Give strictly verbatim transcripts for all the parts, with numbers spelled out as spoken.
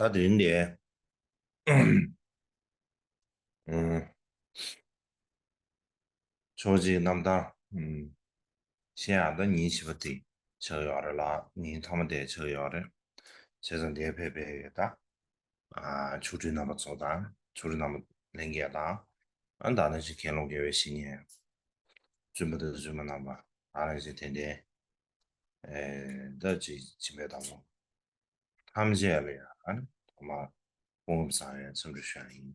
ད་དེ་རིང་དེ། ཨུམ། ཇོ་བོ་རྗེའི་རྣམ་ཐར། ཨུམ། བཤད་ཡག་ད་ཉིན་བཞི་པ་དེ་ཆགས་ཡོད་རེད་ལ། ཉིན་མཐའ་མ་དེ་ཆགས་ཡོད་རེད། བྱས་ཙང་དེར་ཕེབས་པའི་ད། ཨ། ཆོ་འཕྲུལ་རྣམ་པ་ཚོ་དང་། ཆོ་འཕྲུལ་རྣམ་པ་ལྷན་རྒྱས་དང་། ཨ། ད་ནང་བཞིན་མཁན་སློབ་དགེ་བའི་བཤེས་གཉེན། བཙུན་པ་དང་བཙུན་མ་རྣམ་པ། ད་ནང་བཞིན་དད་ལྡན། ཨེ། ད་ཅིག་སྦྱིན་པའི་བདག་པོ། ཐམས་ཅད་ལ་ཡང་། ཨ་ནི་ཐོག་མར་སྐུ་ཁམས་བཟང་བའི་འཚམས་འདྲི་ཞུ་ཡ་ཡིན།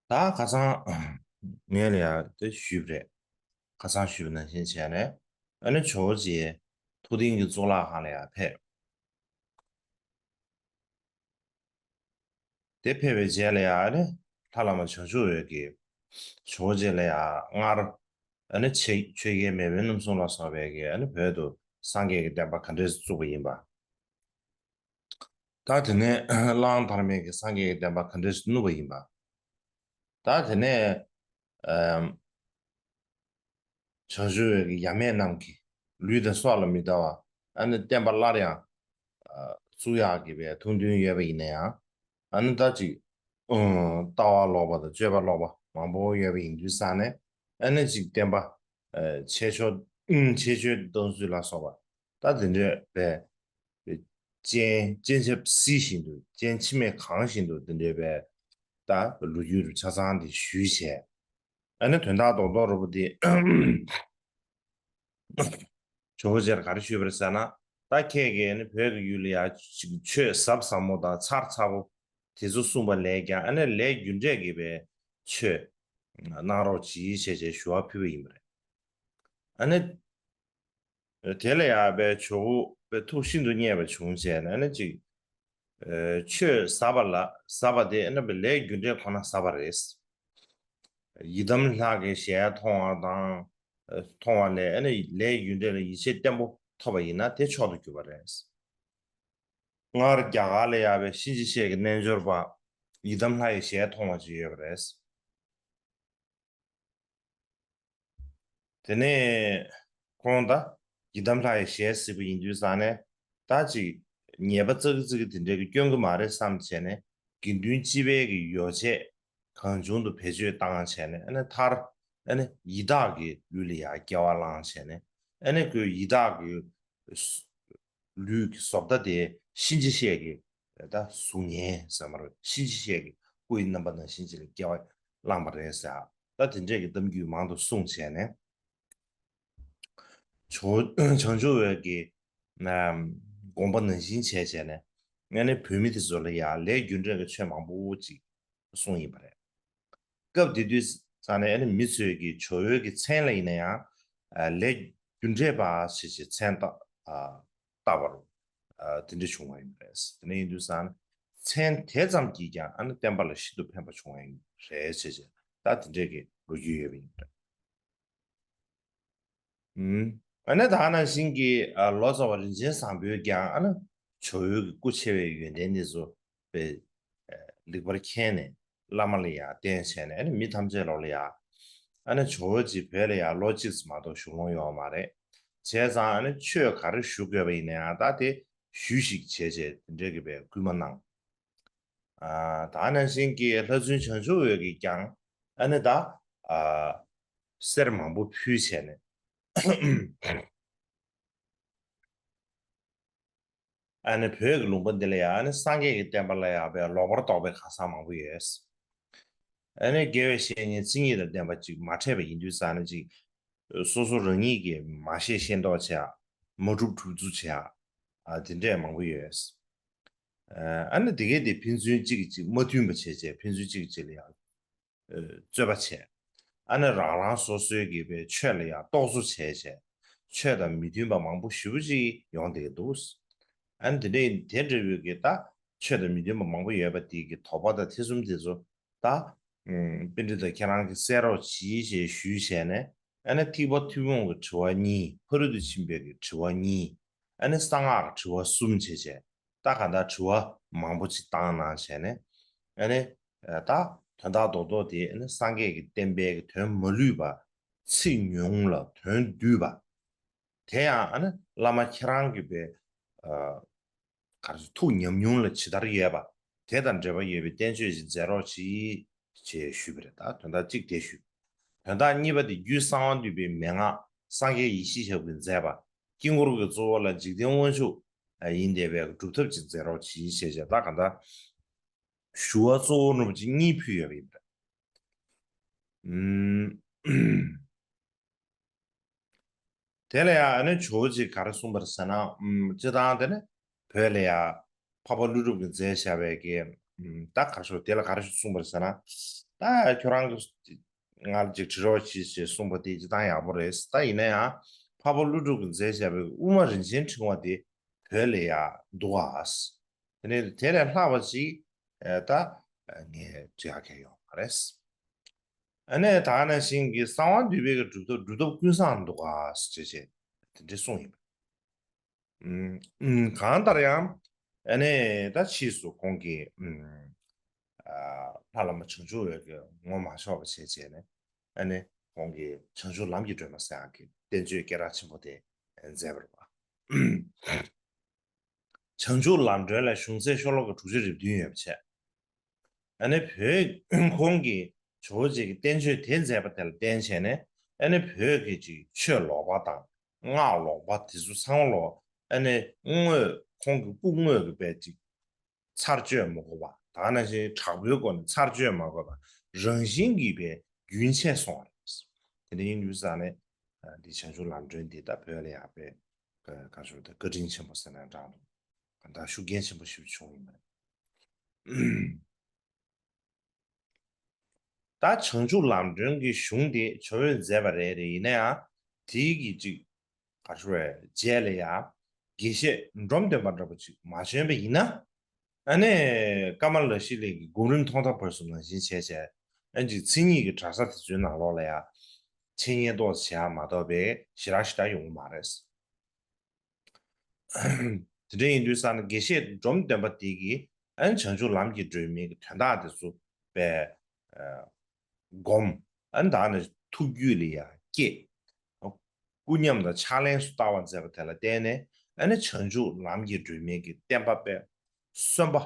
ད་ཁ་སང་ངས་ལ་ཡང་དེ་ཞུས་པ་རེད། ཁ་སང་ཞུས་པ་ནང་བཞིན་བྱས་ནས། ཨ་ནི་ཇོ་བོ་རྗེ་ཐུབ་བསྟན་གྱི་གཙུག་ལག་ཁང་ལ་ཡང་ཕེབས། དེ་ཕེབས་པའི་རྗེས་ལ་ཡང་ཨ་ནི་ལྷ་བླ་མ་བྱང་ཆུབ་འོད་ཀྱིས། ཇོ་བོ་རྗེ་ལ་ཡང་སྔར། ཨ་ནི་ཆོས་ཆོས་རྒྱལ་མེས་དབོན་རྣམ་གསུམ་ལ་སོགས་པས་ཀྱིས་ཨ་ནི་བོད་དུ་སངས་རྒྱས་ཀྱི་བསྟན་པ་ག་འདྲས་བཙུགས་པ་ཡིན་པ། ད་དེ་ནས་གླང་དར་མས་ཀྱིས་སངས་རྒྱས་ཀྱི་བསྟན་པ་ག་འདྲས་བསྣུབས་པ་ཡིན་པ། ད་དེ་ནས། ཨམ། བྱང་ཆུབ་འོད་ཀྱི་ཡབ་མེས་རྣམས་ཀྱིས་ལུས་དང་སྲོག་ལ་མི་ལྟ་བར་ཨ་ནི་བསྟན་པ་སླར་ཡང་བཙུགས་ཡག་གི་བའི་ཐུགས་འདུན་ཡོད་པ་ཡིན་ན་ཡང་། ཨ་ནི་ད་ཅིག་ཨང་། ལྟ་བ་ལོག་པ་དང་སྤྱོད་པ་ལོག་པ་མང་པོ་ཡོད་པ་ཡིན་དུས་ཙང་ནས། ཨ་ནི་ཅིག་བསྟན་པ། ཨ། ཆེ་ཆོག་ཨང་། ཆེ་ཆོག་གཏོང་ཚུལ་ལ་སོགས་པ། ད་དེ་འདྲས་པའི་སྤྱན། སྤྱན་ཆབ་བསིལ་བཞིན་དུ། སྤྱན་མཆི་མས་གང་བཞིན་དུ་དེ་འདྲས་པའི་ད་ལོ་རྒྱུས་རུ་ཆ་ཚང་དེ་ཞུས་བྱས། ཨ་ནི་དོན་དག་རྡོག་རྡོག་རུ་པོ་དེ་ཇོ་བོ་རྗེར་ག་རེ་ཞུས་པ་རེད་ཟེར་ན། ད་ཁྱེད་ཀྱིས་ཨ་ནི་བོད་ཀྱི་ཡུལ་ལ་ཡ་ཅིག་ཆོས་ཟབ་ཟབ་མོ་དང་ཚར་ཚར་པོ་དེ་ཚོ་གསུངས་པ་ལས་ཀྱང་། ཨ་ནི་ལས་རྒྱུ་འབྲས་ཀྱི་བའི་ཆོས་གནང་རོགས་གྱིས་བྱས་བྱས་ཞུ་བ་ཕུལ་བ་ཡིན་པ་རེད། ཨ་ནི། དེ་ལ་ཡང་པའི་ཇོ་བོ་པའི་ཐུགས་ཤིན་ཏུ་མཉེས་པ་བྱུང་བྱས་ནས། ཨ་ནི་ཅིག་ཨེ། ཆོས་ཟབ་པ་ལ་ཟབ་པ་དེ་ཨ་ནི་པའི་ལས་རྒྱུ་འབྲས་ཁོ་ན་ཟབ་པ་རེད། ཡི་དམ་ལྷ་གི་ཞལ་མཐོང་བ་དང་། ཨེ། མཐོང་བ་ལས་ཨ་ནི་ལས་རྒྱུ་འབྲས་ལ་ཡིད་ཆེས་བརྟན་པོ་ཐོབ་པ་ཡིན་ན་དེ་མཆོག་ཏུ་གྱུར་པ་རེད། སྔར་རྒྱ་གར་ལ་ཡང་པའི་གཤིན་རྗེ་གཤེད་ཀྱི་རྣལ་འབྱོར་པ་ཡི་དམ་ལྷ་ཡི་ཞལ་མཐོང་བ་ཅིག་ཡོད་པ་རེད། དེ་ནས་ཁོང་ད་ཡི་དམ་ལྷ་ཡི་ཞལ་གཟིགས་པ་ཡིན་དུས་ཙང་ནས། ད་ཅིག་ཉེས་པ་ཙག་གི་ཙིག་གི་དེ་འདྲའི་གི་སྐྱོན་གི་མ་རེད་བསམ་བྱས་ནས། དགེ་འདུན་སྤྱི་པའི་གི་ཡོ་བྱད་གང་བྱུང་དུ་བེད་སྤྱོད་བཏང་བྱས་ནས། ཨ་ནི་མཐར་ཨ་ནི་ཡི་དྭགས་ཀྱི་ལུས་ལ་ཡང་སྐྱེ་བ་བླངས་བྱས་ནས། ཨ་ནི་ཁོའི་ཡི་དྭགས་ཀྱི་ལུས་ཀྱི་བཟོ་ལྟ་དེ་གཤིན་རྗེ་གཤེད་ཀྱི་ད་གཟུགས་བརྙན་ཟེར་མ་རེད། གཤིན་རྗེ་གཤེད་ཀྱི་སྐུ་ཡི་རྣམ་པ་ནང་བཞིན་ཅིག་ལ་སྐྱེ་བ་བླངས་པ་རེད་ཟེར། ད་དེ་འདྲས་ཀྱི་གཏམ་རྒྱུད་མང་དུ་གསུངས་བྱས་ནས། ཇོ་བྱང་ཆུབ་འོད་ཀྱི་དགོངས་པ་ནང་བཞིན་བྱས་བྱས་ནས། ཨ་ནི་བོད་མི་དེ་ཚོ་ལ་ཡང་ལས་རྒྱུ་འབྲས་ཀྱི་ཆོས་མང་པོ་ཅིག་གསུངས་ཡིན་པ་རེད། སྐབས་དེ་དུས་ཙང་ནས་ཨ་ནི་མི་ཚོས་ཀྱི་ཇོ་བོའི་གི་མཚན་ལ་ཡིན་ན་ཡང་། ཨ། ལས་རྒྱུ་འབྲས་པ་ཞེས་བྱའི་མཚན་བཏགས། ཨ། བཏགས་པ་རུ། ཨ། དེ་འདྲ་བྱུང་བ་ཡིན་པ་རེད། དེ་འདྲ་ཡིན་དུས་ཙང་ནས་མཚན་དེ་ཙམ་གྱིས་ཀྱང་ཨ་ནི་བསྟན་པ་ལ་ཤིན་ཏུ་ཕན་པ་བྱུང་བ་ཡིན་རེད་ཅེས་བྱས། ད་དེ་འདྲའི་གི་ལོ་རྒྱུས་ཡོད་པ་ཡིན་པ་རེད། ཨུམ། ཨ་ནི་ད་ག་ནང་བཞིན་གྱི། ཨ། ལོ་ཙཱ་བ་རིན་ཆེན་བཟང་པོས་ཀྱང་ཨ་ནི་ཇོ་བོའི་གི་སྐུ་ཆེ་བའི་ཡོན་ཏན་འདི་ཚོ་དཔེ། ཨ། ལེགས་པར་མཁྱེན་ནས་བླ་མ་ལ་ཡང་བསྟན་བྱས་ནས། ཨ་ནི་མི་ཐམས་ཅད་ལོག་ལ་ཡང་། ཨ་ནི་ཇོ་བོ་རྗེ་བོད་ལ་ཡང་ལོ་གཅིག་ཙམ་མ་གཏོགས་བཞུགས་ལོང་ཡོད་མ་རེད། བྱས་ཙང་ཨ་ནི་ཆོས་ག་རེ་ཞུ་དགོས་པ་ཡིན་ན་ཡང་ད་དེ་ཞུས་ཤིག་བྱས་བྱས་དེ་འདྲའི་གི་བའི་སྐུལ་མ་གནང་། ཨ། ད་ནང་བཞིན་གྱི་ལྷ་བཙུན་བྱང་ཆུབ་འོད་ཀྱིས་ཀྱང་ཨ་ནི་ད། ཨ། གསེར་མང་པོ་ཕུལ་བྱས་ནས། ཨ་ནི་བོད་ཀྱི་ལུང་པ་འདི་ལ་ཡང་ཨ་ནི་སངས་རྒྱས་ཀྱི་བསྟན་པ་ལ་ཡང་བའི་ལོག་པར་རྟོག་པའི་གང་ཟག་མང་པོ་ཡོད། ཨ་ནི་དགེ་བའི་བཤེས་གཉེན་མཚན་ཉིད་དང་ལྡན་པ་ཅིག་མ་འཕྲད་པ་ཡིན་དུས་ཙང་ནས་ཅིག་སོ་སོ་རང་ཉིད་ཀྱིས་མ་ཤེས་ཤེས་མདོག་བྱེད་ཡ། མ་གྲུབ་གྲུབ་ཚུལ་བྱེད་ཡ། ཨ། དེ་འདྲས་མང་པོ་ཡོད། ཨ་ནི་དེ་གས་དེ་ཕན་ཚུན་གཅིག་གིས་གཅིག་མ་མཐུན་པ་བྱས་བྱས། ཕན་ཚུན་གཅིག་གིས་གཅིག་ལ་ཡང་། ཨ། རྩོད་པ་བྱས། ཨ་ནི་རང་རང་སོ་སོའི་གི་བའི་ཆོས་ལ་ཡང་རྟོག་བཟོ་བྱས་བྱས། ཆོས་དང་མི་མཐུན་པ་མང་པོ་ཞེ་པོ་ཅིག་ཡོང་བསྡད་ཀྱི་འདུག། ཨ་ནི་དེ་འདྲས་དེ་འདྲ་བོའི་གི་ད་ཆོས་དང་མི་མཐུན་པ་མང་པོ་ཡོད་པ་དེ་གི་དོགས་པ་དང་ཐེ་ཚོམ་དེ་ཚོ་ད། ཨ། པཎྜི་ཏ་ཁྱེད་རང་གིས་སེལ་རོགས་གྱིས་ཞེས་ཞུས་བྱས་ནས། ཨ་ནི་ཐེག་པ་ཐུན་མོང་གི་དྲི་བ་གཉིས། ཕ་རོལ་ཏུ་ཕྱིན་པའི་གི་དྲི་བ་གཉིས། ཨ་ནི་གསང་སྔགས་ཀྱི་དྲི་བ་གསུམ་བྱས་བྱས། ད་ག་ད་དྲི་བ་མང་པོ་ཅིག་བཏང་གནང་བྱས་ནས། ཨ་ནི། ཨ། ད་ དོན་དག་རྡོག་རྡོག་དེ་ཨ་ནི་སངས་རྒྱས་ཀྱི་བསྟན་པའི་གི་དོན་མ་ལུས་པ། ཚིག་ཉུང་ལ་དོན་བསྡུས་པ། དེ་ཡང་ཨ་ནི་བླ་མ་ཁྱེད་རང་གི་པའི་ཨ། ག་རེ་ཟེར། ཐུགས་ཉམས་མྱོང་ལ་ཇི་ལྟར་ཡོད་པ། དེ་དང་འབྲེལ་བ་ཡོད་པའི་བསྟན་བཅོས་ཤིག་མཛད་རོགས་གྱིས། ཅེས་ཞུས་པ་རེད། ད་དོན་དག་གཅིག་དེ་ཞུས། དོན་དག་གཉིས་པ་དེ་རྒྱུད་གསང་བ་འདུས་པའི་མན་ངག་སངས་རྒྱས་ཡེ་ཤེས་ཞབས་ཀྱིས་མཛད་པ། དཀྱིལ་འཁོར་གྱི་གཙོ་བོ་ལ་འཇིག་རྟེན་དབང་ཕྱུག་ཡིན་བསྡད་པའི་སྒྲུབ་ཐབས་ཅིག་མཛད་རོགས་གྱིས་ཞེས་བྱས། ད་གང་ལྟར་ཞུ་བ་གཙོ་བོ་འདྲ་པོ་ཅིག་གཉིས་ཕུལ་ཡོད་པ་ཡིན་པ་རེད། ཨུམ། དེ་ལ་ཡང་ཨ་ནི་ཇོ་བོ་རྗེས་ག་རེ་གསུངས་པ་རེད་ཟེར་ན། ཨུམ། སྤྱིར་བཏང་དེ་ནི་བོད་ལ་ཡང་འཕགས་པ་ཀླུ་སྒྲུབ་ཀྱིས་མཛད་བཞག་པའི་གི། ཨུམ། ད་ག་རེ་ཞུ། དེ་ལ་ག་རེ་ཞུ་གསུངས་པ་རེད་ཟེར་ན། ད་ཁྱོད་རང་གིས་ང་ལ་ཅིག་བྲི་རོགས་གྱིས་ཞེས་གསུངས་པ་དེ་སྤྱིར་བཏང་ཡག་པོ་རེད། ད་ཡིན་ན་ཡང་འཕགས་པ་ཀླུ་སྒྲུབ་ཀྱིས་མཛད་བཞག་པའི་དབུ་མ་རིན་ཆེན་ཕྲེང་བ་དེ་བོད་ལ་ཡང་འདུག་ག། དེ་ནས་དེ་ལས་ལྷག་པ་ཅིག་ཨ། ད་ངས་བྲི་ཡག་གང་ཡང་ཡོད་མ་རེད། ཨ་ནི་ད་ག་ནང་བཞིན་གྱི་གསང་བ་འདུས་པའི་གི་སྒྲུབ་ཐབས་སྒྲུབ་ཐབས་ཀུན་བཟང་འདུག་ག་ཟེར་བྱས་དེ་འདྲ་གསུངས་ཡིན་པ། ཨུམ། ཨུམ། གང་ལྟར་ཡང་ཨ་ནི་ད་ཕྱིས་སུ་ཁོང་གིས། ཨུམ། ཨ། ལྷ་བླ་མ་བྱང་ཆུབ་འོད་ཀྱིས་ངོ་མ་ཕྱོགས་པ་བྱས་བྱས་ནས། ཨ་ནི་ཁོང་གིས་བྱང་ཆུབ་ལམ་གྱི་སྒྲོན་མ་ཟེར་ཡག་གི་བསྟན་བཅོས་སྐད་གྲགས་ཆེན་པོ་དེ་མཛད་པ་རེད་པ། བྱང་ཆུབ་ལམ་སྒྲོན་ལ་གཞུང་ཚད་ཤོ་ལོ་ཀ་དྲུག་ཅུ་རེ་བདུན་ཡོད་པ་བྱས། ཨ་ནི་བོད་ཁོང་གིས་ཇོ་བོ་རྗེ་གི་བསྟན་བཅོས་དེ་མཛད་པ་དེ་ལ་བརྟེན་བྱས་ནས། ཨ་ནི་བོད་ཀྱི་ཅིག་ཆོས་ལོག་པ་དང་སྔགས་ལོག་པ་དེ་ཚོ་ཚང་མ་ལོ། ཨ་ནི་དངོས། ཁོང་གི་སྐུ་དངོས་ཀྱི་པའི་ཅིག་ཚར་གཅོད་མ་དགོས་པ། ད་ག་ནང་བཞིན་དྲག་པོའི་སྒོ་ནས་ཚར་གཅོད་མ་དགོས་པ། རང་བཞིན་གྱིས་པའི་རྒྱུན་ཆད་སོང་བ་རེད། དེ་འདྲ་ཡིན་དུས་ཙང་ནས་འདི་བྱང་ཆུབ་ལམ་སྒྲོན་འདི་ད་བོད་ལ་ཡག་པའི་ག་རེ་ཞུ། ད་བཀའ་དྲིན་ཆེན་པོ་ཟེར་ན་འདྲ་འདུག། ད་ཤུགས་རྐྱེན་ཆེན་པོ་ཞིག་བྱུང་ཡིན་པ་རེད། ད་བྱང་ཆུབ་ལམ་སྒྲོན་གྱི་གཞུང་དེ་ཇོ་བོས་མཛད་པ་རེད། རེད། ཡིན་ན་ཡང་དེའི་གི་ཅིག་ག་རེ་ཞུ་བའི་རྗེས་ལ་ཡང་དགེ་བཤེས་འབྲོམ་སྟོན་པ་འདྲ་པོ་ཅིག་མ་བྱོན་པ་ཡིན་ན། ཨ་ནི་ཀ་མ་ལ་ཤཱི་ལའི་གི་སྒོམ་རིམ་ཐོག་མཐའ་བར་གསུམ་ནང་བཞིན་བྱས་བྱས། ཨ་ནི་ཅིག་མཚན་ཉིད་ཀྱི་གྲྭ་ས་དེ་ཚོའི་ནང་ལོགས་ལ་ཡང་འཆད་ཉན་ཏོག་ཙམ་བྱས་མ་གཏོགས་པའི་ཞེ་དྲག་ཞེ་དྲག་ཡོང་གི་མ་རེད། དེ་འདྲ་ཡིན་དུས་ཙང་ནས་དགེ་བཤེས་འབྲོམ་སྟོན་པ་དེ་གིས་ཨ་ནི་བྱང་ཆུབ་ལམ་གྱི་སྒྲོན་མེའི་གི་དོན་དག་དེ་ཚོ་དཔེ་སྒོམ། ཨ་ནི་ད་ནི་ཐུགས་རྒྱུད་ལ་ཡང་སྐྱེས། སྐུ་ཉམས་དང་ཕྱག་ལེན་སོགས་བསྟར་བ་མཛད་པ་དེ་ལ་བརྟེན་ནས། ཨ་ནི་བྱང་ཆུབ་ལམ་གྱི་སྒྲོན་མེ་གི་བསྟན་པ་དཔེ་གསོན་པ།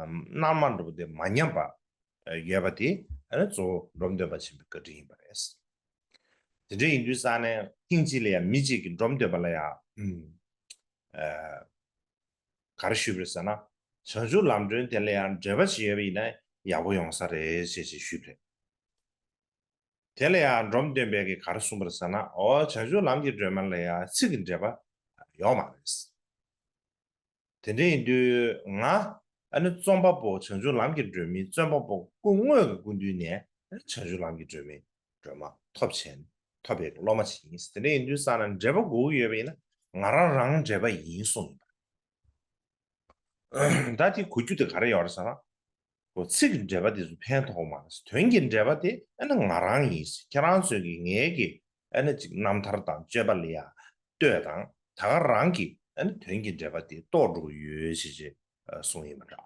ཨམ། རྣལ་མ་འགྲོ་བ་དེ་མ་ཉམས་པ་ཡོད་པ་དེ། ཨ་ནི་གཙོ་བོ་འབྲོམ་སྟོན་པ་ཆེན་པོའི་བཀའ་དྲིན་ཡིན་པ་རེད། དེ་འདྲ་ཡིན་དུས་ཙང་ནས་ཐེངས་གཅིག་ལ་ཡང་མི་གཅིག་གིས་འབྲོམ་སྟོན་པ་ལ་ཡང་། ཨ། ག་རེ་ཞུས་པ་རེད་ཟེར་ན། བྱང་ཆུབ་ལམ་སྒྲོན་དེ་ལ་ཡང་འགྲེལ་པ་ཞིག་ཡོད་པ་ཡིན་ན་ཡག་པོ་ཡོང་ས་རེད་ཅེས་ཅེས་ཞུས་པ་རེད། དེ་ལ་ཡང་འབྲོམ་སྟོན་པས་གིས་ག་རེ་གསུངས་པ་རེད་ཟེར་ན། འོ། བྱང་ཆུབ་ལམ་གྱི་སྒྲོན་མ་ལ་ཡང་ཚིག་གི་འགྲེལ་པ་ཡོད་མ་རེད། དེ་འདྲ་ཡིན་དུས་ང་ཨ་ནི་རྩོམ་པ་པོ། བྱང་ཆུབ་ལམ་གྱི་སྒྲོན་མེའི་རྩོམ་པ་པོ་སྐུ་དངོས་ཀྱི་སྐུ་མདུན་ནས་བྱང་ཆུབ་ལམ་གྱི་སྒྲོན་མེའི་སྒྲོན་མ་ཐོབ་བྱས་ནས་ཐོབ་པའི་སློབ་མ་ཞིག་ཡིན། དེ་འདྲ་ཡིན་དུས་ཙང་ནས་འགྲེལ་པ་དགོས་ཀྱི་ཡོད་པ་ཡིན་ན་ང་རང་རང་འགྲེལ་པ་ཡིན་གསུངས་ཡིན་པ། ད་དེ་གོ་རྒྱུ་དེ་ག་རེ་ཡོད་རེད་ཟེར་ན། ཁོ་ཚིག་གི་འགྲེལ་པ་དེ་ཚོ་ཕན་ཐོགས་མ་རེད། དོན་གྱི་འགྲེལ་པ་དེ་ཨ་ནི་ང་རང་ཡིན། ཁྱེད་རང་ཚོས་ཀྱིས་ངའི་གི་ཨ་ནི་ཅིག་རྣམ་ཐར་དང་སྤྱོད་པ་ལ་ཡ་ལྟོས་དང་། ད་ག་རང་གིས་ཨ་ནི་དོན་གྱི་འགྲེལ་པ་དེ་རྟོགས་འགྲོ་གི་ཡོད་ཅེས་ཅེས་གསུངས་ཡིན་པ་འདྲ།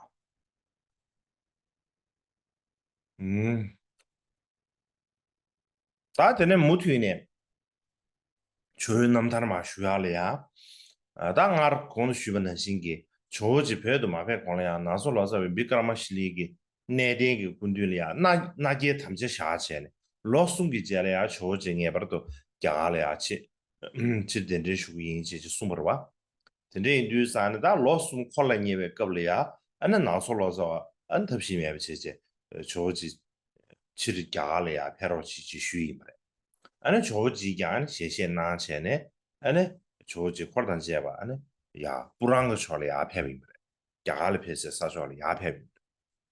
ཨུམ། ད་དེ་ནས་མུ་མཐུད་ནས་ཇོ་བོའི་རྣམ་ཐར་མར་ཞུ་ཡག་ལ་ཡ། ཨ། ད་སྔར་གོང་དུ་ཞུས་པ་ནང་བཞིན་གྱི་ཇོ་བོ་རྗེ་བོད་དུ་མ་ཕེབས་གོང་ལ་ཡ་ནང་སོ་ལོ་ཙཱ་བའི་བི་ཀྲ་མ་ཤི་ལའི་གི་གནས་བརྟན་གྱི་སྐུ་མདུན་ལ་ཡ་མནའ་མནའ་སྐྱེལ་དམ་བཅའ་བཞག་བྱས་ནས་ལོ་གསུམ་གྱི་རྗེས་ལ་ཡ་ཇོ་བོ་རྗེ་ངེས་པར་དུ་རྒྱ་གར་ལ་ཡ་ཕྱིར་ཕྱིར་གདན་འདྲེན་ཞུ་གི་ཡིན་ཅེས་ཅེས་གསུངས་པ་རེད་བ། དེ་འདྲ་ཡིན་དུས་ཙང་ནས་ད་ལོ་གསུམ་འཁོར་ལ་ཉེ་བའི་སྐབས་ལ་ཡ། ཨ་ནི་ནང་སོ་ལོ་ཙཱ་བ་ཨ་ནི་ཐབས་ཤེས་མེད་པ་བྱས་བྱས་ཇོ་བོ་རྗེ་ཕྱིར་རྒྱ་གར་ལ་ཡ་ཕེབས་རོགས་བྱེད་ཅེས་ཞུས་ཡིན་པ་རེད། ཨ་ནི་ཇོ་བོ་རྗེས་ཀྱང་ཨ་ནི་ཞལ་བཞེས་གནང་བྱས་ནས། ཨ་ནི་ཇོ་བོ་རྗེ་འཁོར་དང་བཅས་པ་ཨ་ནི་ཡ་སྤུ་རང་གི་ཕྱོགས་ལ་ཡར་ཕེབས་ཡིན་པ་རེད། རྒྱ་གར་ལ་ཕེབས་སའི་ས་ཕྱོགས་ལ་ཡར་ཕེབས་ཡིན་པ་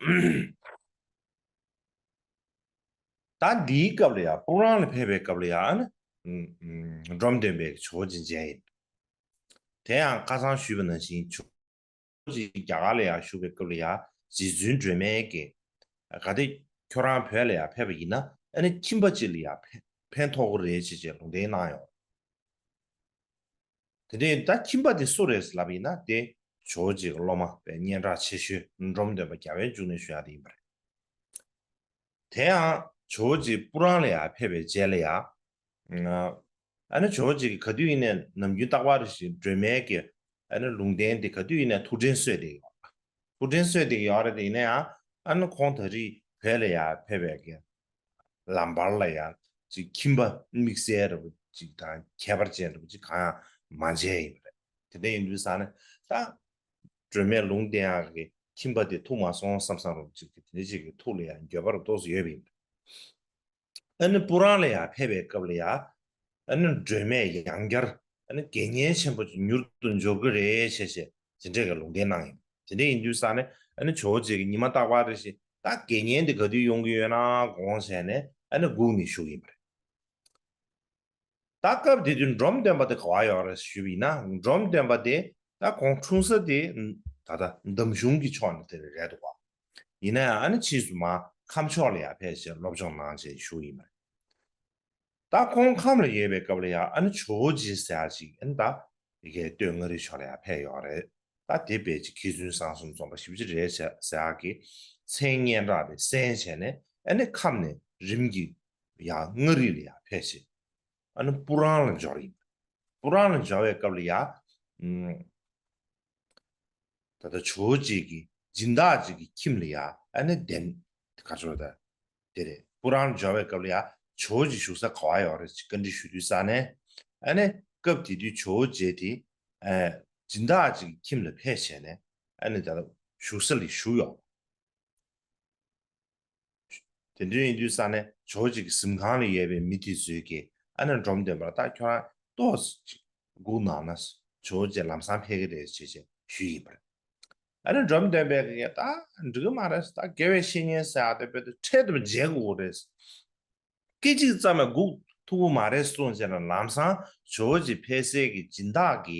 རེད། ད་འདིའི་སྐབས་ལ་ཡ། སྤུ་རང་ལ་ཕེབས་པའི་སྐབས་ལ་ཡ་ཨ་ནི་ཨུམ་ཨུམ་འབྲོམ་སྟོན་པས་ཇོ་བོ་རྗེ་མཇལ་ཡིན། དེ་ཡང་ཁ་སང་ཞུས་པ་ནང་བཞིན་ཇོ་རྗེ་རྒྱ་གར་ལ་ཡང་བཞུགས་པའི་སྐབས་ལ་ཡང་རྗེ་བཙུན་སྒྲོལ་མས་ཀྱིས། གལ་ཏེ་ཁྱོད་རང་བོད་ལ་ཡང་ཕེབས་པ་ཡིན་ན་ཨ་ནི་ཁྱིམ་པ་ཅིག་ལ་ཡང་ཕན་ཕན་ཐོགས་ཀྱི་རེད་ཅེས་ཅེས་ལུང་བསྟན་གནང་ཡོད། དེ་ནས་ད་ཁྱིམ་པ་དེ་སུ་རེད་ལབ་ཡིན་ན། དེ་ཇོ་བོ་རྗེ་གི་སློབ་མ་དཔེ་སྙན་གྲགས་ཆེ་ཤོས་འབྲོམ་སྟོན་པ་རྒྱལ་བའི་འབྱུང་གནས་ཞུ་ཡག་དེ་ཡིན་པ་རེད། དེ་ཡང་ཇོ་བོ་རྗེ་སྤུ་རངས་ལ་ཡར་ཕེབས་པའི་རྗེས་ལ་ཡང་། ཨ་ནི་ཇོ་བོ་རྗེ་གིས་ག་དུས་ཡིན་ནའི་ནམ་རྒྱུན་རྟག་པར་བཞིན་སྒྲོལ་མའི་གི་ཨ་ནི་ལུང་བསྟན་དེ་ག་དུས་ཡིན་ནའི་ཐུགས་དྲན་གསོས་བསྡད་ཡོད། ཐུགས་དྲན་གསོས་བསྡད་ཀྱི་ཡོད་རེད། དེ་ཡིན་ན་ཡང་ཨ་ནི་ཁོང་ད་རེས་བོད་ལ་ཡར་ཕེབས་པའི་གི་ལམ་བར་ལ་ཡང་ཅིག་ཁྱིམ་པ་དམིགས་བསལ་འདྲ་པོ་ཅིག་དང་ཁྱད་པར་ཅན་འདྲ་པོ་ཅིག་གང་ཡང་མ་མཇལ་ཡིན་པ་རེད། དེ་འདྲ་ཡིན་དུས་ཙང་ནས་ད་སྒྲོལ་མས་ལུང་བསྟན་ཡག་གི་ཁྱིམ་པ་དེ་ཐུག་མ་སོང་བསམ་བསམ་འདྲ་པོ་ཅིག་གི་དེ་འདྲ་ཅིག་གི་ཐུགས་ལ་ཡང་འགྱོད་པ་རུ་ཏོག་ཙམ་ཡོད་པ་ཡིན། ཨ་ནི་སྤུ་རངས་ལ་ཡར་ཕེབས་པའི་སྐབས་ལ་ཡང་ཨ་ནི་སྒྲོལ་མས་ཡང་བསྐྱར་ཨ་ནི་དགེ་བསྙེན་ཆེན་པོ་ཅིག་མྱུར་དུ་འབྱོར་གྱི་རེད་ཞེས་ཞེས་དེ་འདྲས་ཀྱི་ལུང་བསྟན་གནང་ཡིན། དེ་འདྲས་ཡིན་དུས་ཙང་ནས་ཨ་ནི་ཇོ་བོ་རྗེ་གིས་ཉི་མ་རྟག་པར་རེ་བཞིན་ད་དགེ་བསྙེན་དེ་ག་དུས་ཡོང་གི་ཡོད་ན་དགོངས་བྱས་ནས་ཨ་ནི་སྒུག་ནས་བཞུགས་ཡིན་པ་རེད། ད་སྐབས་དེ་དུས་འབྲོམ་སྟོན་པ་དེ་ག་པར་ཡོད་རེད་ཞུས་པ་ཡིན་ན། འབྲོམ་སྟོན་པ་དེ་ད་ཁོང་འཁྲུངས་ས་དེ་ད་ལྟ་འདམ་གཞུང་གི་ཕྱོགས་ནས་དེ་རེད་འདུག་ག་ཡིན་ན་ཡང་ཨ་ནི་ཕྱིས་སུ་མར་ཁམས་ཕྱོགས་ལ་ཡར་ཕེབས་བྱས་སློབ་སྦྱོང་གནང་བྱས་བཞུགས་ཡིན་པ་རེད། ད་ཁོང་ཁམས་ལ་ཡོད་པའི་སྐབས་ལ་ཡང་ཨ་ནི་ཇོ་བོ་རྗེ་ཟེར་ཡག་ཅིག་ཨ་ནི་ད་ཡ་གི་སྟོད་མངའ་རིས་ཕྱོགས་ལ་ཡར་ཕེབས་ཡོད་རེད། ད་དེ་དཔེ་ཅིག་མཁས་བཙུན་བཟང་གསུམ་འཛོམས་པ་ཞེ་པོ་ཅིག་རེད་ཟེར་ཟེར་ཡག་གི་མཚན་སྙན་གྲགས་དེ་གསན་བྱས་ནས་ཨ་ནི་ཁམས་ནས་རིམ་གྱིས་ཡར་མངའ་རིས་ལ་ཡར་ཕེབས་བྱས་ཨ་ནི་སྤུ་རངས་ལ་འབྱོར་ཡིན། སྤུ་རངས་ལ་འབྱོར་བའི་སྐབས་ལ་ཡང་། ཨུམ། ད་ལྟ་ཇོ་བོ་རྗེ་གི་སྦྱིན་བདག་ཅིག་གི་ཁྱིམ་ལ་ཡང་ཨ་ནི་གདན་ག་ཚོད་ད་དེ་རེད། སྤུ་རངས་ལ་འབྱོར་བའི་སྐབས་ལ་ཡང་ཇོ་བོ་རྗེ་བཞུགས་ས་ག་པར་ཡོད་རེད་ཅེས་བཀའ་འདྲི་ཞུ་དུས་ཙང་ནས་ཨ་ནི་སྐབས་དེ་དུས་ཇོ་བོ་རྗེ་དེ་ཨ་སྦྱིན་བདག་ཅིག་གི་ཁྱིམ་ལ་ཕེབས་བྱས་ནས་ཨ་ནི་ད་ལྟ་བཞུགས་ས་ལ་བཞུགས་ཡོད། དེ་འདྲ་ཡིན་དུས་ཙང་ནས་ཇོ་བོ་རྗེ་གི་གཟིམ་ཁང་ལ་ཡོད་པའི་མི་དེ་ཚོས་ཀྱིས་ཨ་ནི་འབྲོམ་སྟོན་པར་ད་ཁྱོད་རང་ཏོག་ཙམ་ཅིག་སྒུག་གནང་ན་ཇོ་བོ་རྗེ་ལམ་སང་ཕེབས་ཀྱི་རེད་ཅེས་ཅེས་ཞུས་ཡིན་པ་རེད། ཨ་ནི་འབྲོམ་སྟོན་པས་ཀྱིས་ད་འགྲིག་གི་མ་རེད། ད་དགེ་བའི་བཤེས་གཉེན་ཟེར་ཡག་དེ་དཔེ་དེ་འཕྲལ་དུ་མཇལ་དགོས་རེད། སྐད་ཅིག་ཙམ་ཡང་སྒུག་ཐུབ་ཀྱི་མ་རེད་གསུངས་བྱས་ན་ལམ་སང་ཇོ་བོ་རྗེ་ཕེབས་སའི་གི་སྦྱིན་བདག་གི་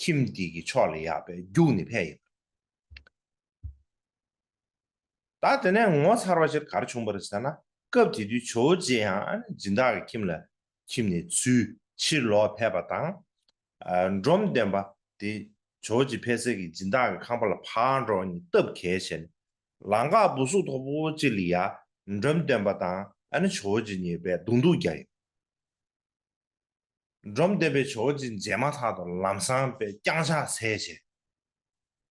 ཁྱིམ་དེ་གི་ཕྱོགས་ལ་ཡར་དཔེ་རྒྱུགས་ནས་ཕེབས་ཡིན། ད་དེ་ནས་ངོ་མཚར་བ་ཞིག་ག་རེ་བྱུང་བ་རེད་ཟེར་ན། སྐབས་དེ་དུས་ཇོ་བོ་རྗེ་ཡང་ཨ་ནི་སྦྱིན་བདག་གི་ཁྱིམ་ལ་ཁྱིམ་ནས་ཚུར་ཕྱིར་ལོག་ཕེབས་པ་དང་། ཨ་འབྲོམ་སྟོན་པ་དེ་ཇོ་བོ་རྗེ་ཕེབས་སའི་གི་སྦྱིན་བདག་གི་ཁང་པ་ལ་ཕར་འགྲོ་ནས་སྟབས་གལ་ཆེ་ནས་ལམ་ཁ་སྦུ་སུབ་མཐོ་པོ་ཅིག་ལ་ཡ་འབྲོམ་སྟོན་པ་དང་ཨ་ནི་ཇོ་བོ་རྗེ་གཉིས་དཔེ་བརྡུང་འདུག་རྒྱག་ཡོད། འབྲོམ་སྟོན་པས་ཇོ་བོ་རྗེ་མཇལ་མ་ཐག་ཏུ་ལམ་སང་དཔེ་བརྐྱངས་ཕྱག་འཚལ་བྱས།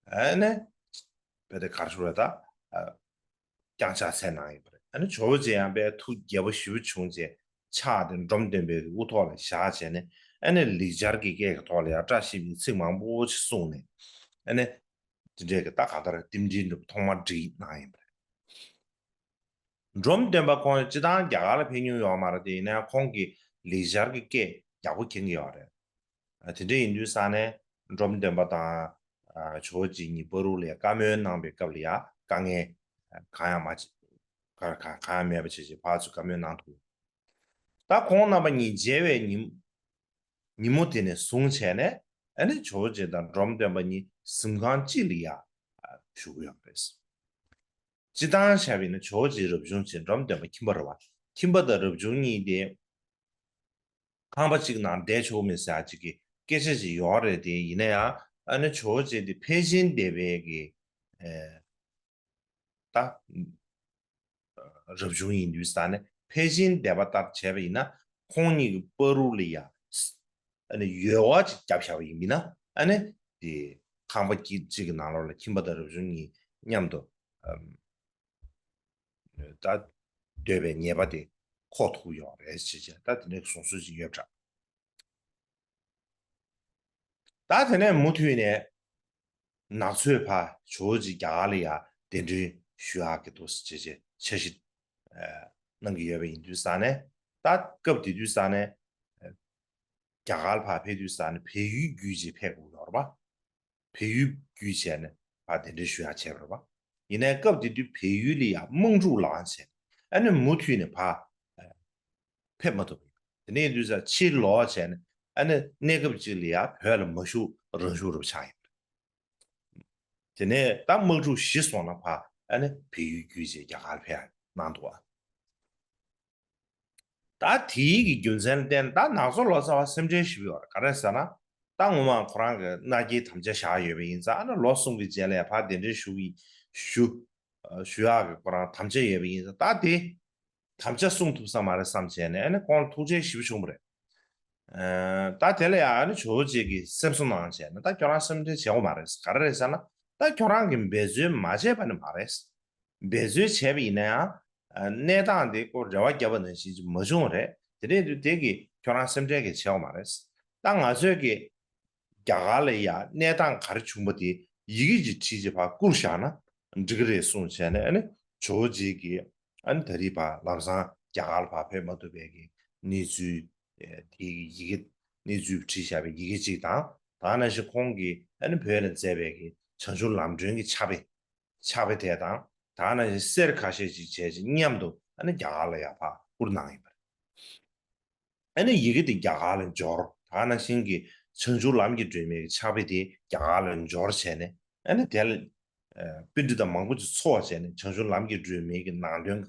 ཨ་ནི། དཔེ་དེ་གར་ཞུ་རེད་ད། ཨ། བརྐྱངས་ཕྱག་འཚལ་གནང་ཡོད་པ་རེད། ཨ་ནི་ཇོ་བོ་རྗེ་ཡང་དཔེ་ཐུགས་དགྱེས་པོ་ཞེ་པོ་བྱུང་རྗེས་ཕྱག་དེ་འབྲོམ་སྟོན་པའི་དབུ་ཐོག་ལ་བཞག་བྱས་ནས་ཨ་ནི་ལེགས་སྦྱར་གྱི་སྐད་ཀྱི་ཐོག་ལ་ཡང་བཀྲ་ཤིས་པའི་ཚིག་མང་པོ་ཞིག་གསུངས་ནས་ཨ་ནི། དེ་འདྲའི་གི་ད་གང་ལྟར་རྟེན་འབྲེལ་འདྲ་པོ་ཐོག་མར་བསྒྲིགས་གནང་ཡོད་པ་རེད། འབྲོམ་སྟོན་པ་ཁོང་སྤྱིར་བཏང་རྒྱ་གར་ལ་ཕེབས་མྱོང་ཡོད་མ་རེད་དེ། ཡིན་ན་ཡང་ཁོང་གིས་ལེགས་སྦྱར་གྱི་སྐད་ཡག་པོ་མཁྱེན་གྱི་ཡོད་རེད། ཨ། དེ་འདྲ་ཡིན་དུས་ཙང་ནས་འབྲོམ་སྟོན་པ་དང་། ཨ། ཇོ་བོ་རྗེ་གཉིས་བར་དུ་ལ་བཀའ་མོལ་གནང་བའི་སྐབས་ལ་ཡང་དཀའ་ངལ་གང་ཡང་མ་གང་གང་ཡང་མེད་པ་བྱས་བྱས་ཕར་ཚུར་བཀའ་མོལ་གནང་ཐུབ། ད་ཁོང་རྣམ་པ་གཉིས་མཇལ་བའི་ཉིན་ཉིན་མོ་དེ་ནས་བཟུང་བྱས་ནས་ཨ་ནི་ཇོ་བོ་རྗེ་དང་འབྲོམ་སྟོན་པ་གཉིས་གཟིམ་ཁང་གཅིག་ལ་ཡ་བཞུགས་ཡོད་པ་རེད། སྤྱིར་བཏང་བྱས་པ་ཡིན་ན་ཇོ་བོ་རྗེ་རབ་བྱུང་བྱས། འབྲོམ་སྟོན་པ་ཁྱིམ་པ་རེད་བ། ཁྱིམ་པ་དང་རབ་བྱུང་གཉིས་དེ་ཁང་པ་གཅིག་ནང་བསྡད་ཆོག་མེད་ཟེར་ཡ་གཅིག་གི་སྐད་ཆ་ཅིག་ཡོད་རེད་དེ། ཡིན་ན་ཡང་ཨ་ནི་ཇོ་བོ་རྗེ་དེ་ཕལ་ཆེར་འདས་པའི་གི་ཨེ། ད། རབ་བྱུང་ཡིན་དུས་ཙང་ནས་ཕལ་ཆེར་འདས་པ་ལྟར་བྱས་པ་ཡིན་ན་ཁོང་གཉིས་ཀྱི་བར་དུ་ལ་ཡ། ཨ་ནི་ཡོལ་བ་ཅིག་བརྒྱབ་བཞག་པ་ཡིན་མིན་ན་ཨ་ནི། དེ་ཁང་པ་གཅིག་གཅིག་གི་ནང་ལོགས་ལ་ཁྱིམ་པ་དང་རབ་བྱུང་གཉིས་མཉམ་དུ། ཨམ། ད། སྡོད་པའི་ཉེས་པ་དེ་འཁོར་ཐུབ་ཡོད་རེད་ཅེས་བྱས། ད་དེ་འདྲའི་གསུང་སྲོལ་ཅིག་ཡོད་པ་འདྲ། ད་དེ་ནས་མུ་མཐུད་ནས་ནག་ཚོས་ཕར་ཇོ་བོ་རྗེ་རྒྱ་གར་ལ་ཡ་གདན་འདྲེན་ཞུ་ཡག་གི་འདུག་ཟེར་བྱས་བྱས་འཆར་གཞི་ཨ་གནང་གི་ཡོད་པ་ཡིན་དུས་ཙང་ནས། ད་སྐབས་དེ་དུས་ཙང་ནས་ཨ་རྒྱ་གར་ལ་ཕར་ཕེབས་དུས་ཙང་ནས་བལ་ཡུལ་བརྒྱུད་བྱས་ཕེབས་དགོས་ཡོད་རེད་པ། བལ་ཡུལ་བརྒྱུད་བྱས་ནས་ཕར་གདན་འདྲེན་ཞུ་ཡག་བྱས་པ་རེད་པ། ཡིན་ནའི་སྐབས་དེ་དུས་བལ་ཡུལ་ལ་ཡ་དམག་འཁྲུག་ལངས་བྱས་ཨ་ནི་མུ་མཐུད་ནས་ཕར་ཨ་ཕེབས་མ་ཐུབ། དེ་ནས་ཡིན་དུས་ཙང་ཕྱིར་ལོག་བྱས་ནས་ཨ་ནི་གནས་སྐབས་གཅིག་ལ་ཡ་བོད་ལ་མ་བཞུགས་རང་བཞུགས་རུ་ཆགས་ཡོད། དེ་ནས་ད་དམག་འཁྲུག་ཞི་སོང་ན་ཕར་ཨ་ནི་བལ་ཡུལ་བརྒྱུད་བྱས་རྒྱ་གར་ཕེབས་གནང་འདུག་བ། ད་དེའི་གི་རྒྱུ་མཚན་ལ་བརྟེན་ད་ནག་ཚོ་ལོ་ཙཱ་བ་སེམས་ཁྲལ་ཞིག་ཡོད་རེད། ག་རེ་ཟེར་ན། ད་ངོ་མ་ཁོ་རང་གི་མནའ་སྐྱེལ་དམ་བཅའ་བཞག་ཡོད་པ་ཡིན་ཙང་ཨ་ནི་ལོ་གསུམ་གི་རྗེས་ལ་ཡ་ཕར་གདན་འདྲེན་ཞུ་གི་ཞུ་ཞུ་ཡག་གི་ཁོ་རང་དམ་བཅའ་ཡོད་པ་ཡིན་ཙང་ད་དེ་ དམ་བཅའ་སྲུང་ཐུབ་ས་མ་རེད་བསམ་བྱས་ནས་ཨ་ནི་ཁོང་ལ་ཐུགས་ཁྲལ་ཞེ་པོ་བྱུང་བ་རེད། ཨ་ད་དེ་ལ་ཡང་ཨ་ནི་ཇོ་བོ་རྗེ་གིས་སེམས་གསོ་གནང་བྱས་ན་ད་ཁྱོད་རང་སེམས་ཁྲལ་བྱེད་དགོས་མ་རེད། ག་རེ་རེད་ཟེར་ན་ད་ཁྱོད་རང་གིས་འབད་རྩོལ་མ་བྱས་པ་ནི་མ་རེད། འབད་རྩོལ་བྱས་པ་ཡིན་ན་ཡང་ཨ་གནས་སྟངས་དེ་ཁོ་རེ་བ་བརྒྱབ་པ་ནང་བཞིན་ཅིག་མ་བྱུང་བ་རེད། དེ་འདྲ་ཡིན་དུས་དེ་གིས་ཁྱོད་རང་སེམས་ཁྲལ་གྱི་བྱེད་དགོས་མ་རེད། ད་ང་ཚོས་ཀྱིས་རྒྱ་གར་ལ་ཡ་གནས་སྟངས་ག་རེ་བྱུང་པ་དེ་ཡི་གེ་ཅིག་བྲིས་ཅིག་ཕར་བསྐུར་བཞག་ན་འགྲིག་གི་རེད་གསུངས་བྱས་ནས་ཨ་ནི་ཇོ་བོ་རྗེ་གིས་ཨ་ནི་ད་རེས་ཕར་ལམ་སང་རྒྱ་གར་ལ་ཕར་ཕེབས་མ་ཐུབ་པའི་གི་གནས་ཚུལ་དེའི་གི་ཡི་གེ་གནས་ཚུལ་བྲིས་བཞག་པའི་ཡི་གེ་ཅིག་དང་ད་ག་ནང་བཞིན་ཁོང་གིས་ཨ་ནི་བོད་ལ་མཛད་པའི་གི་བྱང་ཆུབ་ལམ་སྒྲོན་གྱི་ཕྱག་དཔེ་ཕྱག་དཔེ་དེ་དང་ད་ག་ནང་བཞིན་གསེར་ཁ་ཤས་ཅིག་བྱས་ཅིག་མཉམ་དུ་ཨ་ནི་རྒྱ་གར་ལ་ཡ་ཕར་བསྐུར་གནང་ཡིན་པ་རེད། ཨ་ནི་ཡི་གེ་དེ་རྒྱ་གར་ལ་འབྱོར། ད་ག་ནང་བཞིན་གྱི་བྱང་ཆུབ་ལམ་གྱི་སྒྲོན་མེའི་ཕྱག་དཔེ་དེ་རྒྱ་གར་ལ་འབྱོར་བྱས་ནས་ཨ་ནི་དེ་ལ་པཎྜི་ཏ་མང་པོ་ཅིག་འཚོགས་བྱས་ནས་བྱང་ཆུབ་ལམ་གྱི་སྒྲོན་མེའི་གི་ནང་དོན་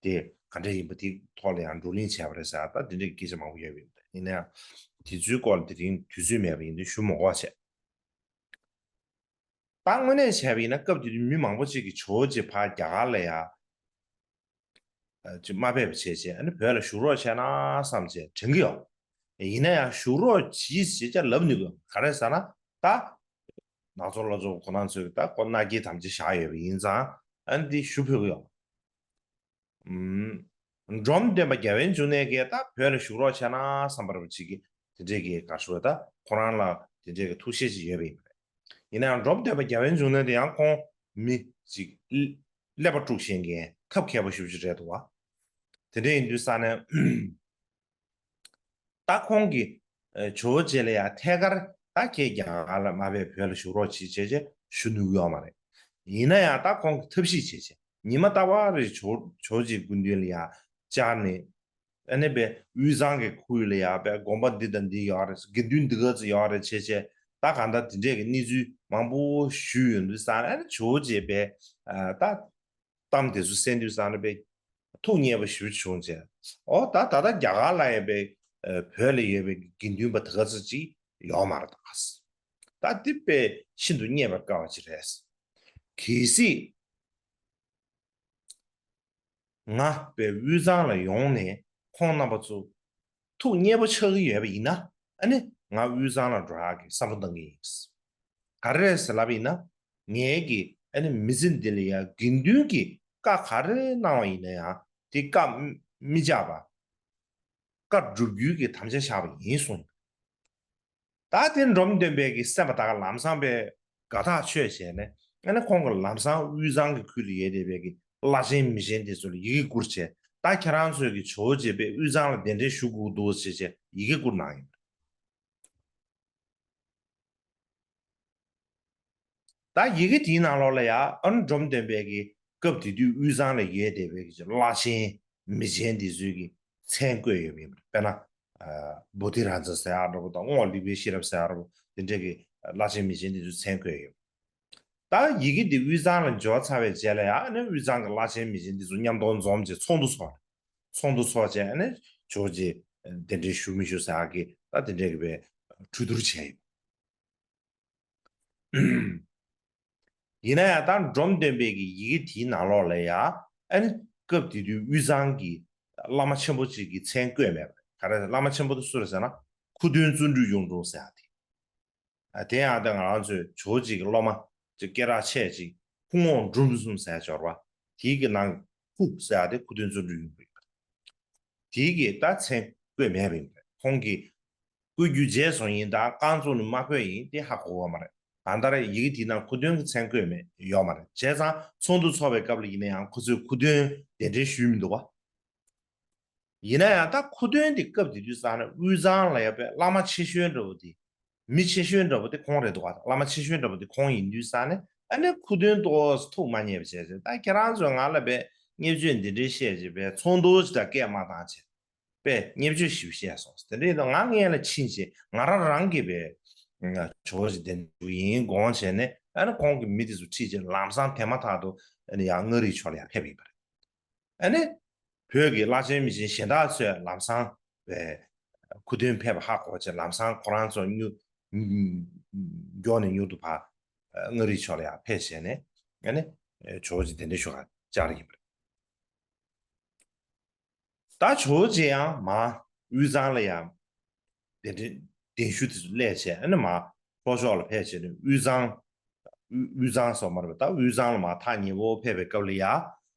དེ་ག་འདྲ་ཡིན་པ་དེ་ཐོག་ལ་ཡང་བགྲོ་གླེང་བྱས་པ་རེད་ཟེར། ད་དེ་འདྲའི་སྐད་ཆ་མང་པོ་ཡོད་པ་ཡིན། ཡིན་ན་ཡང་དེ་ཚོའི་སྐོར་ལ་དེ་རིང་དུས་ཚོད་མེད་པ་ཡིན་དུས་ཞུ་མ་དགོས་བྱས། ད་དངོས་གནས་བྱས་པ་ཡིན་ན་སྐབས་དེ་དུས་མི་མང་པོ་ཅིག་གིས་ཇོ་བོ་རྗེ་ཕར་རྒྱ་གར་ལ་ཡ་ཅིག་མ་ཕེབས་པ་བྱས་བྱས་ཨ་ནི་བོད་ལ་བཞུགས་རོགས་བྱས་ན་བསམ་བྱས་དྲན་གྱི་ཡོད། ཡིན་ན་ཡང་བཞུགས་རོགས་གྱིས་ཞེས་བྱ་ལབ་ནུས་ཀྱི་ཡོད། ག་རེ་ཟེར་ན་ད་ནག་ཚོ་ལྷོ་ཚོ་ཁོ་རང་ཚོས་ད་ཁོ་མནའ་སྐྱེལ་དམ་བཅའ་བཞག་ཡོད་པ་ཡིན་ཙང་ཨ་ནི་འདི་ཞུ་ཕོད་ཀྱི་ཡོད། ཨུམ། འབྲོམ་སྟོན་པ་རྒྱལ་བའི་འབྱུང་གནས་ཀྱིས་ད་བོད་ལ་བཞུགས་རོགས་བྱས་ན་བསམ་པ་རེད་པ་ཅིག་གིས་དེ་འདྲས་ཀྱི་ག་ཞུ་བ་ད་ཁོ་རང་ལ་དེ་འདྲས་ཀྱི་ཐུགས་བཞེད་ཅིག་ཡོད་པ་ཡིན་པ་རེད། ཡིན་ན་ཡང་འབྲོམ་སྟོན་པ་རྒྱལ་བའི་འབྱུང་གནས་དེ་ཡང་ཁོང་མི་ཅིག་ཀླད་པ་དཀྲུག་ཤེས་མཁན་ཐབས་མཁས་པ་ཞེ་པོ་ཅིག་རེད་འདུག་བ། དེ་འདྲས་ཡིན་དུས་ས་ནས། ད་ཁོང་གིས་ཇོ་བོ་རྗེ་ལ་ཡང་ཐད་ཀར་ད་ཁྱེད་རྒྱ་གར་ལ་མ་ཕེབས་བོད་ལ་བཞུགས་རོགས་གྱིས་བྱས་བྱས་ཞུ་ནུས་ཡོད་མ་རེད། ཡིན་ན་ཡང་ད་ཁོང་གིས་ཐབས་ཤེས་བྱས་བྱས་ཉི་མ་རྟག་པར་རེ་ཇོ་ཇོ་བོ་རྗེ་སྐུ་མདུན་ལ་ཡང་བཅར་ནས་ཨ་ནི་པའི་དབུས་གཙང་གི་ཁུལ་ལ་ཡང་པའི་དགོན་པ་འདི་དང་འདི་ཡོད་རེད། དགེ་འདུན་འདི་ག་ཚོད་ཡོད་རེད་བྱས་བྱས་ད་གང་ལྟར་འདི་འདྲས་ཀྱི་གནས་ཚུལ་མང་པོ་ཞུས་ཡོང་དུས་ཙང་ཨ་ནི་ཇོ་བོ་རྗེ་པའི་ད། གཏམ་དེ་ཚོ་གསན་དུས་ཙང་ནས་པའི་ཐུགས་མཉེས་པ་ཞེ་པོ་བྱུང་བྱས། ཨོ་ད་ད་ལྟ་རྒྱ་གར་ལ་ཡོད་པའི་བོད་ལ་ཡོད་པའི་དགེ་འདུན་པ་དེ་ག་ཚོད་ཅིག་ཡོད་མ་རེད་ད། ད་འདི་དཔེ་ཤིན་ཏུ་བརྙས་པར་དཀའ་བ་ཅིག་རེད། གལ་སྲིད་ང་དཔེ་དབུས་གཙང་ལ་ཡོང་ནས་ཁོང་རྣམ་པ་ཚོ་ཐུགས་མཉེས་པོ་ཆགས་ཀྱི་ཡོད་པ་ཡིན་ན་ཨ་ནི་ང་དབུས་གཙང་ལ་འགྲོ་ཡག་གི་བསམ་བློ་བཏང་གི་ཡིན། ག་རེ་རེད་ཟེར་ལབ་ཡིན་ན་ངའི་གི་ཨ་ནི་མི་ཚེ་འདི་ལ་ཡང་དགེ་འདུན་གྱི་བཀའ་ག་རེ་གནང་བ་ཡིན་ན་ཡང་དེ་བཀའ་མི་བཅག་པ་བཀའ་བསྒྲུབ་རྒྱུའི་གི་དམ་བཅའ་བཞག་པ་ཡིན་གསུངས། ད་དེ་འབྲོམ་སྟོན་པའི་གི་སེམས་པ་ད་ག་ལམ་སང་པའི་དགའ་ཐག་ཆོད་བྱས་ནས་ཨ་ནི་ཁོང་གི་ལམ་སང་དབུས་གཙང་གི་ཁུལ་དུ་ཡོད་བསྡད་པའི་གི་བླ་ཆེན་མི་ཆེན་དེ་ཚོ་ལ་ཡི་གེ་བསྐུར་བྱས་ད་ཁྱེད་རང་ཚོས་གི་ཇོ་བོ་རྗེ་དཔེ་དབུས་གཙང་ལ་གདན་འདྲེན་ཞུ་དགོས་འདུག་ཟེར་བྱས་ཡི་གེ་བསྐུར་གནང་ཡོད། ད་ཡི་གེ་དེའི་ནང་ལོགས་ལ་ཡང་ཨ་ནི་འབྲོམ་སྟོན་པའི་གི་སྐབས་དེ་དུས་དབུས་གཙང་ལ་ཡོད་བསྡད་པའི་གི་བླ་ཆེན་མི་ཆེན་དེ་ཚོའི་གི་མཚན་བཀོད་ཡོད་པ་ཡིན་པ་རེད། དཔེར་ན། ཨ་བོ་དྷི་རཱ་ཛ་ཟེར་ཡག་འདྲ་པོ་དང་རྔོག་ལི་པའི་ཤེས་རབ་ཟེར་ཡག་འདྲ་པོ་དེ་འདྲས་ཀྱི་བླ་ཆེན་མི་ཆེན་དེ་ཚོའི་མཚན་བཀོད་ཡོད། ད་ཡི་གེ་འདི་དབུས་གཙང་ལ་འབྱོར་ཚར་བའི་རྗེས་ལ་ཡང་ཨ་ནི་དབུས་གཙང་གི་བླ་ཆེན་མི་ཆེན་འདི་ཚོ་མཉམ་དུ་འཛོམས་བྱས་ཚོགས་འདུ་ཚོགས། ཚོགས་འདུ་ཚོགས་བྱས་ཨ་ནི་ཇོ་བོ་རྗེ་གདན་འདྲེན་ཞུ་མི་ཞུ་ཟེར་ཡག་གི་ད་དེ་འདྲས་ཀྱི་བའི་གྲོས་བསྡུར་བྱས་ཡོད། ཡིན་ན་ཡང་ད་འབྲོམ་སྟོན་པའི་གི་ཡི་གེ་དེའི་ནང་ལོགས་ལ་ཡང་ཨ་ནི་སྐབས་དེ་དུས་དབུས་གཙང་གི་བླ་མ་ཆེན་པོ་གཅིག་གི་མཚན་བཀོད་མེད་པ་རེད། ག་རེ་བླ་མ་ཆེན་པོ་དེ་སུ་རེད་ཟེར་ན་ཁུ་སྟོན་བརྩོན་འགྲུས་གཡུང་དྲུང་ཟེར་ཡག་དེ། ཨ་དེ་ཡང་ད་ང་རང་ཚོའི་ཇོ་བོ་རྗེ་གི་སློབ་མ་ཅིག་སྐད་གྲགས་ཆེ་ཅིག་ཁུ་རྔོག་འབྲུམ་གསུམ་ཟེར་ཡག་འབྱོར་བ་དེའི་གི་ནང་ཁུ་ཟེར་ཡག་དེ་ཁུ་སྟོན་བརྩོན་འགྲུས་གཡུང་དྲུང་ཡིན་པ་རེད། དེའི་གི་ད་མཚན་བཀོད་མེད་པ་ཡིན་པ་རེད། ཁོང་གིས་བཀོད་རྒྱུ་བརྗེད་སོང་ཡིན་ད་རྐང་བཙུགས་ནས་མ་བཀོད་ཡིན་དེ་ཧ་གོ་བ་མ་རེད། གང་ལྟར་ཡི་གེ་དེའི་ནང་ཁུ་སྟོན་གྱི་མཚན་བཀོད་མེད་ཡོད་མ་རེད། བྱས་ཙང་ཚོགས་འདུ་ཚོགས་པའི་སྐབས་ལ་ཡིན་ན་ཡང་ཁོ་ཚོས་ཁུ་སྟོན་གདན་འདྲེན་ཞུས་མི་འདུག་བ། ཡིན་ན་ཡང་ད་ཁུ་སྟོན་དེ་སྐབས་དེ་དུས་ཙང་ནས་དབུས་གཙང་ལ་ཡོད་པའི་བླ་མ་ཆེ་ཤོས་འདྲ་བོ་དེ། མི་ཆེ་ཤོས་འདྲ་བོ་དེ་ཁོང་རེད་འདུག་བ། བླ་མ་ཆེ་ཤོས་འདྲ་བོ་དེ་ཁོང་ཡིན་དུས་ཙང་ནས་ཨ་ནི་ཁུ་སྟོན་ཏོག་ཙམ་ཐུགས་མ་མཉེས་པ་བྱས་ཚེ་ད་ཁྱེད་རང་ཚོས་ང་ལ་བས་བརྙས་བཅོས་འདི་འདྲའི་བཤད་ཅེས་བས་ཚོགས་འདུ་ཅིག་དང་སྐད་མ་བཏང་བྱས། པས་བརྙས་བཅོས་ཞིབ་བཤད་སོང་། དེ་འདྲ་ཡིན་དུས་ང་སྔོན་ལ་ཕྱིན་བྱས་ང་རང་རང་གིས་པས་ཇོ་བོ་རྗེ་གདན་འཇུག་ཡིན་དགོངས་བྱས་ནས་ཨ་ནི་ཁོང་གི་མི་དེ་ཚོ་ཁྲིད་བྱས་ལམ་སང་དེ་མ་ཐག་ཏུ་ཨ་ནི་ཡང་མངའ་རིས་ཕྱོགས་ལ་ཡང་ཕེབས་ཡིན་པ་རེད། ཨ་ནི་བོད་ཀྱི་བླ་ཆེན་མི་ཆེན་གཞན་དག་ཚོས་ལམ་སང་པས་ཁུ་སྟོན་ཕེབས་པ་ཧ་གོ་བྱས་ལམ་སང་ཁོ་རང་ཚོ་མྱུར་མགྱོགས་ནས་མྱུར་དུ་ཕར་མངའ་རིས་ཕྱོགས་ལ་ཡང་ཕེབས་བྱས་ནས་ཨ་ནི་ཇོ་བོ་རྗེ་གདན་འདྲེན་ཞུ་གར་བཅར་ཡིན་པ་རེད། ད་ཇོ་བོ་རྗེ་ཡང་མར་དབུས་གཙང་ལ་ཡང་གདན་འདྲེན་གདན་ཞུ་དེ་ཚོ་སླེབས་བྱས། ཨ་ནི་མར་ལྷོ་ཕྱོགས་ལ་ཕེབས་བྱས་ནས་དབུས་གཙང་། དབུས་དབུས་གཙང་སོགས་མ་རེད་པ། ད་དབུས་གཙང་ལ་མར་ཐག་ཉེ་པོ་ཕེབས་པའི་སྐབས་ལ་ཡ།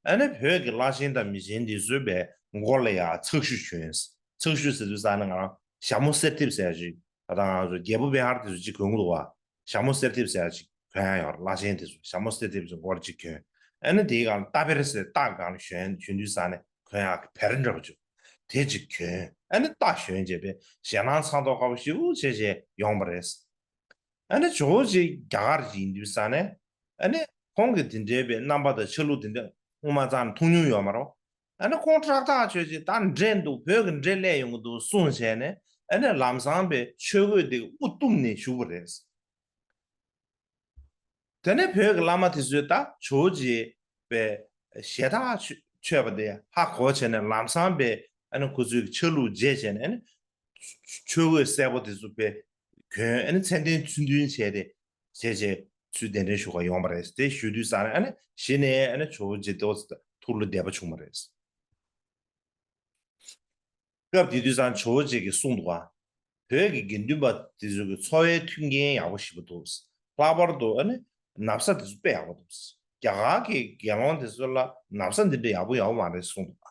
ཨ་ནི་བོད་ཀྱི་བླ་ཆེན་དང་མི་ཆེན་དེ་ཚོའི་པའི་མགོ་ལ་ཡ་ཚགས་ཞུ་གྱོན། ཚགས་ཞུ་ཟེར་དུས་ཙ་ན་ང་རང་ཞྭ་མོ་གསེར་ཐེབས་ཟེར་ཡ་ཅིག་ད་ལྟ་ང་ཚོ་རྒྱལ་པོ་བེ་ཧར་དེ་ཚོ་ཅིག་གྱོན་གྱི་འདུག་བ། ཞྭ་མོ་གསེར་ཐེབས་ཟེར་ཡ་ཅིག་གྱོན་ཡ་ཡོད་རེད། བླ་ཆེན་དེ་ཚོ་ཞྭ་མོ་གསེར་ཐེབས་ཟེར་མགོ་ལ་ཅིག་གྱོན། ཨ་ནི་དེའི་སྒང་ལ་རྟ་བེར་ཟེར་རྟ་སྒང་ལ་གྱོན་གྱོན་དུས་ཙ་ནས་གྱོན་ཡག་གི་བེར་འདྲ་པོ་ཅིག་དེ་ཅིག་གྱོན། ཨ་ནི་རྟ་གྱོན་བྱས་པའི་ཞེད་སྣང་ཚ་མདོག་ཁ་པོ་ཞེ་པོ་བྱས་བྱས་ཡོང་བ་རེད། ཨ་ནི་ཇོ་བོ་རྗེ་རྒྱ་གར་ཡིན་དུས་ཙ་ནས། ཨ་ནི་ཁོང་གིས་དེ་འདྲའི་པའི་རྣམ་པ་དང་ཆ་ལུགས་དེ་འདྲ་སྔོན་མ་ཙང་ནས་མཐོང་མྱོང་ཡོད་མ་རེད། ཨ་ནི་ཁོང་ཁྲག་ཐག་ཆོད་ཅིག་ད་འདྲེ་འདུག་བོད་ཀྱི་འདྲེ་སླེབས་ཡོང་གི་འདུག་གསུངས་བྱས་ནས། ཨ་ནི་ལམ་སང་པའི་ཆོས་གོས་དེ་དབུ་བཏུམས་ནས་བཞུགས་པ་རེད། དེ་ནས་བོད་ཀྱི་བླ་མ་དེ་ཚོས་ད་ཇོ་བོ་རྗེ་པའི་ཞལ་ཐག་ཆོད་པ་དེ་ཧ་གོ་བྱས་ནས་ལམ་སང་པའི་ཨ་ནི་ཁོ་ཚོའི་ཆ་ལུགས་བརྗེས་བྱས་ནས། ཨ་ནི་ཆོས་གོས་གསལ་པོ་དེ་ཚོ་པའི་གྱོན། ཨ་ནི་མཚན་ལྡན་ཚུལ་མཐུན་བྱས་ཏེ་བྱས་བྱས་ཚུལ་གདན་འདྲེན་ཞུ་ག་ཡོང་བ་རེད། དེ་ཞུ་དུས་ཙ་ནས་ཨ་ནི་གཞི་ནས་ཨ་ནི་ཇོ་བོ་རྗེ་ཏོག་ཙམ་ཐུགས་ལ་དད་པ་བྱུང་བ་རེད། སྐབས་དེ་དུས་ཙང་ཇོ་བོ་རྗེ་གིས་གསུངས་འདུག་ག་བོད་ཀྱི་དགེ་འདུན་པ་དེ་ཚོ་གི་འཚོ་བའི་མཐུན་རྐྱེན་ཡག་པོ་ཞེ་པོ་འདུག་ལྷག་པར་དུ་ཨ་ནི་ན་བཟའ་དེ་ཚོ་དཔེ་ཡག་པོ་འདུག་རྒྱ་གར་གྱི་དགེ་སློང་དེ་ཚོ་ལ་ན་བཟའ་འདི་འདྲ་ཡག་པོ་ཡོད་མ་རེད་གསུངས་འདུག་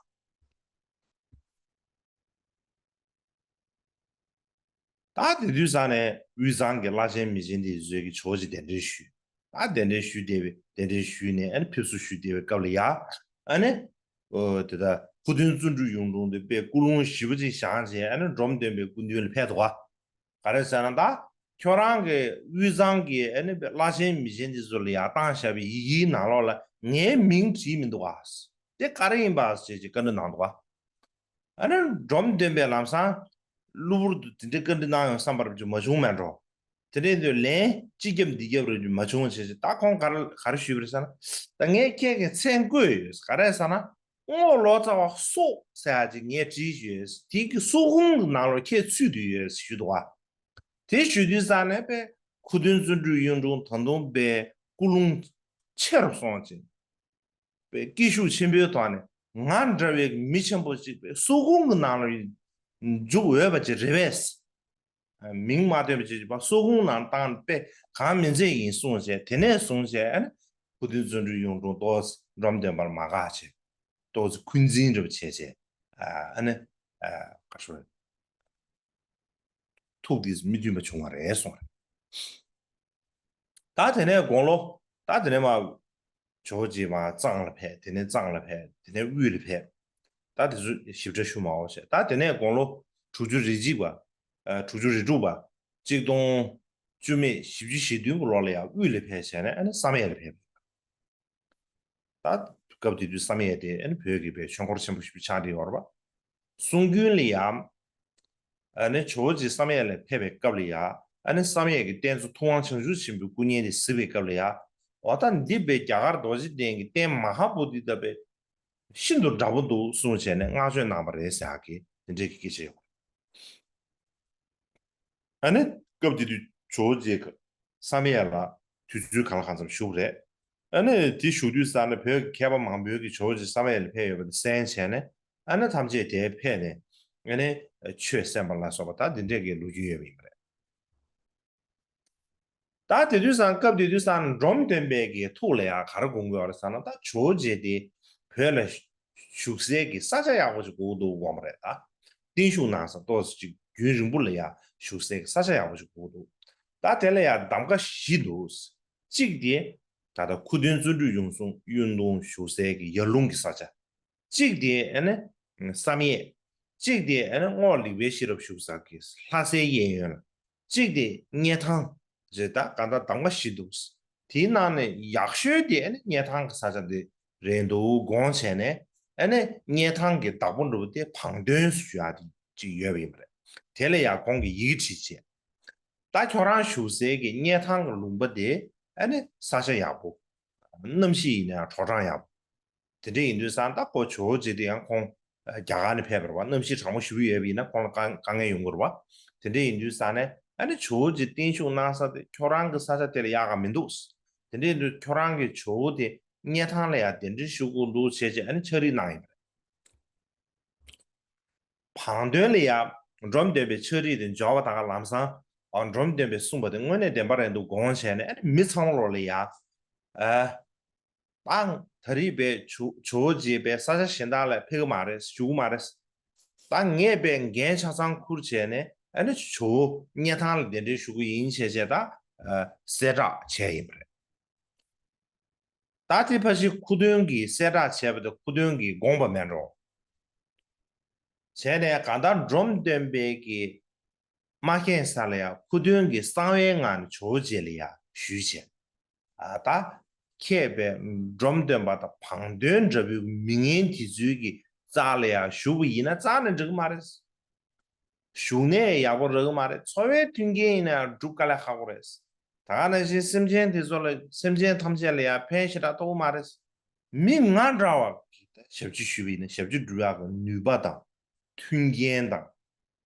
ད་དེ་དུས་ཙང་ནས་དབུས་གཙང་གི་བླ་ཆེན་མི་ཆེན་དེ་ཚོས་ཀྱི་ཇོ་བོ་རྗེ་གདན་འདྲེན་ཞུས། ད་གདན་འདྲེན་ཞུས་བསྡད་པའི་གདན་འདྲེན་ཞུས་ནས་ཨ་ནི་ཕེབས་བསུ་ཞུས་བསྡད་པའི་སྐབས་ལ་ཡ། ཨ་ནི་ཨོ་དེ་ད་སྐུ་མདུན་བརྩོན་འགྲུས་གཡུང་དྲུང་དེ་དཔེ་སྐུ་རླུང་ཞེ་པོ་ཅིག་བཞེངས་བྱས། ཨ་ནི་འབྲོམ་སྟོན་པའི་སྐུ་མདུན་ལ་ཕེབས་འདུག་ག་ག་རེ་ཟེར་ན། ད་ཁྱོད་རང་གི་དབུས་གཙང་གི་ཨ་ནི་བླ་ཆེན་མི་ཆེན་དེ་ཚོ་ལ་ཡ་བཏང་བཞག་པའི་ཡི་གེའི་ནང་ལོགས་ལ་ངའི་མིང་བྲིས་མི་འདུག་ག་དེ་ག་རེ་ཡིན་པ་ཞེས་ཀྱི་བཀའ་འདྲི་གནང་འདུག་ག་ཨ་ནི་འབྲོམ་སྟོན་པས་ལམ་སང་གློ་བུར་དུ་དེ་འདྲའི་བཀའ་འདྲི་གནང་ཡོང་བསམ་པ་རབ་ཅིག་མ་བྱུང་མེད་འགྲོ། དེ་འདྲའི་དུས་ལན་སྤྱི་ཁྱབ་འདི་ཁྱབ་རབ་ཅིག་མ་བྱུང་བྱས་ཅིག་ད་ཁོང་ག་རེ་ག་རེ་ཞུས་པ་རེད་ཟེར་ན། ད་ངས་ཁྱེད་ཀྱི་མཚན་བཀོད་ཡོད། ག་རེ་ཟེར་ན། རྔོག་ལོ་ཙཱ་བ་སོགས་ཟེར་ཡག་ཅིག་ངས་བྲིས་ཡོད། དེ་གི་སོགས་ཁུངས་ཀྱི་ནང་ལ་ཁྱེད་ཚུད་དུ་ཡོད་ཞུས་འདུག་ག་དེ་ཞུ་དུས་ཙང་ནས་པས་སྐུ་མདུན་བརྩོན་འགྲུས་གཡུང་དྲུང་ད་དུང་པས་སྐུ་རླུང་ཆེ་རུ་སོང་ཅིང་། པའི་སྐྱིད་ཤུགས་ཆེན་པོའི་ཐོག་ནས་ང་འདྲ་བའི་མི་ཆེན་པོ་ཅིག་པའི་སོགས་ཁུངས་ཀྱི་ནང་ལ་འཇུག་འོས་པ་ཅིག་རེད་པས། མིང་མ་བཏོན་པ་ཅིག་པ་སོགས་ཁུངས་ནང་བཏང་པས་གང་མི་མཛད་ཡིན་གསུངས་བྱས། དེ་ནས་བཟུང་བྱས་ཨ་ནི་སྐུ་མདུན་བརྩོན་འགྲུས་གཡུང་དྲུང་ཏོག་ཙམ་འབྲོམ་སྟོན་པར་མ་དགའ་བྱས། ཏོག་ཙམ་འཁོན་འཛིན་འདྲ་པོ་བྱས་བྱས། ཨ་ནི་ག་རེ་ཟེར། ཐུགས་དེ་མི་མཐུན་པ་བྱུང་བ་རེད་གསུངས་རེད། ད་དེ་ནས་དགུང་ལོ། ད་དེ་ནས་མར་ཇོ་བོ་རྗེ་མར་གཙང་ལ་ཕེབས། དེ་ནས་གཙང་ལ་ཕེབས། དེ་ནས་དབུས་ལ་ཕེབས། ད་དེ་ཚོ་ཞིབ་ཕྲ་ཞུ་མ་འོས་བྱས། ད་དེ་ནས་དགུང་ལོ་དྲུག་ཅུ་རེ་གཅིག་པ། ཨ་དྲུག་ཅུ་རེ་དྲུག་པ། གཅིག་སྟོང་བཅུ་མེད་བཞི་བཅུ་ཞེ་བདུན་པ་ལོ་ལ་ཡང་དབུས་ལ་ཕེབས་བྱས་ནས་ཨ་ནི་བསམ་ཡས་ལ་ཕེབས། ད་སྐབས་དེ་དུས་བསམ་ཡས་དེ་ཨ་ནི་བོད་ཀྱི་པའི་ཆོས་འཁོར་ཆེན་པོ་ཞིག་ཆགས་བསྡད་ཡོད་རེད་པ། གསུང་རྒྱུན་ལ་ཡང་། ཨ་ནི་ཇོ་བོ་རྗེ་བསམ་ཡས་ལ་ཕེབས་པའི་སྐབས་ལ་ཡང་ཨ་ནི་བསམ་ཡས་ཀྱི་རྟེན་གཙོ་ཐུབ་དབང་བྱང་ཆུབ་ཆེན་པོའི་སྐུ་བརྙན་དེ་གཟིགས་པའི་སྐབས་ལ་ཡང་། འོ་ད་འདི་པའི་རྒྱ་གར་རྡོ་རྗེ་གདན་གྱི་རྟེན་མ་ཧཱ་བོ་དྷི་ད་པའི་ཤིན་ཏུ་འདྲ་པོ་འདུག་གསུངས་བྱས་ནས་བསྔགས་བརྗོད་གནང་བ་རེད་ཟེར་ཡག་གི་དེ་འདྲའི་གི་སྐད་ཆ་ཡོད། ཨ་ནི་སྐབས་དེ་དུས་ཇོ་བོ་རྗེ་གི་བསམ་ཡས་ལ་དུས་ཚོད་གང་ལ་གང་འཚམ་བཞུགས་རེད། ཨ་ནི་དེ་བཞུགས་དུས་ཙ་ན་བོད་ཀྱི་མཁས་པ་མང་པོས་ཀྱི་ཇོ་བོ་རྗེ་བསམ་ཡས་ལ་ཕེབས་ཡོད་པ་དེ་གསན་བྱས་ནས། ཨ་ནི་ཐམས་ཅད་དེར་ཕེབས་ནས་ཨ་ནི་ཆོས་གསན་པ་ལ་སོགས་པ་ད་འདི་འདྲས་ཀྱི་ལོ་རྒྱུས་ཡོད་པ་ཡིན་པ་རེད། ད་དེ་དུས་ཙང་སྐབས་དེ་དུས་ཙང་འབྲོམ་སྟོན་པའི་གི་ཐུགས་ལ་ཡང་ག་རེ་དགོངས་ཀྱི་ཡོད་རེད་ཟེར་ན། ད་ཇོ་བོ་རྗེ་དེ་བོད་ལ་བཞུགས་སའི་གི་ས་ཆ་ཡག་པོ་ཞིག་དགོས་འདུག་དགོངས་པ་རེད། ད་བརྟན་བཞུགས་གནང་ས་ཏོག་ཙམ་ཅིག་རྒྱུན་རིང་པོ་ལ་ཡང་བཞུགས་སའི་གི་ས་ཆ་ཡག་པོ་ཞིག་དགོས་འདུག་ད་དེ་ལ་ཡང་གདམ་ག་བཞི་འདུག་གཅིག་དེ་ད་ལྟ་སྐུ་མདུན་བརྩོན་འགྲུས་གཡུང་དྲུང་གཡུང་དྲུང་བཞུགས་སའི་གི་ཡར་ཀླུང་གི་ས་ཆ། གཅིག་དེ་ཨ་ནི་བསམ་ཡས། གཅིག་དེ་ཨ་ནི་རྔོག་ལེགས་པའི་ཤེས་རབ་བཞུགས་ས་གི་ལྷ་སའི་གཡས་གཡོན་ལ། གཅིག་དེ་སྙེ་ཐང་། ཞེས་ད་ག་ད་གདམ་ག་བཞི་འདུག་དེའི་ནང་ནས་ཡག་ཤོས་དེ་ཨ་ནི་སྙེ་ཐང་གི་ས་ཆ་དེ་རེད་འདུག་དགོངས་བྱས་ནས། ཨ་ནི་སྙེ་ཐང་གི་བདག་པོ་འདྲ་པོ་དེ་བང་སྟོན་ཞུ་ཡག་དེ་ཅིག་ཡོད་པ་ཡིན་པ་རེད། དེ་ལ་ཡང་ཁོང་གིས་ཡི་གེ་བྲིས་བྱས། ད་ཁྱོད་རང་བཞུགས་སའི་གི་སྙེ་ཐང་གི་ལུང་པ་དེ་ཨ་ནི་ས་ཆ་ཡག་པོ། གནམ་གཤིས་ཡིན་ན་ཡང་དྲོ་གྲང་ཡག་པོ། དེ་འདྲ་ཡིན་དུས་ཙང་ད་ཁོ་ཇོ་བོ་རྗེ་དེ་ཡང་ཁོང་རྒྱ་གར་ནས་ཕེབས་པ་རེད་པ། གནམ་གཤིས་གྲང་མོ་ཞེ་པོ་ཡོད་པ་ཡིན་ན་ཁོང་ལ་དཀའ་དཀའ་ངལ་ཡོང་གི་རེད་པ། དེ་འདྲ་ཡིན་དུས་ཙང་ནས་ཨ་ནི་ཇོ་བོ་རྗེ་བརྟན་བཞུགས་གནང་ས་དེ་ཁྱོད་རང་གི་ས་ཆ་དེ་ལ་ཡག་ག་མི་འདུག་དེ་འདྲ་ཡིན་དུས་ཁྱོད་རང་གི་ཇོ་བོ་དེ་སྙེ་ཐང་ལ་ཡང་གདན་འདྲེན་ཞུ་དགོས་འདུག་བྱས་བྱས་ཨ་ནི་ཕྱག་བྲིས་གནང་ཡིན་པ་རེད། བང་སྟོན་ལ་ཡ་འབྲོམ་སྟོན་པའི་ཕྱག་བྲིས་དེ་འབྱོར་བ་ད་ག་ལམ་སང་འབྲོམ་སྟོན་པས་གསུངས་པ་དེ་དངོས་གནས་བདེན་པ་རེད་འདུག་དགོངས་བྱས་ནས་ཨ་ནི་མི་ཚང་མ་ལོག་ལ་ཡ། ཨ། ད་ད་རེས་པའི་ཇོ་ཇོ་བོ་རྗེ་པའི་ས་ཆ་གཞན་དག་ལ་ཕེབས་ཀྱི་མ་རེད། བཞུགས་ཀྱི་མ་རེད། ད་ངས་པའི་འགན་ཆ་ཚང་ཁུར་བྱས་ནས་ཨ་ནི་ཇོ་བོ་སྙེ་ཐང་ལ་གདན་འདྲེན་ཞུ་གི་ཡིན་བྱས་བྱས་ད་གསལ་བསྒྲགས་བྱས་ཡིན་པ་རེད། ད་དེ་ཕ་ཤི་ཁུ་སྟོན་གྱིས་གསལ་བསྒྲགས་བྱས་པ་དེ་ཁུ་སྟོན་གྱིས་དགོངས་པ་མེད་འགྲོ། བྱས་ནས་གང་ལྟར་འབྲོམ་སྟོན་པའི་གི་མ་མཁྱེན་ས་ལ་ཡང་ཁུ་སྟོན་གྱིས་གསང་བའི་ངང་ནས་ཇོ་བོ་རྗེ་ལ་ཡང་ཞུས་བྱས། ཨ་ད། མཁས་པའི་འབྲོམ་སྟོན་པ་དང་བང་སྟོན་འདྲ་བོའི་མི་ངན་དེ་ཚོའི་གི་རྩ་ལ་ཡང་ཞུགས་པ་ཡིན་ན་རྩ་ནས་འགྲིག་གི་མ་རེད། བཞུགས་གནས་ཡག་པོ་རག་གི་མ་རེད། འཚོ་བའི་མཐུན་རྐྱེན་ཡིན་ན་ཡང་སྒྲུབ་དཀའ་ལས་ཁག་པོ་རེད། ད་ག་ནང་བཞིན་སེམས་ཅན་དེ་ཚོ་ལ་སེམས་ཅན་ཐམས་ཅད་ལ་ཡང་ཕན་ཞེ་དྲག་ཐོགས་ཀྱི་མ་རེད། མི་ང་འདྲ་བ་གི་ཞབས་ཕྱི་ཞུས་པ་ཡིན་ན་ཞབས་ཕྱི་སྒྲུབ་ཡག་གི་ནུས་པ་དང་མཐུན་རྐྱེན་དང་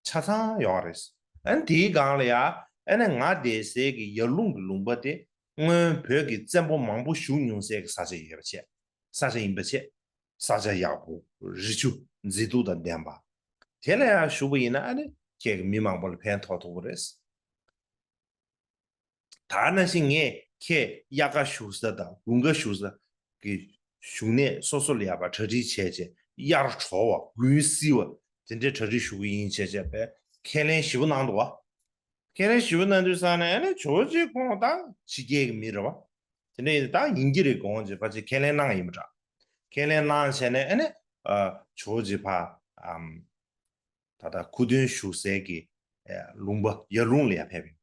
ཆ་ཚང་ཡོད་རེད། ཨ་ནི་དེའི་སྒང་ལ་ཡ་ཨ་ནི་ང་བསྡད་སའི་གི་ཡར་ཀླུང་གི་ལུང་པ་དེ་སྔོན་བོད་ཀྱི་བཙན་པོ་མང་པོ་བཞུགས་མྱོང་སའི་གི་ས་ཆ་ཡོད་པ་བྱས། ས་ཆ་ཡིན་པ་བྱས། ས་ཆ་ཡག་པོ་རི་ཆུ་མཛེས་སྡུག་དང་ལྡན་པ། དེ་ལ་ཡང་བཞུགས་པ་ཡིན་ན་ཨ་ནི་ཁྱེད་ཀྱི་མི་མང་པོ་ལ་ཕན་ཐོགས་ཐུབ་ཀྱི་རེད། ད་ནང་བཞིན་ངས་ཁྱེད་དབྱར་ཁ་བཞུགས་ས་དང་དགུན་ཁ་བཞུགས་ས་གི་བཞུགས་གནས་སོ་སོ་ལ་ཡག་པ་གྲ་སྒྲིག་བྱས་བྱས་དབྱར་དྲོ་བ་དགུན་བསིལ་བ་དེ་འདྲའི་གྲ་སྒྲིག་ཞུ་གི་ཡིན་བྱས་བྱས་པས་ཁས་ལེན་ཞིབ་པོ་གནང་འདུག་བ། ཁས་ལེན་ཞིབ་པོ་གནང་དུས་ཙང་ནས་ཨ་ནི་ཇོ་བོ་རྗེ་ཁོང་ད་ཕྱི་རྒྱལ་གྱི་མི་རེད་བ། དེ་འདྲ་ཡིན་ད་ཡིན་གྱི་རེད་དགོངས་བྱས་ཕལ་ཆེར་ཁས་ལེན་གནང་ཡིན་པ་འདྲ། ཁས་ལེན་གནང་བྱས་ནས་ཨ་ནི་ཇོ་བོ་རྗེ་ཕ་ཨམ། ད་ལྟ་ཁུ་སྟོན་བཞུགས་སའི་གི་ལུང་པ་ཡར་ཀླུང་ལ་ཡར་ཕེབས་ཡོད།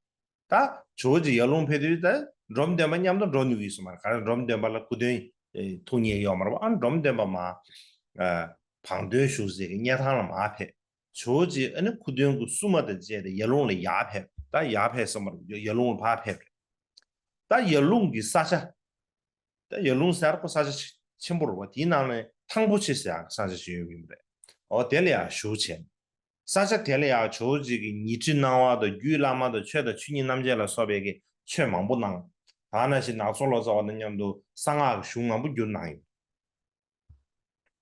ད་ཇོ་བོ་རྗེ་ཡར་ཀླུང་ཕེབས་དུས་ད་འབྲོམ་སྟོན་པ་མཉམ་དུ་འགྲོ་ནུས་ཀྱི་སོང་མ་རེད། ག་རེ་འབྲོམ་སྟོན་པ་ལ་ཁུ་སྟོན་ཐུག་མཁན་ཡོད་མ་རེད་པ། ཨ་འབྲོམ་སྟོན་པ་མ་བང་སྟོན་བཞུགས་སའི་གི་སྙེ་ཐང་ལ་མར་ཕེབས། ཇོ་བོ་རྗེ་ཨ་ནི་ཁུ་སྟོན་གྱི་བསུ་མ་དང་བཅས་ཏེ་ཡར་ཀླུང་ལ་ཡར་ཕེབས། ད་ཡར་ཕེབས་སོང་མ་རེད། ཡར་ཀླུང་ལ་ཕར་ཕེབས་རེད། ད་ཡར་ཀླུང་གི་ས་ཆ། ད་ཡར་ཀླུང་ཟེར་ཁོ་ས་ཆ་ཆེ་ཆེན་པོ་རེད་བ། དེའི་ནང་ནས་ཐང་པོ་ཆེ་ཟེར་ཡག་ས་ཆ་ཞིག་ཡོད་ཀྱི་ཡོད་རེད། འོ་དེ་ལ་ཡང་བཞུགས་བྱས། ས་ཆ་དེ་ལ་ཡང་ཇོ་བོ་རྗེ་གི་ཉི་ཁྲི་སྣང་བ་དང་རྒྱུད་བླ་མ་དང་ཆོས་དང་ཆོས་ཉིད་རྣམ་འབྱེད་ལ་སོགས་པའི་གི་ཆོས་མང་པོ་གནང་། ད་ནང་བཞིན་ནག་ཚོ་ལོ་ཙཱ་བ་དང་མཉམ་དུ་གསང་སྔགས་ཀྱི་གཞུང་མང་པོ་བསྒྱུར་གནང་ཡོད།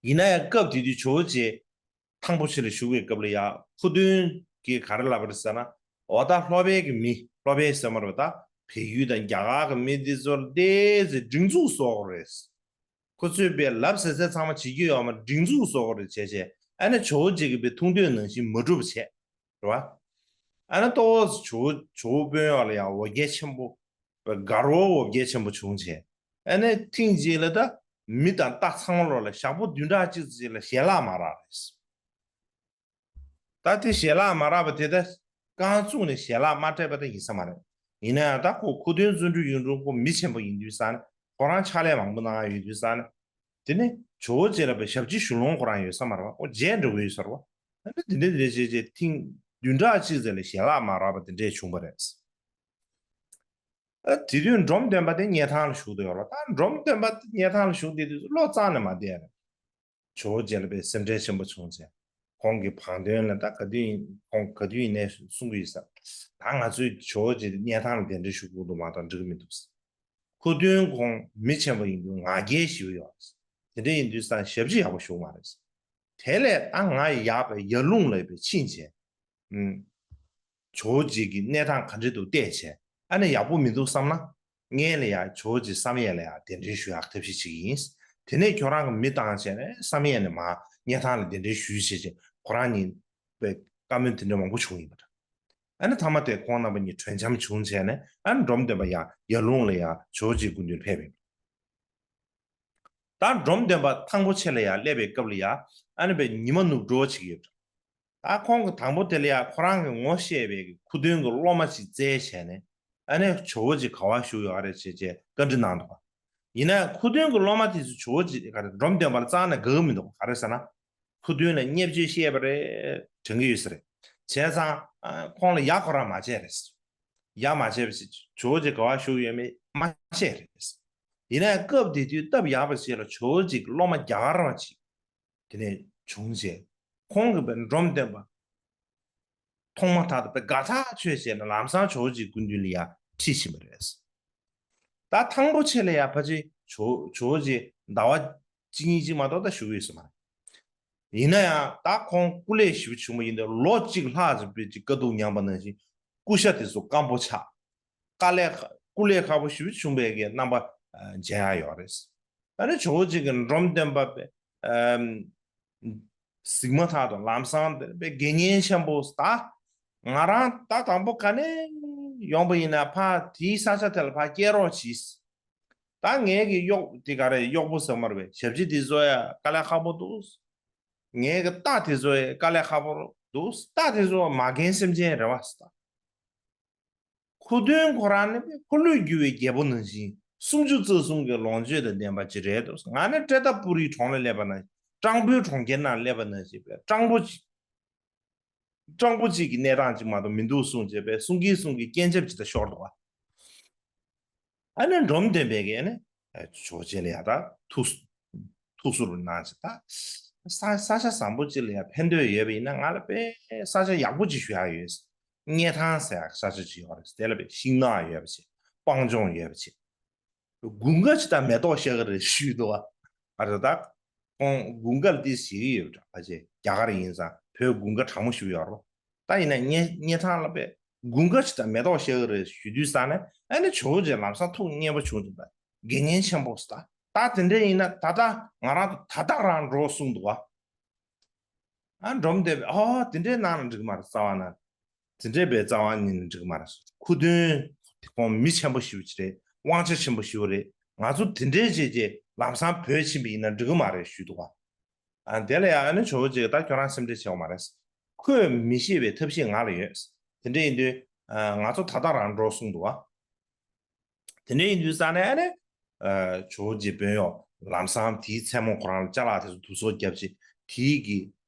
ཡིན་ན་ཡང་སྐབས་དེ་དུས་ཇོ་བོ་རྗེ་ཐང་པོ་ཆེ་ལ་བཞུགས་པའི་སྐབས་ལ་ཡང་ཁུ་སྟོན་གྱིས་ག་རེ་ལབ་པ་རེད་ཟེར་ན། འོ་ད་ལྷོ་པའི་གི་མི་ལྷོ་པའི་ཟེར་མ་རེད་པ། ད་བལ་ཡུལ་དང་རྒྱ་གར་གི་མི་འདི་ཚོར་ཏོག་ཙམ་སྒྲིག་འཛུགས་བཟོ་དགོས་རེད། ཁོ་ཚོས་པའི་ལབ་ཟེར་ཚད་ཚང་མ་བྱེད་རྒྱུ་ཡོད་མ་རེད། སྒྲིག་འཛུགས་བཟོ་དགོས་རེད་བྱས་བྱས་ཨ་ནི་ཇོ་བོ་རྗེ་གི་པའི་ཐུགས་འདོད་ནང་བཞིན་མ་འགྲུབ་བྱས། རེད་བ། ཨ་ནི་ཏོག་ཙམ་ཇོ་བོ་ཇོ་བོ་དཔོན་གཡོག་ལ་ཡང་འོ་བརྒྱལ་ཆེན་པོ། དགའ་རོགས་འོ་བརྒྱལ་ཆེན་པོ་བྱུང་བྱས། ཨ་ནི་ཐེངས་གཅིག་ལ་ད་མི་དང་རྟ་ཚང་མ་ལོག་ལ་ཞག་པོ་བདུན་ཕྲག་གཅིག་ཙམ་ལ་ཞལ་ལག་མ་རག་རེད། ད་དེ་ཞལ་ལག་མ་རག་པ་དེ་ད་རྐང་བཙུགས་ནས་ཞལ་ལག་མ་སྤྲད་པ་ད་ཡིན་ས་མ་རེད། ཡིན་ན་ཡང་ད་ཁོ་ཁུ་སྟོན་བརྩོན་འགྲུས་གཡུང་དྲུང་ཁོ་མི་ཆེན་པོ་ཡིན་དུས་ཙང་ནས་ཁོ་རང་ཕྱག་ལས་མང་པོ་གནང་ཡོད་དུས་ཙང་ནས། དེ་ནས་ཇོ་བོ་རྗེ་ལ་པའི་ཞབས་ཕྱི་ཞུ་ལོང་ཁོ་རང་ཡོད་ས་མ་རེད་བ། ཨོ་རྗེས་འགྲོ་གི་ཡོད་ས་རེད་བ། ཨ་ནི་དེ་འདྲ་དེ་འདྲ་བྱས་བྱས་ཐེངས་བདུན་ཕྲག་གཅིག་ཙམ་ལ་ཞལ་ལག་མ་རག་པ་དེ་འདྲས་བྱུང་བ་རེད། ཨ་དེ་དུས་འབྲོམ་སྟོན་པ་དེ་སྙེ་ཐང་ལ་བཞུགས་བསྡད་ཡོད་རེད། ད་འབྲོམ་སྟོན་པ་དེ་སྙེ་ཐང་ལ་བཞུགས་བསྡད་དུས་བློ་གཙང་ནས་མ་བསྡད་རེད། ཇོ་བོ་རྗེ་ལ་པའི་སེམས་ཁྲལ་ཆེན་པོ་བྱུང་བྱས། ཁོང་གི་བང་སྟོན་ལ་ད་ག་དུས་ཡིན་ཁོང་ག་དུས་ཡིན་ནའི་གསུང་གི་ཡོད་ས། ད་ང་ཚོའི་ཇོ་བོ་རྗེ་དེ་སྙེ་ཐང་ལ་གདན་འདྲེན་ཞུ་དགོས་འདུག་མ་གཏོགས་འགྲིག་གི་མི་འདུག་ཟེར། ཁུ་སྟོན་ཁོང་མི་ཆེན་པོ་ཡིན་དུས་ང་རྒྱལ་ཞིག་ཡོད། དེ་འདྲ་ཡིན་དུས་ཙང་ཞབས་ཕྱི་ཡག་པོ་ཞུ་མ་རེད། དེ་ལས་ད་ང་ཡག་པའི་ཡར་ཀླུང་ལ་པའི་ཕྱིན་བྱས། ཨུམ། ཇོ་བོ་རྗེ་གི་གནས་སྟངས་ག་འདྲ་འདུག་བལྟས་བྱས་ཨ་ནི་ཡག་པོ་མི་འདུག་བསམ་ན། སྔོན་ལ་ཡང་ཇོ་བོ་རྗེ་བསམ་ཡས་ལ་ཡང་གདན་འདྲེན་ཞུ་ཡག་ཐབས་ཤེས་བྱེད་ཀྱི་ཡིན། དེ་ནས་ཁྱོད་རང་གི་མི་བཏང་བྱས་ནས་བསམ་ཡས་ནས་མར་སྙེ་ཐང་ལ་གདན་འདྲེན་ཞུས་བྱས་བྱས་ཁོ་རང་གཉིས་པའི་བཀའ་མོལ་དེ་འདྲ་མང་པོ་བྱུང་ཡིན་པ་འདྲ། ཨ་ནི་མཐའ་མ་དེ་ཁོང་རྣམ་པ་གཉིས་གྲོས་འཆམ་བྱུང་བྱས་ནས་ཨ་ནི་འབྲོམ་སྟོན་པ་ཡང་ཡར་ཀླུང་ལ་ཡང་ཇོ་བོ་རྗེའི་སྐུ་མདུན་ཕེབས་ཡོད། ད་འབྲོམ་སྟོན་པ་ཐང་པོ་ཆེ་ལ་ཡང་སླེབས་པའི་སྐབས་ལ་ཡང་ཨ་ནི་པའི་ཉི་མ་ནུབ་འགྲོ་བྱེད་ཀྱི་ཡོད། ད་ཁོང་གི་དང་པོ་དེ་ལ་ཡང་ཁོ་རང་གི་ངོ་ཤེས་པའི་ཁུ་སྟོན་གྱི་སློབ་མ་ཅིག་བཙལ་བྱས་ནས་ཨ་ནི་ཇོ་བོ་རྗེ་ག་པར་བཞུགས་ཡོད་རེད་ཅེས་བྱས་བཀའ་འདྲི་གནང་འདུག་ཡིན་ན་ཡང་ཁུ་སྟོན་གྱི་སློབ་མ་དེ་ཚོས་ཇོ་བོ་རྗེ་ག་རེ་འབྲོམ་སྟོན་པ་ལ་རྩ་ནས་དགའ་གི་མི་འདུག་ག་རེ་ཟེར་ན། ཁུ་སྟོན་ལ་བརྙས་བཅོས་བཤད་པ་རེད་དྲན་གྱི་ཡོད་ས་རེད། བྱས་ཙང་ཁོང་ལ་ཡག་ཁོ་རང་མ་བྱས་རེད། ཡག་མ་བྱས་པ་ཞིག་ཇོ་བོ་རྗེ་ག་པར་བཞུགས་ཡོད་མེད་མ་བཤད་རེད། ཡིན་ན་ཡང་སྐབས་དེ་དུས་སྟབས་ཡག་པ་ཞིག་ལ་ཇོ་བོ་རྗེ་གི་སློབ་མ་རྒྱ་གར་བ་ཅིག་དེ་ནས་བྱུང་རྗེས་ཁོང་གིས་པའི་འབྲོམ་སྟོན་པ་མཐོང་མ་ཐག་ཏུ་པའི་དགའ་ཐག་ཆོད་བྱས་ནས་ལམ་སང་ཇོ་བོ་རྗེའི་སྐུ་མདུན་ལ་ཡར་ཁྲིད་ཕྱིན་པ་རེད། ད་ཐང་པོ་ཆེ་ལ་ཡར་ཕལ་ཆེར་ཇོ་ཇོ་བོ་རྗེ་ཟླ་བ་གཅིག་གཉིས་ཅིག་མ་གཏོགས་ད་བཞུགས་ཡོད་ས་མ་རེད། ཡིན་ན་ཡང་ད་ཁོང་སྐུ་ལས་ཞེ་པོ་བྱུང་བ་ཡིན་དུས་ལོ་གཅིག་ལྷག་ཙམ་པའི་ཅིག་དཀའ་སྡུག་མྱངས་པ་ནང་བཞིན་སྐུ་ཤ་དེ་ཚོ་སྐམ་པོ་ཆགས། དཀའ་ལས་ཁ་སྐུ་ལས་ཁག་པོ་ཞེ་པོ་བྱུང་བའི་གི་རྣམ་པ་མཇལ་ཡ་ཡོད་རེད། ཨ་ནི་ཇོ་བོ་རྗེ་གི་འབྲོམ་སྟོན་པ་པའི་གཟིགས་མ་ཐག་ཏུ་ལམ་སང་དེ་པའི་དགེ་བསྙེན་ཆེན་པོ་ད་ང་རང་ད་དང་པོ་ག་ནས་ཡོང་པ་ཡིན་ན་ཕ་དེའི་ས་ཆ་དེ་ལ་ཕ་སྐྱེལ་རོགས་གྱིས། ད་ངའི་གི་གཡོག་དེ་ག་རེ་གཡོག་པོ་ཟེར་མ་རེད་པས། ཞབས་ཕྱི་དེ་བཟོ་ཡ་དཀའ་ལས་ཁག་པོ་འདུག་ངའི་གི་རྟ་དེ་བཟོ་ཡ་དཀའ་ལས་ཁག་པོ་འདུག་རྟ་དེ་བཟོ་བ་མ་རྒན་སེམས་ཅན་རེད་བ་ཟེར། ད་ཁུ་སྟོན་ཁོ་རང་ནི་འཁོར་ལོས་སྒྱུར་བའི་རྒྱལ་པོ་ནང་བཞིན་སུམ་ཅུ་རྩ་གསུམ་གྱི་ལོངས་སྤྱོད་དང་ལྡན་པ་ཅིག་རེད་འདུག་ང་ནི་ཏྲེ་ཏ་པུ་རིའི་གྲོང་ལ་སླེབས་པ་ན་སྤྲང་པོའི་གྲོང་ཁྱེར་ནང་སླེབས་པ་ནང་བཞིན་པའི་སྤྲང་པོ་ཅིག་སྤྲང་པོ་གཅིག་གི་གནས་སྟངས་གཅིག་མ་གཏོགས་མི་འདུག་གསུངས་བྱས་པས་གསུང་གིན་གསུང་གིན་སྐྱེན་ཆབ་ཅིག་ད་ཤོར་འདུག་བ། ཨ་ནི་འབྲོམ་སྟོན་པས་ཀྱིས་ཨ་ནི་ཇོ་བོ་རྗེ་ལ་ཡ་ད་ཐུགས་ཐུགས་གསོ་རུ་གནང་བྱས་ད་ས་ས་ཆ་བཟང་པོ་ཅིག་ལ་ཡ་ཕན་ཐོགས་ཡོད་པ་ཡིན་ན་ང་ལ་དཔེ་ས་ཆ་ཡག་པོ་ཅིག་ཞུ་ཡ་ཡོད། མངའ་ཐང་ཟེར་ཡ་ས་ཆ་ཅིག་ཡོད་རེད། དེ་ལ་དཔེ་ཤིང་ནགས་ཡོད་པ་བྱས་སྤང་ལྗོངས་ཡོད་པ་བྱས། དགུན་ཁ་ཅིག་ད་མེ་ཏོག་ཤར་གི་རེད་ཞུས་འདུག་བ། ཨ་རེད་ད། ཁོང་དགུན་ཁ་ལ་ཏོག་ཙམ་ཞིག་ཡོད་པ་འདྲ། ཕལ་ཆེར་རྒྱ་གར་ཡིན་ཙང་བོད་དགུན་ཁ་གྲང་མོ་ཞིག་ཡོད་རེད། ད་ཡིན་ན་མངའ་མངའ་ཐང་ལ་དཔེ་དགུན་ཁ་ཅིག་ད་མེ་ཏོག་ཤར་གི་རེད་ཞུ་དུས་ཙང་ནས་ཨ་ནི་ཇོ་བོ་རྗེ་ལམ་སང་ཐུགས་མཉེས་པོ་བྱུང་འདུག་ད་དགེ་བསྙེན་ཆེན་པོ་ཟེར་ད་ད་དེ་འདྲ་ཡིན་ན་ད་ལྟ་ང་རང་ད་ལྟ་རང་འགྲོ་གསུངས་འདུག་བ། ཨ་འབྲོམ་སྟོན་པས་ཨོ་དེ་འདྲའི་གནང་ན་འགྲིག་མ་རེད་རྩ་བ་ན། དེ་འདྲའི་པའི་རྩ་བ་ཉིད་ནས་འགྲིག་མ་རེད། ཁུ་སྟོན་དེ་ཁོང་མི་ཆེན་པོ་ཞེ་པོ་ཅིག་རེད། དབང་ཆ་ཆེན་པོ་ཞེ་པོ་རེད། ང་ཚོ་དེ་འདྲའི་བྱས་རྗེས་ལམ་སང་བོད་ཕྱིན་པ་ཡིན་ན་འགྲིག་གི་མ་རེད་ཞུས་འདུག་བ། ཨ་དེ་ལ་ཡང་ཨ་ནི་ཇོ་བོ་རྗེས་ད་ཁྱོད་རང་སེམས་ཁྲལ་བྱེད་དགོས་མ་རེད། ཁོས་མི་ཤེས་པའི་ཐབས་ཤེས་ང་ལ་ཡོད། དེ་འདྲ་ཡིན་དུས་ང་ཚོ་ད་ལྟ་རང་འགྲོ་གསུངས་འདུག་བ། དེ་འདྲ་ཡིན་དུས་ཙང་ནས་ཨ་ནི། ཇོ་བོ་རྗེ་དཔོན་གཡོག་ལམ་སང་དེའི་མཚན་མོ་ཁོ་རང་ལ་ཅ་ལག་དེ་ཚོ་དུག་སོགས་བརྒྱབ་བྱས་དེའི་གི་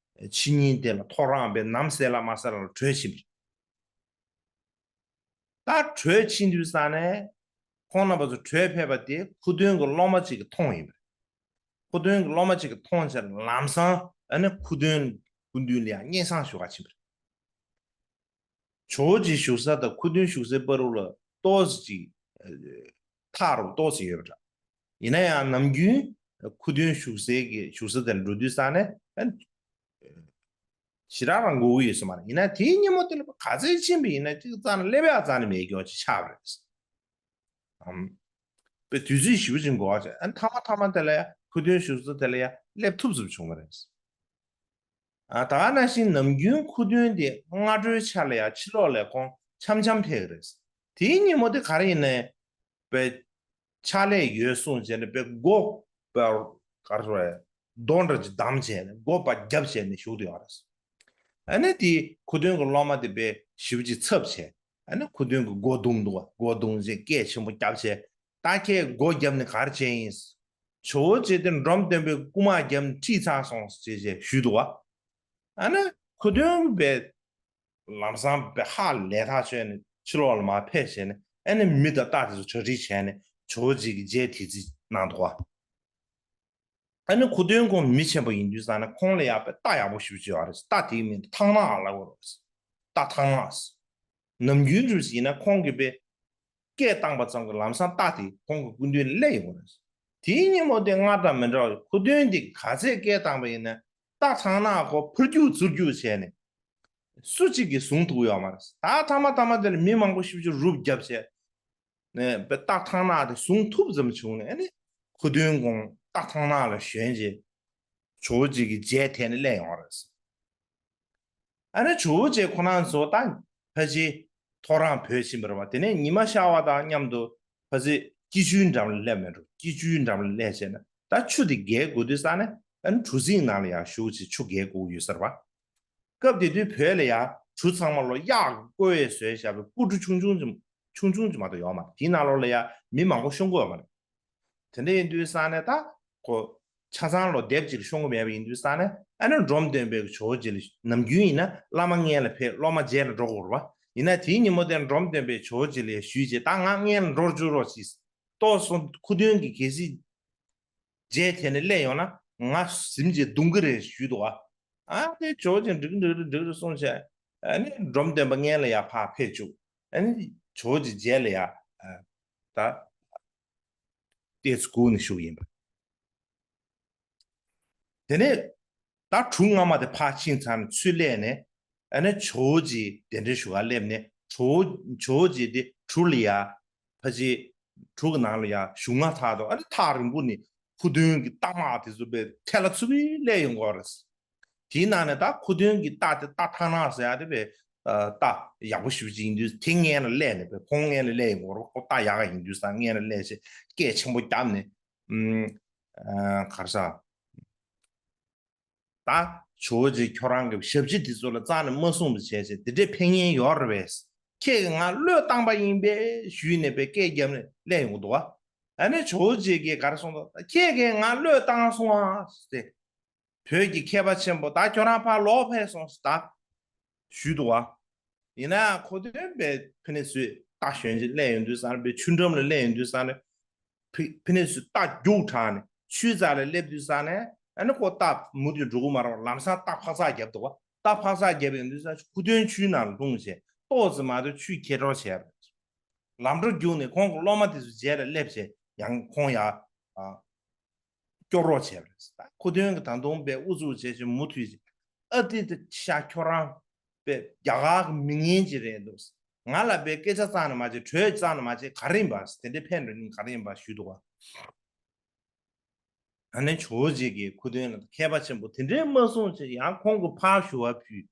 ཕྱི་ཉིན་དེ་ལ་ཐོ་རངས་པའི་ནམ་གསལ་ལ་མ་གསལ་ལ་བྲོས་ཕྱིན་པ་རེད། ད་བྲོས་ཕྱིན་དུས་ཙང་ནས་ཁོང་རྣམ་པ་ཚོ་བྲོས་ཕེབས་པ་དེ་ཁུ་སྟོན་གྱི་སློབ་མ་གཅིག་གིས་མཐོང་ཡིན་པ་རེད། ཁུ་སྟོན་གྱི་སློབ་མ་གཅིག་གིས་མཐོང་བྱས་ལམ་སང་ཨ་ནི་ཁུ་སྟོན་སྐུ་མདུན་ལ་ཡང་སྙན་སེང་ཞུ་ག་ཕྱིན་པ་རེད། ཇོ་བོ་རྗེ་བཞུགས་ས་དང་ཁུ་སྟོན་བཞུགས་སའི་བར་དུ་ལ་ཏོག་ཙམ་ཅིག་ཐག་རིང་པོ་ཏོག་ཙམ་ཡོད་པ་འདྲ། ཡིན་ན་ཡང་ནམ་རྒྱུན་ཁུ་སྟོན་བཞུགས་སའི་གི་བཞུགས་ས་དེར་འགྲོ་དུས་ཙང་ནས་ཞེ་དྲག་རང་དགོས་ཀྱི་ཡོད་ས་མ་རེད། ཡིན་ན་དེའི་ཉིན་མོ་དེ་ལ་ག་ཚོད་ཕྱིན་པ་ཡིན་ན་གཅིག་རྩ་ནས་སླེབས་ཡག་རྩ་ནས་མེད་མཁན་ཅིག་ཆགས་པ་རེད། ཨམ། དཔེ་དུས་ཚོད་ཞེ་པོ་ཅིག་འགོར་བ་བྱས། ཨ་མཐའ་མ་མཐའ་མ་དེ་ལ་ཡང་ཁུ་སྟོན་བཞུགས་ས་དེ་ལ་ཡང་སླེབས་ཐུབ་ཐུབ་བྱུང་བ་རེད། ཨ་ད་ག་ནང་བཞིན་ནམ་རྒྱུན་ཁུ་སྟོན་དེ་སྔ་དྲོའི་ཆ་ལ་ཡང་ཕྱི་ལོགས་ལ་ཁོང་འཆམ་འཆམ་ཕེབས་ཀྱི་རེད། དེའི་ཉིན་མོ་དེ་ག་རེ་ཡིན་ནའི་དཔེ་ཕྱག་ལས་ཡོད་གསུངས་བྱས་ནས་དཔེ་སྒོ་དཔེ་ག་རེ་ཟེར་རྡོ་འདྲ་ཅིག་བསྡམས་བྱས་ནས་སྒོ་ཕར་བརྒྱབ་བྱས་ནས་བཞུགས་བསྡད་ཡོད་རེད། ཨ་ནི་དེ་ཁུ་སྟོན་གྱི་སློབ་མ་དེ་དཔེ་ཞེ་པོ་ཅིག་འཚབ་བྱས། ཨ་ནི་ཁུ་སྟོན་གྱིས་སྒོ་བརྡུངས་འདུག་བ། སྒོ་བརྡུངས་བྱས་སྐད་ཆེན་པོ་བརྒྱབ་བྱས། ད་ཁྱེད་སྒོ་བརྒྱབ་ནས་ག་རེ་བྱས་ཡིན། ཇོ་བོ་རྗེ་དེ་འབྲོམ་སྟོན་པས་རྐུ་མ་བརྒྱབ་ནས་ཁྲིད་ཚར་སོང་ཞེས་ཞེས་ཞུས་འདུག་བ། ཨ་ནི་ཁུ་སྟོན་པས་ལམ་སང་དཔེ་ཧ་ལས་ཐག་ཆོད་ནས་ཕྱི་ལོགས་ལ་མར་ཕེབས་བྱས་ནས་ཨ་ནི་མི་དང་རྟ་དེ་ཚོ་གྲ་སྒྲིག་བྱས་ནས་ཇོ་བོ་རྗེ་གི་མཇལ་དེ་རྩིས་གནང་འདུག་བ། ཨ་ནི་ཁུ་སྟོན་ཁོང་མི་ཆེན་པོ་ཡིན་དུས་ཙང་ནས་ཁོང་ལ་ཡང་དཔེ་རྟ་ཡག་པོ་ཞེ་པོ་ཅིག་ཡོད་རེད། རྟ་དེའི་མིང་ཐང་ནག་ལབ་དགོས་རེད། རྟ་ཐང་ནག་ཟེར། ནམ་རྒྱུན་འགྲུལ་ཞིག་ཡིན་ན་ཁོང་གིས་དཔེ་སྐད་བཏང་པ་ཙམ་གྱིས་ལམ་སང་རྟ་དེ་ཁོང་གི་སྐུ་མདུན་ལ་སླེབས་ཡོང་གི་རེད། དེའི་ཉིན་མོ་དེ་སྔར་དང་མི་འདྲ་བར་ཁུ་སྟོན་དེ་ག་ཚད་སྐད་བཏང་པ་ཡིན་ན་རྟ་ཐང་ནག་ཁོ་ཕར་རྒྱུག་ཚུར་རྒྱུག་བྱས་ནས་སུ་གཅིག་གིས་བཟུང་ཐུབ་ཡོད་མ་རེད། ད་མཐའ་མ་མཐའ་མ་དེ་ལ་མི་མང་པོ་ཞེ་པོ་ཅིག་རུབ་བརྒྱབ་བྱས། ནས་དཔེ་རྟ་ཐང་ནག་དེ་བཟུང་ཐུབ་ཙམ་བྱུང་ནས་ཨ་ནི་ཁུ་སྟོན་ཁོང་རྟ་ཐང་ནག་ལ་ཞོན་རྗེས་ཇོ་བོ་རྗེ་གི་མཇལ་དེ་ནས་སླེབས་ཡོང་བ་རེད། ཨ་ནི་ཇོ་བོ་རྗེ་ཁོ་རང་ཚོ་ད་ཕལ་ཆེར་ཐོ་རངས་བོད་ཕྱིན་པ་རེད་བ། དེ་ནས་ཉི་མ་ཤར་བ་དང་མཉམ་དུ་ཕལ་ཆེར་སྐྱིད་ཆུའི་འགྲམ་ལ་སླེབས་མེད་འགྲོ། སྐྱིད་ཆུའི་འགྲམ་ལ་སླེབས་བྱས་ན་ད་ཆུ་དེ་བརྒལ་དགོས་དུས་ཙང་ནས་ཨ་ནི་གྲུ་གཟིངས་ནང་ལ་ཡར་ཞུགས་བྱས་ཆུ་བརྒལ་དགོས་ཡོད་ས་རེད་བ། སྐབས་དེ་དུས་བོད་ལ་ཡ་གྲུ་ཚང་མ་ལོ་གཡག་གི་ཀོ་བས་བཟོས་བཞག་པའི་སྐུ་གྲུ་ཆུང་ཆུང་ཅིག་ཆུང་ཆུང་ཅིག་མ་གཏོགས་ཡོད་མ་རེད། དེའི་ནང་ལོགས་ལ་ཡ་མི་མང་པོ་ཤོང་གི་ཡོད་མ་རེད། དེ་འདྲ་ཡིན་དུས་ཙང་ནས་ད་ཁོ་ཆ་ཚང་ལོ་སྡེབ་ཅིག་ཤོང་གི་མེད་པ་ཡིན་དུས་ཙང་ནས་ཨ་ནི་འབྲོམ་སྟོན་པས་ཇོ་བོ་རྗེ་ལ་ནམ་རྒྱུན་ཡིན་ན་བླ་མ་མངལ་ལ་ཕེབས་སློབ་མ་མཇལ་ལ་འགྲོ་དགོས་རེད་བ། ཡིན་ན་དེའི་ཉིན་མོ་དེར་འབྲོམ་སྟོན་པས་ཇོ་བོ་རྗེ་ལ་ཞུས་རྗེས་ད་ང་མངལ་ལ་འགྲོ་བཅུག་རོགས་གྱིས། ཏོག་ཙམ་ཁུ་སྟོན་གྱིས་གལ་སྲིད་རྗེས་དེད་ནས་སླེབས་ཡོང་ན་ང་ཟིན་བྱས་རྡུང་གི་རེད་ཞུས་འདུག་བ། ཨ་དེ་ཇོ་བོ་རྗེ་འགྲིག་འགྲིག་རེད་འགྲིག་རེད་གསུངས་བྱས། ཨ་ནི་འབྲོམ་སྟོན་པ་མངལ་ལ་ཡར་ཕར་ཕེབས་བཅུག་ཨ་ནི་ཇོ་བོ་རྗེ་རྗེས་ལ་ཡར་ད་ཏོག་ཙམ་སྒུག་ནས་བཞུགས་ཡིན་པ། དེ་ནས་ ད་གྲུ་སྔ་མ་དེ་ཕར་ཕྱིན་ཚར་ནས་ཚུར་སླེབས་ནས། ཨ་ནི་ཇོ་བོ་རྗེ་གདན་འདྲེན་ཞུ་གར་སླེབས་ནས། ཇོ་བོ་ཇོ་བོ་རྗེ་དེ་གྲུ་ལ་ཡ། ཕ་ཆེ་གྲུ་གི་ནང་ལ་ཡ་ཞུགས་མ་ཐག་ཏུ། ཨ་ནི་ཐག་རིང་པོ་ནས་ཁུ་སྟོན་གྱི་རྟ་དམག་དེ་ཚོ་དཔེ་ཐལ་ལ་ཚུབ་པའི་སླེབས་ཡོང་གི་ཡོད་རེད། དེའི་ནང་ནས་ད་ཁུ་སྟོན་གྱི་རྟ་དེ། རྟ་ཐང་ནག་ཟེར་ཡ་དེ་དཔེ་རྟ་ཡག་པོ་ཞེ་པོ་ཅིག་ཡིན་དུས། དེ་སྔོན་ལ་སླེབས་ནས། དཔེ་ཁོང་སྔོན་ལ་སླེབས་ཡོང་གི་ཡོད་རེད། ཁོ་རྟ་ཡག་ག་ཡིན་དུས་ཙང་སྔོན་ལ་སླེབས་བྱས་སྐད་ཆེན་པོ་བརྒྱབ་ནས། ཨུམ། ཨ། ག་རེ་ཟ། ད་ཇོ་བོ་རྗེ་ཁྱོད་རང་གི་ཞབས་ཕྱི་དེ་ཚོ་ལ་རྩ་ནས་མ་གསུངས་པ་བྱས་བྱས། དེ་འདྲའི་ཕན་ཡོན་ཡོད་རེད་པས། ཁྱེད་ཀྱིས་ང་བློས་བཏང་པ་ཡིན་པས་ཞུས་ནས་དཔེ་སྐད་བརྒྱབ་ནས་སླེབས་ཡོང་གི་འདུག་བ། ཨ་ནི་ཇོ་བོ་རྗེ་གིས་ག་རེ་གསུངས་འདུག། ད་ཁྱེད་ཀྱིས་ང་བློས་བཏང་སོང་ཨ་ཟེར། བོད་ཀྱི་མཁས་པ་ཆེན་པོ། ད་ཁྱོད་རང་ཕར་ལོག་ཕེབས་སོང་ཟེར་ད་ཞུས་འདུག་བ། ཡིན་ན་ཁོ་དོན་པའི་ཕི་ནི་ཚོས་རྟ་ཞོན་ཅིག་སླེབས་ཡོང་དུས་ཙང་ནས། པའི་ཆུ་འགྲམ་ལ་སླེབས་ཡོང་དུས་ཙང་ནས། ཕི་ཕི་ནི་ཚོས་རྟ་རྒྱུག་དྲགས་ནས་ཆུའི་རྩ་ལ་སླེབས་དུས་ཙང་ནས། ཨ་ནི་ཁོ་རྟ་མུ་མཐུད་འགྲོ་གི་མ་རེད། ལམ་སང་རྟ་འཕག་འཚག་བརྒྱབ་འདུག་བ། རྟ་འཕག་འཚག་བརྒྱབ་ཡོང་དུས་ཙང་ཁུ་སྟོན་ཆུའི་ནང་ལ་ལྷུང་བྱས། ཏོག་ཙམ་མ་གཏོགས་ཆུས་འཁྱེར་རོགས་བྱས་པ་རེད། ལམ་འགྲོ་བརྒྱུགས་ནས་ཁོང་གི་སློབ་མ་དེ་ཚོ་རྗེས་ལ་སླེབས་བྱས། ཡང་ཁོང་ཡར། ཨ། སྐྱོར་རོགས་བྱས་པ་རེད། ད་ཁུ་སྟོན་གྱིས་ད་དུང་དཔེ་ཨུ་ཚུགས་བྱས་བྱས་མུ་མཐུད་བྱས། ཨ་ཏི་ཏི་ཤ། ཁྱོད་རང་དཔེ་རྒྱ་གར་གྱི་མི་ངན་ཅིག་རེད་འདུག། ང་ལ་དཔེ་སྐད་ཆ་རྩ་ནས་མ་བྱེད། གྲོས་རྩ་ནས་མ་བྱེད། ག་རེ་ཡིན་པ། དེ་འདྲའི་ཕན་འདོགས་མཁན་ག་རེ་ཡིན་པ་ཞུས་འདུག་བ། ཨ་ནི་ཇོ་བོ་རྗེ་གིས་ཁུ་སྟོན་ལ། མཁས་པ་ཆེན་པོ་དེ་འདྲའི་མ་གསུངས་བྱས། ཡང་ཁོང་གིས་ཕར་ཞུ་བ་ཕུལ།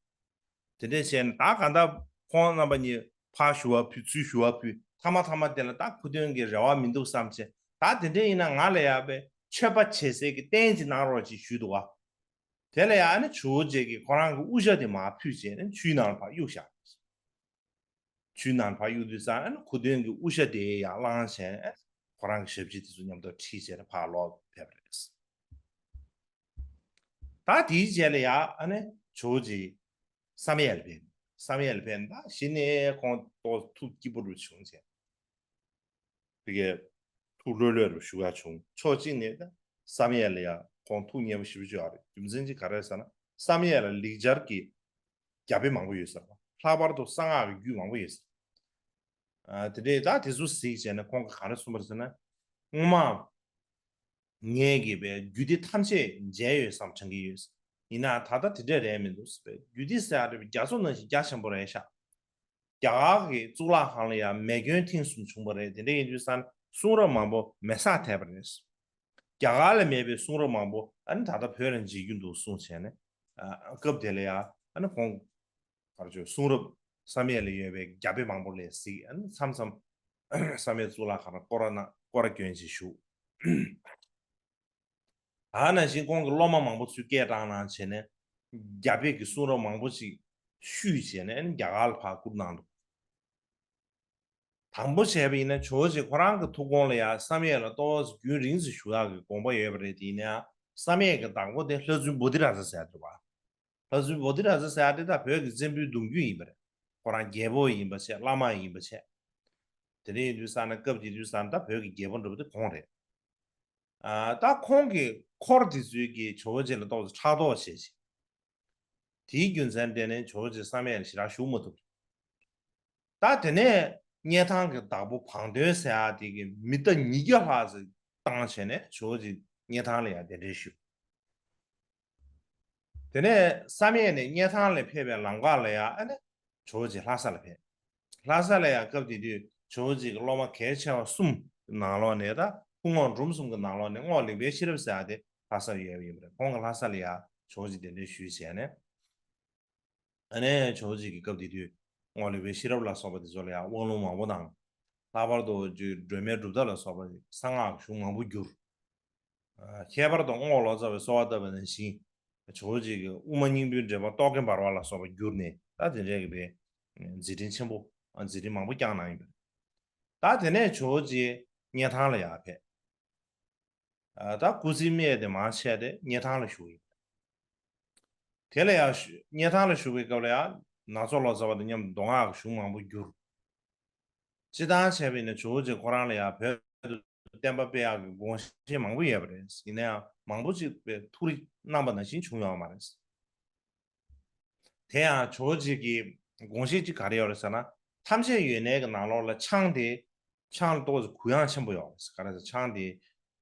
དེ་འདྲ་བྱས་ནས་ད་གང་ལྟར་ཁོང་རྣམ་པ་གཉིས་ཕར་ཞུ་བ་ཕུལ། ཚུར་ཞུ་བ་ཕུལ། མཐའ་མ་མཐའ་མ་དེ་ལ་ད་ཁུ་སྟོན་གྱི་རེ་བ་མི་འདུག་བསམ་བྱས། ད་དེ་འདྲ་ཡིན་ན་ང་ལ་ཡ་དཔེ་མཆོད་པ་བྱེད་སའི་གི་རྟེན་ཅིག་གནང་རོགས་ཅེས་ཞུས་འདུག་བ། དེ་ལ་ཡ་ཨ་ནི་ཇོ་བོ་རྗེ་གིས་ཁོ་རང་གི་དབུ་ཞྭ་དེ་མར་ཕུད་བྱས་ནས་ཆུའི་ནང་ལ་ཕར་གཡུགས་བཞག། ཆུའི་ནང་ལ་ཕར་གཡུགས་དུས་ཙང་། ཨ་ནི་ཁུ་སྟོན་གྱི་དབུ་ཞྭ་དེ་ཡར་བླངས་བྱས་ནས་ཁོ་རང་གི་ཞབས་ཕྱི་དེ་ཚོ་མཉམ་དུ་ཁྲིད་བྱས་ནས་ཕར་ལོག་ཕེབས་པ་རེད། ད་དེའི་རྗེས་ལ་ཡ་ཨ་ནི་ཇོ་བོ་རྗེ་བསམ་ཡས་ལ་ཕེབས། བསམ་ཡས་ལ་ཕེབས་ནས་ད་གཞི་ནས་ཁོང་ཏོག་ཐུགས་སྐྱིད་པོ་རུ་བྱུང་བྱས། དེ་གའི་ཐུགས་ལྷོད་ལྷོད་རུ་བཞུགས་ཡ་བྱུང་། ཕྱོགས་གཅིག་ནས་ད་བསམ་ཡས་ལ་ཡ་ཁོང་ཐུགས་མཉེས་པོ་ཞེ་པོ་ཅིག་ཡོད་རེད། རྒྱུ་མཚན་གཅིག་ག་རེ་རེད་ཟེར་ན། བསམ་ཡས་ལ་ལེགས་སྦྱར་གྱི་རྒྱ་དཔེ་མང་པོ་ཡོད་ཟེར་བ། ལྷག་པར་དུ་གསང་སྔགས་ཀྱི་རྒྱུད་མང་པོ་ཡོད་ཟེར། ཨ། དེ་འདྲས་ད་དེ་ཚོ་གཟིགས་བྱས་ནས་ཁོང་གིས་ག་རེ་གསུངས་པ་རེད་ཟེར་ན། སྔོན་མ་ངས་ཀྱིས་པའི་རྒྱུད་སྡེ་ཐམས་ཅད་མཇལ་ཡོད་བསམ་དྲན་གྱི་ཡོད། ཡིན་ནའང་ད་ལྟ་དེ་འདྲས་རེད་མི་འདུག་ཟེར་བས། རྒྱུད་སྡེ་ཟེར་ཡ་རེད་པས། རྒྱ་མཚོ་ནང་བཞིན་རྒྱ་ཆེན་པོ་རེད་ཤག། རྒྱ་གར་གྱི་གཙུག་ལག་ཁང་ལ་ཡང་མེ་སྐྱོན་ཐེངས་གསུམ་བྱུང་བ་རེད། དེ་འདྲ་ཡིན་དུས་ཙང་གསུང་རབ་མང་པོ་མེ་སྲེག་ཐེབས་པ་རེད། རྒྱ་གར་ལ་མེད་པའི་གསུང་རབ་མང་པོ་ཨ་ནི་ད་ལྟ་བོད་ལ་མཇལ་རྒྱུ་འདུག་གསུངས་བྱས་ནས། ཨ། སྐབས་དེ་ལ་ཡང་ཨ་ནི་ཁོང་ག་རེ་ཟེར། གསུང་རབ་བསམ་ཡས་ལ་ཡོད་པའི་རྒྱ་དཔེ་མང་པོ་ལ་གཟིགས། ཨ་ནི་མཚམས་མཚམས་བསམ་ཡས་གཙུག་ལག་ཁང་ལ་སྐོར་ར་གནང་། སྐོར་ར་སྐྱོན་བྱས་བཞུགས། ད་ནང་བཞིན་ཁོང་གི་སློབ་མ་མང་པོ་ཚུར་སྐད་བཏང་གནང་བྱས་ནས། རྒྱ་དཔེ་གི་གསུང་རབ་མང་པོ་ཞིག་བཤུས་བྱས་ནས་ཨ་ནི་རྒྱ་གར་ལ་ཕར་བསྐུར་གནང་འདུག། དང་པོ་བྱས་པ་ཡིན་ན་ཇོ་བོ་རྗེ་ཁོ་རང་གི་ཐུགས་དགོངས་ལ་ཡང་བསམ་ཡས་ལ་ཏོག་ཙམ་རྒྱུན་རིང་ཙམ་བཞུགས་ཡག་གི་དགོངས་པ་ཡོད་པ་རེད། དེ་ཡིན་ན་ཡང་བསམ་ཡས་ཀྱི་བདག་པོ་དེ་ལྷ་བཙུན་བོ་དྷི་རཱ་ཛ་ཟེར་ཡ་འདུག་བ། ལྷ་བཙུན་བོ་དྷི་རཱ་ཛ་ཟེར་ཡ་དེ་ད་བོད་ཀྱི་བཙན་པོའི་གདུང་རྒྱུད་ཡིན་པ་རེད། ཁོ་རང་རྒྱལ་པོ་ཡིན་པ་བྱས། བླ་མ་ཡིན་པ་བྱས། དེ་འདྲ་ཡིན་དུས་ཙང་ནས་སྐབས་དེ་དུས་ཙང་ནས་ད་བོད་ཀྱི་རྒྱལ་པོ་འདྲ་པོ་དེ་ཁོང་རེད། ཨ། ད་ཁོང་གི་འཁོར་དེ་ཚོས་ཀྱིས་ཇོ་བོ་རྗེ་ལ་ཏོག་ཙམ་ཕྲག་དོག་བྱས་བྱས། དེའི་རྒྱུ་མཚན་དེ་ནས་ཇོ་བོ་རྗེ་བསམ་ཡས་ལ་ཞེ་དྲག་བཞུགས་མ་ཐུབ། ད་དེ་ནས་སྙེ་ཐང་གི་བདག་པོ་བང་སྟོན་ཟེར་ཡ་དེ་གིས་མི་རྟ་ཉིས་བརྒྱ་ལྷག་ཙམ་བཏང་བྱས་ནས་ཇོ་བོ་རྗེ་སྙེ་ཐང་ལ་ཡང་གདན་འདྲེན་ཞུས། དེ་ནས་བསམ་ཡས་ནས་སྙེ་ཐང་ལ་ཕེབས་པའི་ལམ་ཁ་ལ་ཡང་ཨ་ནི་ཇོ་བོ་རྗེ་ལྷ་ས་ལ་ཕེབས། ལྷ་ས་ལ་ཡང་སྐབས་དེ་དུས་ཇོ་བོ་རྗེ་གི་སློབ་མ་གལ་ཆེ་བ་གསུམ་ནང་ལོགས་ནས། ད་སྐུ་ངོ་འབྲོམ་གསུམ་གྱི་ནང་ལོགས་ནས་རྔོག་ལེགས་པའི་ཤེས་རབ་ཟེར་ཡ་དེ་ལྷ་སར་ཡོད་པ་ཡིན་པ་རེད། ཁོང་གིས་ལྷ་ས་ལ་ཡང་ཇོ་བོ་རྗེ་གདན་འདྲེན་ཞུས་བྱས་ནས། ཨ་ནི་ཇོ་བོ་རྗེ་གི་སྐབས་དེ་དུས་རྔོག་ལེགས་པའི་ཤེས་རབ་ལ་སོགས་པ་དེ་ཚོ་ལ་ཡང་དབང་ལུང་མང་པོ་དང་། ལྷག་པར་དུ་སྒྲོལ་མའི་གྲུབ་མཐའ་ལ་སོགས་པ་གསང་སྔགས་གཞུང་མང་པོ་བསྒྱུར། ཨ། ཁྱད་པར་དུ་རྔོག་ལོ་ཙཱ་བས་གསོལ་བ་བཏབ་པ་ནང་བཞིན་ཇོ་བོ་རྗེ་གིས་དབུ་མ་སྙིང་པོའི་འགྲེལ་པ་རྟོག་གེ་འབར་བ་ལ་སོགས་པ་བསྒྱུར་ནས། ད་དེ་འདྲའི་གི་དཔེ་མཛད་འཕྲིན་ཆེན་པོ། ཨ། མཛད་འཕྲིན་མང་པོ་བསྐྱངས་གནང་ཡིན་པ་རེད། ད་དེ་ནས་ཇོ་བོ་རྗེ་སྙེ་ཐང་ལ་ཡར་ཕེབས། ཨ། ད་སྐུ་ཚེའི་སྨད་དེ་མར་བྱས་ཏེ་སྙེ་ཐང་ལ་བཞུགས་ཡིན། དེ་ལ་ཡང་བཞུ་སྙེ་ཐང་ལ་བཞུགས་པའི་སྐབས་ལ་ཡང་ནག་ཚོ་ལོ་ཙཱ་བ་དང་མཉམ་དུ་མདོ་སྔགས་ཀྱི་གཞུང་མང་པོ་བསྒྱུར། སྤྱིར་བཏང་བྱས་པ་ཡིན་ན་ཇོ་བོ་རྗེ་ཁོ་རང་ལ་ཡང་བོད་དུ་བསྟན་པ་སྤེལ་ཡག་གི་དགོངས་བཞེད་མང་པོ་ཡོད་པ་རེད། ཡིན་ན་ཡང་མང་པོ་ཅིག་པའི་ཐུགས་རེ་གནང་པ་ནང་བཞིན་བྱུང་ཡོད་མ་རེད། དེ་ཡང་ཇོ་བོ་རྗེ་གི་དགོངས་བཞེད་ཅིག་ག་རེ་ཡོད་རེད་ཟེར་ན། ཐམས་ཅད་ཡོན་གནས་ཀྱི་ནང་ལོགས་ལ་ཆང་དེ། ཆང་ལ་ཏོག་ཙམ་གུ་ཡངས་ཆེན་པོ་ཡོད་རེད། ག་རེ་ཟེར། ཆང་དེ་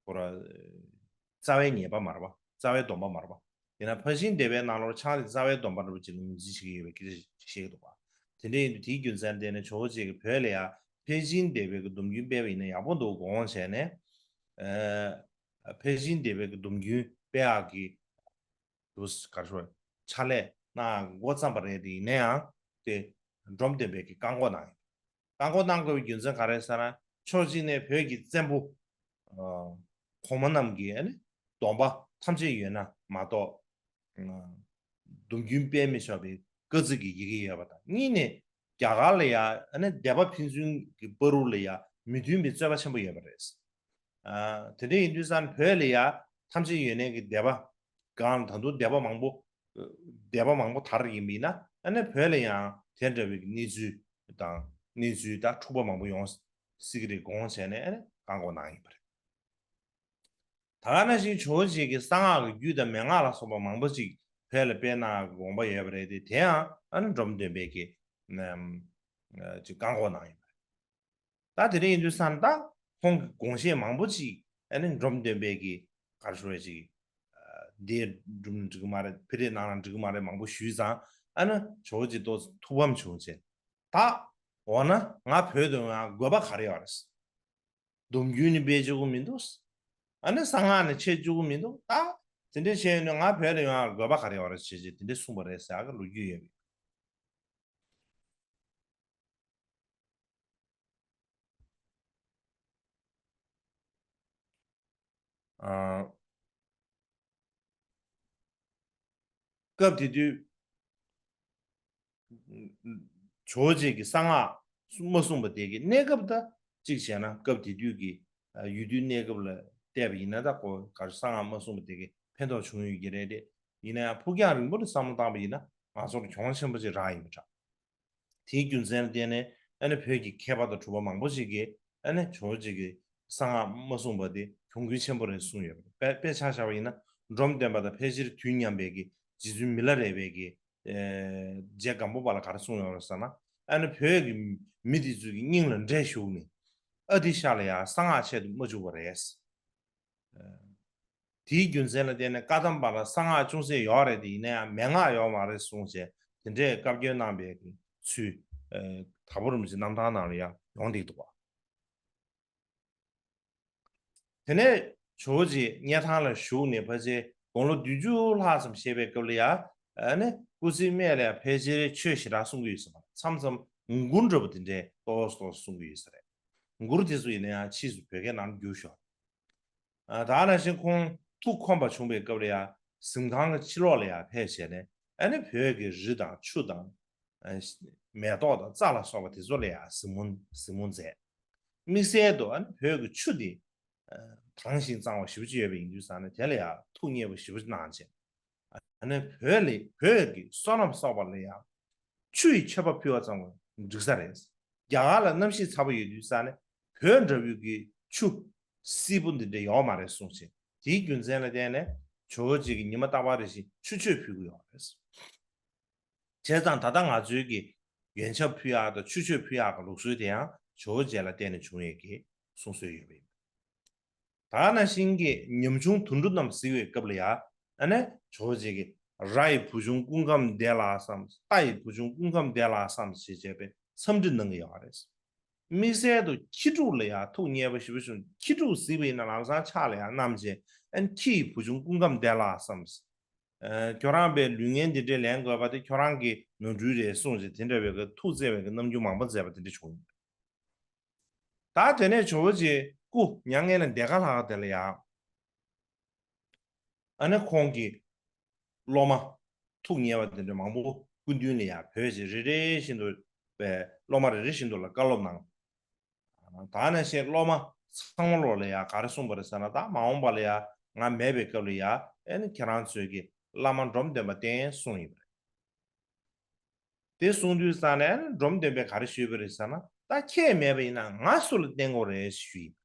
ཁོ་ར་རྩ་བའི་ཉེས་པ་མ་རེད་པ། རྩ་བའི་སྡོམ་པ་མ་རེད་པ། དེས་ན་ཕར་ཕྱིན་བདེ་བའི་ནང་ལོགས་ཕྱག་ལས་རྩ་བའི་སྡོམ་པ་རུ་ཅིག་ལ་ངོས་འཛིན་བྱེད་ཀྱི་ཡོད་པའི་སྐད་ཆ་བཤད་ཀྱི་འདུག་པ། དེ་འདྲ་ཡིན་དུས་དེའི་རྒྱུ་མཚན་དེ་ནི་ཇོ་བོ་རྗེ་གིས་བོད་ལ་ཡང་ཕར་ཕྱིན་བདེ་བའི་གི་སྡོམ་རྒྱུན་སྤེལ་བ་ཡིན་ན་ཡག་པོ་འདུག་དགོངས་བྱས་ནས། ཨ་ཕར་ཕྱིན་བདེ་བའི་གི་སྡོམ་རྒྱུན་སྤེལ་ཡག་གི་དུ་ག་རེ་ཞུ། ཕྱག་ལས་གནང་འགོ་བརྩམས་པ་རེད། དེ་ཡིན་ན་ཡང་དེ་འབྲོམ་སྟོན་པས་ཀྱི་བཀག་འགོག་གནང་ཡོད། བཀག་འགོག་གནང་དགོས་པའི་རྒྱུ་མཚན་ག་རེ་ཟེར་ན། ཕྱོགས་གཅིག་ནས་བོད་ཀྱི་བཙན་པོ་ཨ་གོང་མ་རྣམས་ཀྱི་ཨ་ནི་སྡོམ་པ་ཐམས་ཅད་ཡོད་ན་མ་གཏོགས་ཨ་སྡོམ་རྒྱུན་སྤེལ་མི་ཆོག་པའི་བཀའ་གཙིགས་ཀྱི་ཡི་གེ་ཡོད་པ་དང་། གཉིས་ནས་རྒྱ་གར་ལ་ཡང་ཨ་ནི་སྡེ་པ་ཕན་ཚུན་གྱི་བར་དུ་ལ་ཡང་མི་མཐུན་པའི་རྩོད་པ་ཆེན་པོ་ཡོད་པ་རེད། ཨ་དེ་འདྲ་ཡིན་དུས་ཙང་བོད་ལ་ཡང་ཐམས་ཅད་ཡོད་ནས་ཀྱི་སྡེ་པ་གང་ད་དུང་སྡེ་པ་མང་པོ་སྡེ་པ་མང་པོ་དར་ཡིན་པ་ཡིན་ན། ཨ་ནི་བོད་ལ་ཡང་དེ་འདྲ་བའི་གནས་ཚུལ་དང་གནས་ཚུལ་དང་འཁྲུག་པ་མང་པོ་ཡོང་སྲིད་ཀྱི་རེད་དགོངས་བྱས་ནས་ཨ་ནི་བཀག་འགོག་གནང་ཡིན་པ་རེད། ད་ག་ནང་བཞིན་ཇོ་བོ་རྗེ་གིས་གསང་སྔགས་ཀྱི་རྒྱུད་དང་མན་ངག་ལ་སོགས་པ་མང་པོ་ཅིག་བོད་ལ་སྤེལ་གནང་དགོངས་པ་ཡོད་པ་རེད་དེ། དེ་ཡང་ཨ་ནི་འབྲོམ་སྟོན་པས་ཀྱི་ནམ་ཅིག་བཀག་འགོག་གནང་ཡོད་པ་རེད། ད་དེ་འདྲ་ཡིན་དུས་ཙང་ད་ཁོང་གི་དགོངས་བཞེད་མང་པོ་ཅིག་ཨ་ནི་འབྲོམ་སྟོན་པས་ཀྱི་ག་རེ་ཞུ་རེད་ཅིག་འདིར་འགྲུབ་ན་འགྲིག་གི་མ་རེད། ཕ་རེ་གནང་ན་འགྲིག་གི་མ་རེད། མང་པོ་ཞུས་ཙང་ཨ་ནི་ཇོ་བོ་རྗེ་ཏོག་ཙམ་ཐུགས་ཕམ་བྱུང་བྱས། ད་འོ་ན་ང་བོད་དུ་ཡོང་ཡག་དགོས་པ་ག་རེ་ཡོད་རེད། སྡོམ་རྒྱུན་ནི་སྤེལ་བཅུག་གི་མི་འདུག་ཨ་ནི་གསང་སྔགས་ནི་འཆད་བཅུག་གི་མི་འདུག་ད་དེ་འདྲ་བྱས་ནས་ང་བོད་ལ་ཡོང་ཡག་དགོས་པ་ག་རེ་ཡོད་རེད་ཅེས་བྱས་དེ་འདྲ་གསུངས་པ་རེད་ཟེར་ཡག་གི་ལོ་རྒྱུས་ཡོད་པས། ཨ་སྐབས་དེ་དུས་ཇོ་བོ་རྗེ་གིས་གསང་སྔགས་མ་གསུངས་པ་དེ་གི་གནས་སྐབས། ད་གཅིག་བྱས་ན་སྐབས་དེ་དུས་ཀྱི་ཡུལ་དུས་གནས་སྐབས་ལ་བལྟས་པ་ཡིན་ན། ད་ཁོ་ག་རེ་གསང་སྔགས་མ་གསུངས་པ་དེ་གི་ཕན་ཐོགས་བྱུང་ཡོད་ཀྱི་རེད་དེ། ཡིན་ན་ཡང་ཕུགས་རྒྱང་རིང་པོ་ལ་བསམ་བློ་བཏང་པ་ཡིན་ན་ང་ཚོར་གྱོང་ཆེན་པོ་ཅིག་རག་ཡིན་པ་འདྲ། དེའི་རྒྱུ་མཚན་ལ་བརྟེན་ནས་ཨ་ནི་བོད་ཀྱི་མཁས་པ་དང་གྲུབ་པ་མང་པོ་ཞིག་གིས་ཨ་ནི་ཇོ་བོ་རྗེ་གི་གསང་སྔགས་མ་གསུངས་པ་དེ་གྱོང་གུན་ཆེན་པོ་རེད་གསུངས་ཡོད་པ་རེད། དཔེ་དཔེ་ཆ་བཞག་པ་ཡིན་ན་འབྲོམ་སྟོན་པ་དང་ཕལ་ཆེར་དུས་མཉམ་པའི་གི་རྗེ་བཙུན་མི་ལ་རས་པས་ཀྱི་ཨེ་རྗེ་སྒམ་པོ་པ་ལ་ག་རེ་གསུངས་ཡོད་རེད་ཟེར་ན། ཨ་ནི་བོད་ཀྱི་མི་དེ་ཚོ་གི་སྙིང་ལ་འདྲེ་ཞུགས་ནས་ཨ་དེ་ཤ་ལ་ཡང་གསང་སྔགས་འཆད་དུ་མ་བཅུག་པ་རེད། དེའི་རྒྱུ་མཚན་ལ་བརྟེན་ནས་བཀའ་གདམས་པ་ལ་གསང་སྔགས་ཅུང་ཟད་ཡོད་རེད་དེ། ཡིན་ན་ཡང་མན་ངག་ཡོད་མ་རེད་གསུངས་བྱས་དེ་འདྲའི་བཀའ་བཀྱོན་གནང་པའི་ཚུལ་ཨེ་དྭགས་པོ་རིན་པོ་ཆེའི་རྣམ་ཐར་ནང་ལ་ཡང་ཡོང་བསྡད་འདུག་པ། དེ་ནས་ཇོ་བོ་རྗེ་སྙེ་ཐང་ལ་བཞུགས་ནས་ཕལ་ཆེར་དགུང་ལོ་བདུན་ཅུ་ལྷག་ཙམ་བཞེས་པའི་སྐབས་ལ་ཡང་ཨ་ནི་སྐུ་ཚེའི་སྨད་ལ་ཡང་ཕལ་ཆེར་ཆོས་ཞེ་དྲག་གསུང་གི་ཡོད་ས་མ་རེད། མཚམས་མཚམས་མགུར་འདྲ་པོ་དེ་འདྲའི་ཏོག་ཙམ་ཏོག་ཙམ་གསུང་གི་ཡོད་ས་རེད། མགུར་དེ་ཚོ་ཡིན་ན་ཡང་ཕྱིས་སུ་བོད་སྐད་ནང་བསྒྱུར་ཤོག་ཨ་ད་ག་ནང་བཞིན་ཁོང་ཐུགས་ཁོམ་པ་བྱུང་བའི་སྐབས་ལ་ཡང་གཟིམ་ཁང་གི་ཕྱི་ལོགས་ལ་ཡང་ཕེབས་བྱས་ནས་ཨ་ནི་བོད་ཀྱི་རི་དང་ཆུ་དང་ཨ་མེ་ཏོག་དང་རྩྭ་ལ་སོགས་པ་དེ་ཚོ་ལ་ཡང་གཟིགས་མོ་གཟིགས་མོ་མཛད། དམིགས་བསལ་དུ་ཨ་ནི་བོད་ཀྱི་ཆུ་དེ་ཨ་དྭངས་ཤིང་གཙང་བ་ཞེ་པོ་ཅིག་ཡོད་པ་ཡིན་དུས་ཙང་ནས་དེ་ལ་ཡང་ཐུགས་མཉེས་པོ་ཞེ་པོ་ཅིག་གནང་བྱས། ཨ་ནི་བོད་ལ་བོད་ཀྱི་སོ་ནམ་སོགས་པ་ལ་ཡང་ཆུ་ཡི་མཆོད་པ་ཕུལ་བ་ཙམ་གྱིས་འགྲིག་ས་རེད། རྒྱ་གར་ལ་གནམ་གཤིས་ཚ་པོ་ཡོད་དུས་ཙང་ནས་བོད་འདྲ་བོའི་གི་ཆུ་བསིལ་པོ་འདི་འདྲ་ཡོད་མ་རེད་གསུངས་བྱས། དེའི་རྒྱུ་མཚན་ལ་བརྟེན་ནས་ཇོ་བོ་རྗེ་གིས་ཉི་མ་རྟག་པར་རེ་བཞིན་ཆུ་མཆོད་ཕུལ་གྱི་ཡོད་རེད། བྱས་ཙང་ད་ལྟ་ང་ཚོའི་གི་ཡོན་ཆབ་ཕུལ་ཡག་དང་ཆུ་མཆོད་ཕུལ་ཡག་གི་ལུགས་སྲོལ་དེ་ཡང་ཇོ་བོ་རྗེ་ལ་བརྟེན་ནས་བྱུང་ཡོད་ཀྱི་གསུང་སྲོལ་ཡོད་པ་ཡིན། ད་ག་ནང་བཞིན་གྱི་ཉམ་ཆུང་དུད་འགྲོ་རྣམས་གཟིགས་པའི་སྐབས་ལ་ཡང་ཨ་ནི་ཇོ་བོ་རྗེ་གིས་ར་ཡི་བུ་ཆུང་སྐུ་ཁམས་བདེ་ལགས་སམ། རྟ་ཡི་བུ་ཆུང་སྐུ་ཁམས་བདེ་ལགས་སམ་ཞེས་བྱས་པའི་འཚམས་འདྲི་གནང་གི་ཡོད་རེད། དམིགས་བསལ་དུ་ཁྱི་ཕྲུག་ལ་ཡང་ཐུགས་མཉེས་པོ་ཞེ་པོ་བྱུང་། ཁྱི་ཕྲུག་གཟིགས་པ་ཡིན་ན་ལམ་སང་ཕྱག་ལ་ཡང་བསྣམས་བྱས་ཨ་ནི་ཁྱི་ཡི་བུ་ཆུང་སྐུ་ཁམས་བདེ་ལགས་སམ། ཨ་ཁྱོད་རང་པའི་ལུས་ངན་འདི་འདྲའི་ལེན་དགོས་པ་དེ་ཁྱོད་རང་གི་ནོར་འཁྲུལ་རེད་གསུངས་བྱས་དེ་འདྲ་བའི་གི་ཐུགས་བརྩེ་བའི་གི་རྣམ་འགྱུར་མང་པོ་མཛད་པ་དེ་འདྲ་བྱུང་ཡོད། ད་དེ་ནས་ཇོ་བོ་རྗེ་སྐུ་མྱ་ངན་ལས་འདས་ཁ་ལྷག་དེ་ལ་ཡང་ཨ་ནི་ཁོང་གི་སློབ་མ་ཐུགས་མཉེས་པ་དེ་འདྲ་མང་པོ་སྐུ་མདུན་ལ་ཡང་བོས་བྱས་རེ་རེ་བཞིན་དུ་པའི་སློབ་མ་རེ་རེ་བཞིན་དུ་ལ་བཀའ་སློབ་གནང་། ད་ནང་བཞིན་སློབ་མ་ཚང་མ་ལོག་ལ་ཡང་ག་རེ་གསུངས་པ་རེད་ཟེར་ན། ད་མ་འོངས་པ་ལ་ཡང་ང་མེད་པའི་སྐབས་ལ་ཡང་ཨ་ནི་ཁྱེད་རང་ཚོས་ཀྱི་བླ་མ་འབྲོམ་སྟོན་པ་བསྟེན་གསུངས་ཡོད་པ་རེད། དེ་གསུངས་དུས་ཙང་ནས་འབྲོམ་སྟོན་པས་ག་རེ་ཞུས་པ་རེད་ཟེར་ན། ད་ཁྱེད་མེད་པ་ཡིན་ན་ང་སུ་ལ་བསྟེན་དགོས་རེད་ཞུས་ཡིན།